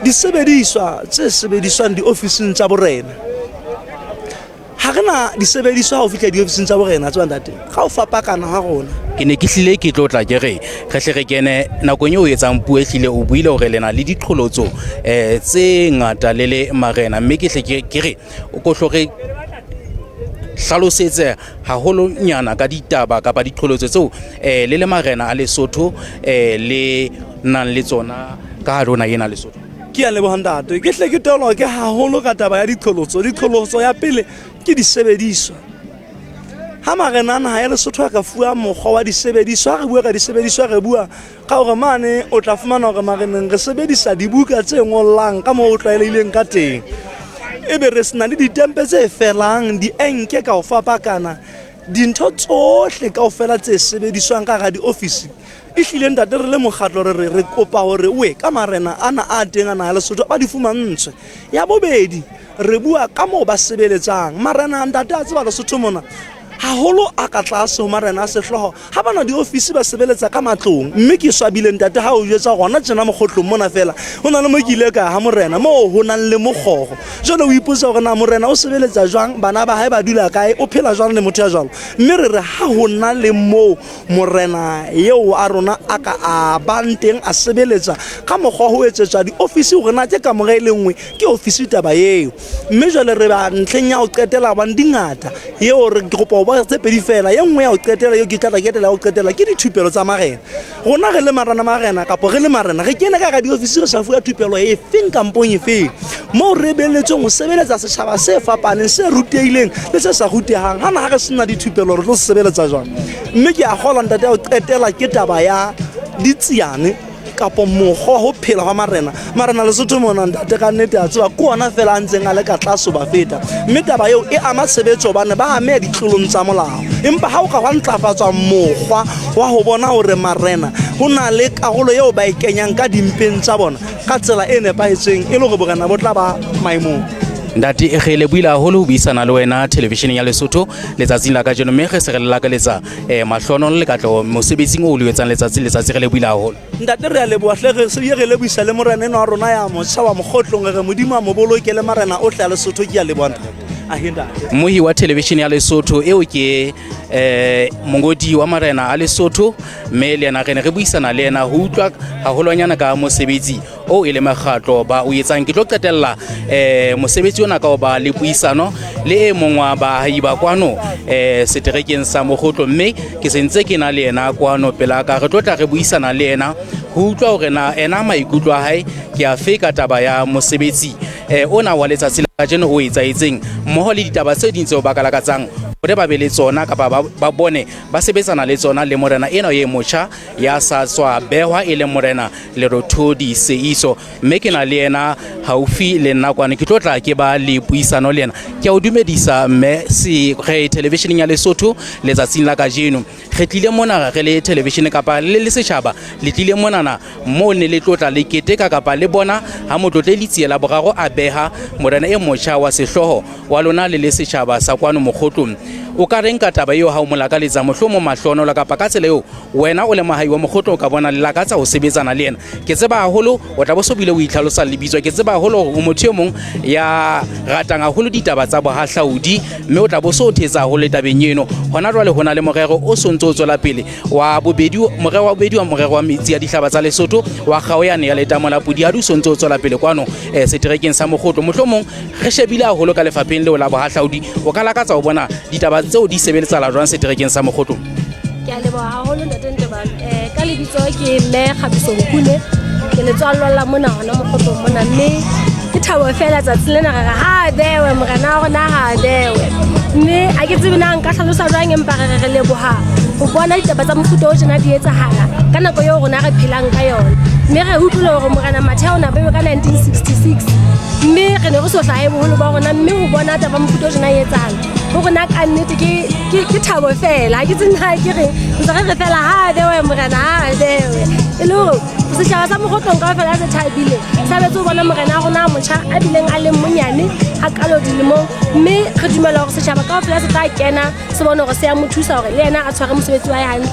disebediswa tse sebediswang diofising tsa borena, ha re na disebediswa ha o fihla diofising tsa borena tswa ntate ga o fapakana ha rona. Ke ne ke hlile ke tlo tla ke re re hle re kene nakong eo o etsang puo, e hlile o buile hore le na le diqholotso tse ngata le le marena, mme ke hle ke re o ko hlo re hlalosetse haholonyana ka ditaba kapa diqholotso tseo le le marena a Lesotho le nang le tsona ka hare ho naha ena Lesotho. Ke a leboha ntate, ke hle ke toloke haholo ka taba ya diqholotso. Diqholotso ya pele ke disebediswa. Ha marena a naha ya Lesotho a ka fuwa mokgwa wa disebediswa, ha re bua ka disebediswa re bua ka hore mane o tla fumana hore mareneng re sebedisa dibuka tse ngollang ka moo o tlwaelehileng ka teng, ebe re sena le ditempe tse felang, dienke ka ho fapakana, dintho tsohle kaofela tse sebediswang ka hara diofisi. Ehlile ntate re le mokgatlo re re re kopa hore oe ka marena ana a teng a naha ya Lesotho ba di fumantshwe. Ya bobedi, re bua ka moo ba sebeletsang marena ntate a tseba Lesotho mona. Haholo a ka tlase ho marena a sehlooho ha ba na diofisi ba sebeletsa ka matlong mme ke swabile ntate ha o jwetsa gona tjena mokgotlong mona fela ho na le mo ke ile ka ya ha morena moo ho nang le mokgogo jwale o ipotsa hore na morena o sebeletsa jwang bana ba hae ba dula kae o phela jwang le motho ya jwalo mme re re ha ho na le moo morena eo a rona a ka a bang teng a sebeletsa ka mokgwa ho etsetswa diofisi hore na ke kamora e le nngwe ke ofisi taba eo mme jwale re ba ntlheng ya ho qetela hobane di ngata eo re ke kopa ho ba tse pedi fela ye nngwe ya ho qetela eo ke tla tla ke etela ya ho qetela ke dithupelo tsa marena rona re le marena marena kapo re le marena re kene ka ga diofisi re sa fuwa thupelo e feng kampong e feng moo re beletsweng ho sebeletsa setjhaba se fapaneng se rutehileng le se sa rutehang hana ha re sena dithupelo re tlo se sebeletsa jwang mme ke a kgolwa ntate ya ho qetela ke taba ya ditsiane kapo mokgwa ho phela wa marena marena lesotho mona ntate ka nnete a tseba ke ona fela a ntseng a le ka tlase ba feta mme taba eo e ama tshebetso hobane ba ameha ditlolong tsa molao empa ha o ka wa ntlafatswa mokgwa wa ho bona hore marena ho na le karolo eo ba e kenyang ka dimpeng tsa bona ka tsela e nepahetseng e le hore borena bo tla ba maemong. Ntate e re lebohile haholo ho buisana le wena televisheneng ya Lesotho letsatsing la kajeno mme re se re le lakaletsa mahlonolo le katleho mosebetsing o o etsang letsatsi le letsatsi. Re lebohile haholo. Ntate re a leboha hle re se re lebohisa le morena enwa wa rona ya motjha wa mokgotlong re re Modimo a mo boloke le marena ohle a Lesotho ke a leboha ntate. Ahe ntate. Mmohi wa televishene ya Lesotho eo ke mongodi wa marena a Lesotho mme le yena re ne re buisana le yena ho utlwa haholwanyana ka mosebetsi o e le mekgatlo ba o etsang. Ke tlo qetella mosebetsi ona ka ho ba le puisano le e mong wa baahi ba kwano seterekeng sa Mokgotlo mme ke sentse ke na le yena kwano pela ka re tlo tla re buisana le yena ho utlwa hore na ena maikutlo a hae ke afe ka taba ya mosebetsi ona wa letsatsi la kajeno o etsahetseng mmoho le ditaba tse ding tseo ba ka lakatsang hore ba be le tsona kapa ba bone ba sebetsana le tsona le morena ena e motjha ya sa tswa behwa e leng morena Lerothodi Seiso mme ke na le yena haufi le nna kwane ke tlo tla ke ba le puisano le yena. Ke a o dumedisa mme se re televisioneng ya Lesotho letsatsing la kajeno re tlile mona re le television kapa le le setjhaba le tlile monana moo ne le tlotla le keteka kapa le bona ha motlotle Letsie la boraro a beha morena e motjha wa sehlooho wa lona le le setjhaba sa kwano Mokgotlong. O ka reng ka taba eo ha o mo lakaletsa mohlomong mahlonolo kapa ka tsela eo wena o le mohai wa Mokgotlo o ka bona le lakatsa ho sebetsana le yena? Ke tseba haholo o tla bo so bile o itlhalosa lebitso. Ke tseba haholo hore o motho e mong ya ratang haholo ditaba tsa bohahlaudi mme o tla bo so o thetsa haholo tabeng eno. Hona jwale ho na le morero o so ntse o tswela pele wa bobedi, morero wa bobedi wa morero wa metsi ya dihlaba tsa Lesotho wa kgao yane ya letamo la Pudihadi o so ntse o tswela pele kwano seterekeng sa Mokgotlo. Mohlomong re shebile haholo ka lefapheng leo la bohahlaudi, o ka lakatsa ho bona ditaba tseo di sebeletsala jwang seterekeng sa Mokgotlo? Ke a leboha haholo ntate Ntebalo. Ka lebitso ke mme Kgabiso Nkune, ke letswallo la mona hona Mokgotlong mona mme ke thabo fela tsatsi lena re re ha bewe morena wa rona ha bewe mme a ke tsebe na nka hlalosa jwang empa re re re leboha ho bona ditaba tsa mofuta o tjena di etsahala ka nako eo rona re phelang ka yona mme re utlwile hore morena Matheo o na bewe ka 1966 mme re ne re so hlahe boholo ba rona mme ho bona taba mofuta o tjena e etsahala ho rona ka nnete ke thabo fela ha ke tsebe na ke reng ntse re re fela ha bewe morena ha bewe e le hore setjhaba sa Mokgotlong kaofela se thabile sa betse ho bona morena wa rona a motjha a bileng a leng monyane hakalo dilemong mme re dumela hore setjhaba kaofela se tla kena se bone hore se ya mo thusa hore le yena a tshware mosebetsi wa hae hantle.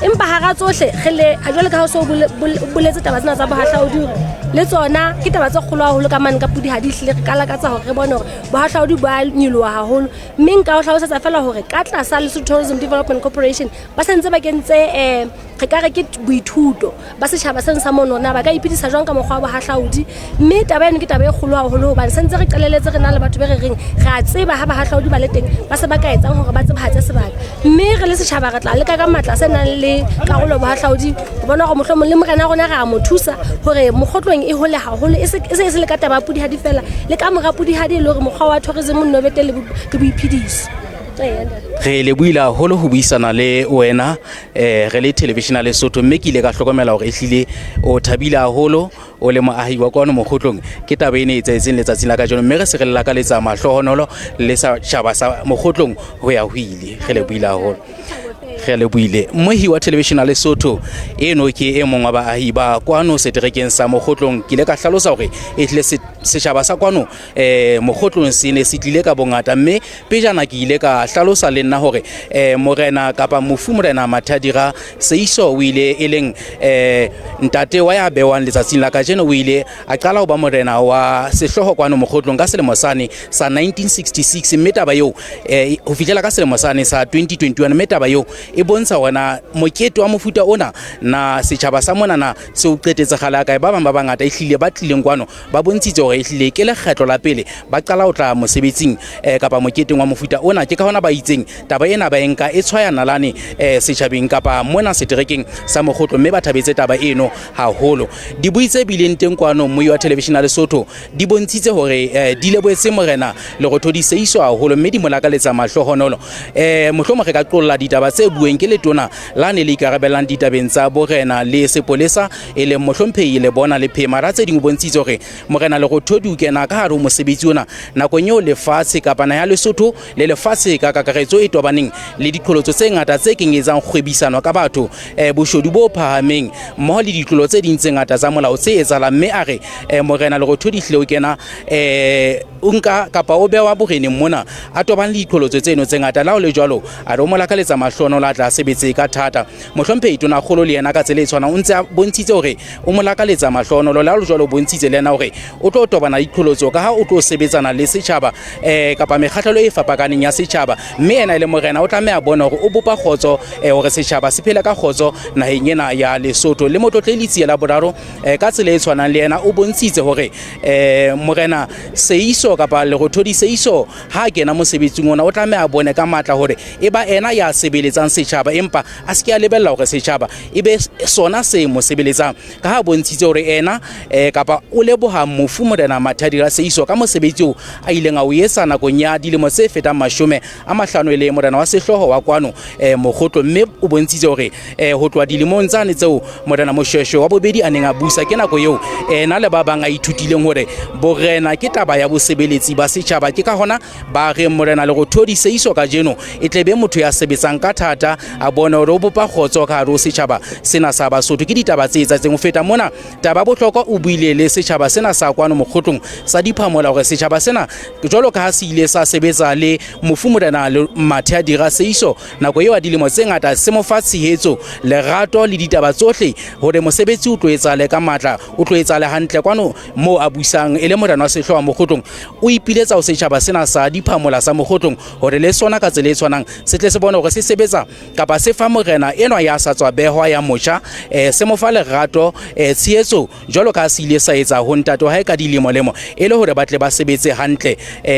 Empa hara tsohle re le jwale ka ha o so boletse taba tsena tsa bohahlaudi hore le tsona ke taba tse kgolo haholo ka mane ka Pudihadi ehlile re ka lakatsa hore re bone hore bohahlaudi bo a nyoloha haholo mme nka o hlalosetsa fela hore ka tlasa Lesotho Tourism Development Corporation ba sentse ba kentse re ka re ke boithuto ba setjhaba seng sa mono na ba ka iphedisa jwang ka mokgwa wa bohahlaudi mme taba eno ke taba e kgolo haholo hobane sentse re qaleletse re na le batho be re reng re a tseba ha bahahlaudi ba le teng ba se ba ka etsang hore ba tsebahatse sebaka mme re le setjhaba re tla leka ka matla se nang le karolo bohahlaudi ho bona hore mohlomong le morena rona re a mo thusa hore Mokgotlong e hole haholo e se e se le ka taba ya Pudihadi fela le ka mora Pudihadi e le hore mokgwa wa tourism o nno be teng le boiphediso. Re lebohile haholo ho buisana le wena re le television ya Lesotho mme ke ile ka hlokomela hore ehlile o thabile haholo o le moahi wa kwano Mokgotlong. Ke taba ena e etsahetseng letsatsing la kajeno mme re se re lakaletsa mahlohonolo le setjhaba sa Mokgotlong ho ya ho ile. Re lebohile haholo. Re lebohile. Mmohi wa Television ya Lesotho eno ke e mong wa baahi ba kwano seterekeng sa Mokgotlong. Ke ile ka hlalosa hore e hlile setjhaba sa kwano Mokgotlong se ne se tlile ka bongata, mme pejana ke ile ka hlalosa le nna hore morena kapa mofu morena Mathadira Seiso o ile e leng ntate wa ya bewang letsatsing la kajeno, o ile a qala ho ba morena wa sehlooho kwano Mokgotlong ka selemo sane sa 1966, mme taba eo ho fihlela ka selemo sane sa 2021, mme taba eo e bontsha hore na mokete wa mofuta ona na setjhaba sa mona na se o qetetse kgale kae. Ba bang ba bangata e hlile ba tlileng kwano ba bontshitse hore e hlile ke lekgetlo la pele ba qala ho tla mosebetsing kapa moketeng wa mofuta ona. Ke ka hona ba itseng taba ena ba e nka e tshwaya nalane setjhabeng kapa mona seterekeng sa Mokgotlo, mme ba thabetse taba eno haholo. Dibui tse bileng teng kwano mmui wa television ya Lesotho di bontshitse hore di lebohetse morena Lerothodi Seiso haholo, mme di mo lakaletsa mahlohonolo. Mohlomong re ka qolla ditaba tse bueng ke letona la ne le ikarabellang ditabeng tsa borena le sepolesa e leng mohlomphehi Lebona le Phema. Ra tse ding o bontshitse hore morena Lerothodi o kena ka hare ho mosebetsi ona nakong eo lefatshe kapa naha ya Lesotho le lefatshe ka kakaretso e tobaneng le diqholotso tse ngata tse kenyetsang kgwebisano ka batho, boshodu bo phahameng mmoho le ditlolo tse ding tse ngata tsa molao tse etsahalang. Mme a re morena Lerothodi hlile o kena o nka kapa o bewa boreneng mona a tobang le diqholotso tseno tse ngata. Le ha ho le jwalo, a re o mo lakaletsa mahlohonolo, a tla sebetse ka thata. Mohlomphehi Tonakgolo le yena ka tsela e tshwanang o ntse a bontshitse hore o mo lakaletsa mahlohonolo. Le ha ho le jwalo, o bontshitse le yena hore o tlo tobana le diqholotso ka ha o tlo sebetsana le setjhaba kapa mekgahlelo e fapakaneng ya setjhaba, mme yena e le morena o tlameha bona hore o bopa kgotso hore setjhaba se phele ka kgotso naheng ena ya Lesotho. Le Motlotlehli Letsie la Boraro ka tsela e tshwanang le yena o bontshitse hore morena Seiso kapa Lerothodi Seiso ha a kena mosebetsing ona o tlameha bone ka matla hore e ba ena ya sebeletsang setjhaba, empa a se ke a lebella hore setjhaba e be sona se mo sebeletsang, ka ha bontshitse hore ena kapa o leboha mofu morena Mathadira Seiso ka mosebetsi oo a ileng a o etsa nakong ya dilemo tse fetang 50 e le morena wa sehlooho wa kwano Mokgotlo. Mme o bontshitse hore ho tloha dilemong tsane tseo morena Moshweshwe wa bobedi a neng a busa, ke nako eo ena le ba bang a ithutileng hore borena ke taba ya bosebeletsi ba setjhaba. Ke ka hona ba reng morena Lerothodi Seiso kajeno e tle be motho ya sebetsang ka thata, a bone hore o bopa kgotso ka hare ho setjhaba sena sa Basotho. Ke ditaba tse etsaetseng. Ho feta mona, taba bohlokwa o buile le setjhaba sena sa kwano Mokgotlong sa Diphamola hore setjhaba sena jwalo ka ha se ile sa sebetsa le mofu morena Mathadira Seiso nako eo a dilemo tse ngata, se mo fa tshehetso, lerato le ditaba tsohle hore mosebetsi o tlo etsahale ka matla, o tlo etsahale hantle kwano moo a busang e le morena wa sehlooho Mokgotlong. O ipiletsa ho setjhaba sena sa Diphamola sa Mokgotlong hore le sona ka tsela e tshwanang se tle se bone hore se sebetsa kapa se fa morena enwa ya sa tswa behwa ya motjha, se mo fa lerato, tshehetso jwalo ka se ile sa etsa ho ntate wa hae ka dilemo-lemo, e le hore ba tle ba sebetse hantle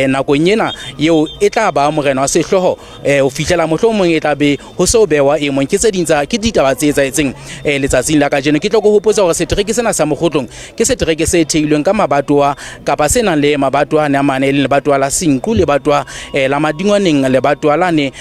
nakong ena eo e tla ba morena wa sehlooho ho fihlela mohlomong e tla be ho se o behwa e mong. Ke tse ding tsa ke ditaba tse etsahetseng letsatsing la kajeno. Ke tlo go hopotsa hore setereke sena sa Mokgotlong ke setereke se theilweng ka mabatowa kapa se nang le mabatowa a ne a mane, e leng lebatowa la Senqu, lebatowa la Madingwaneng, lebatowa lane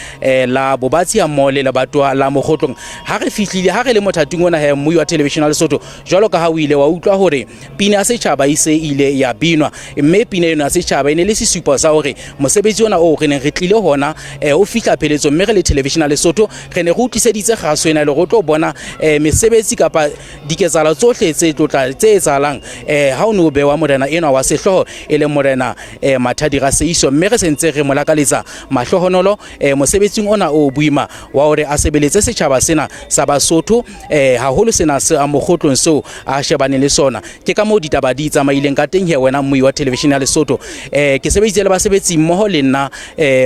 la Bobatsi ha mmoho le lebatowa la Mokgotlong. Ha re fihlile, ha re le mothating ona he mmui wa television ya Lesotho, jwalo ka ha o ile wa utlwa hore pina ya setjhaba e se ile ya binwa, mme pina eno ya setjhaba e ne le sesupo sa hore mosebetsi ona oo re neng re tlile hona o fihla pheletsong. Mme re le television ya Lesotho re ne re utlwiseditse kgaso ena le go tlo bona mesebetsi kapa diketsahalo tsohle tse tlotla tse etsahalang ha o ne o bewa morena enwa wa sehlooho e leng morena Mathadira Seiso. Mme re sentse re mo lakaletsa mahlohonolo mosebetsing ona o boima wa hore a sebeletse setjhaba sena sa Basotho, haholo sena se Mokgotlong seo a shebaneng le sona. Ke ka moo ditaba di tsamaileng ka teng he wena mmui wa television ya Lesotho. Ke sebeditse le basebetsi mmoho le nna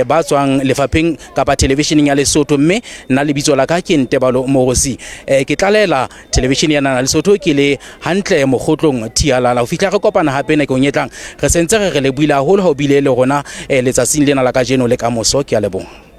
ba tswang lefapheng kapa televisioneng ya Lesotho, mme nna lebitso la ka ke Ntebalo Morosi. Ke tlalela television ya nana Lesotho ke le hantle Mokgotlong Thialala. Ho fihla re kopana hape nakong e tlang, re sentse re re lebohile haholo ha o bile le rona letsatsing lena la kajeno le kamoso. Ke a leboha.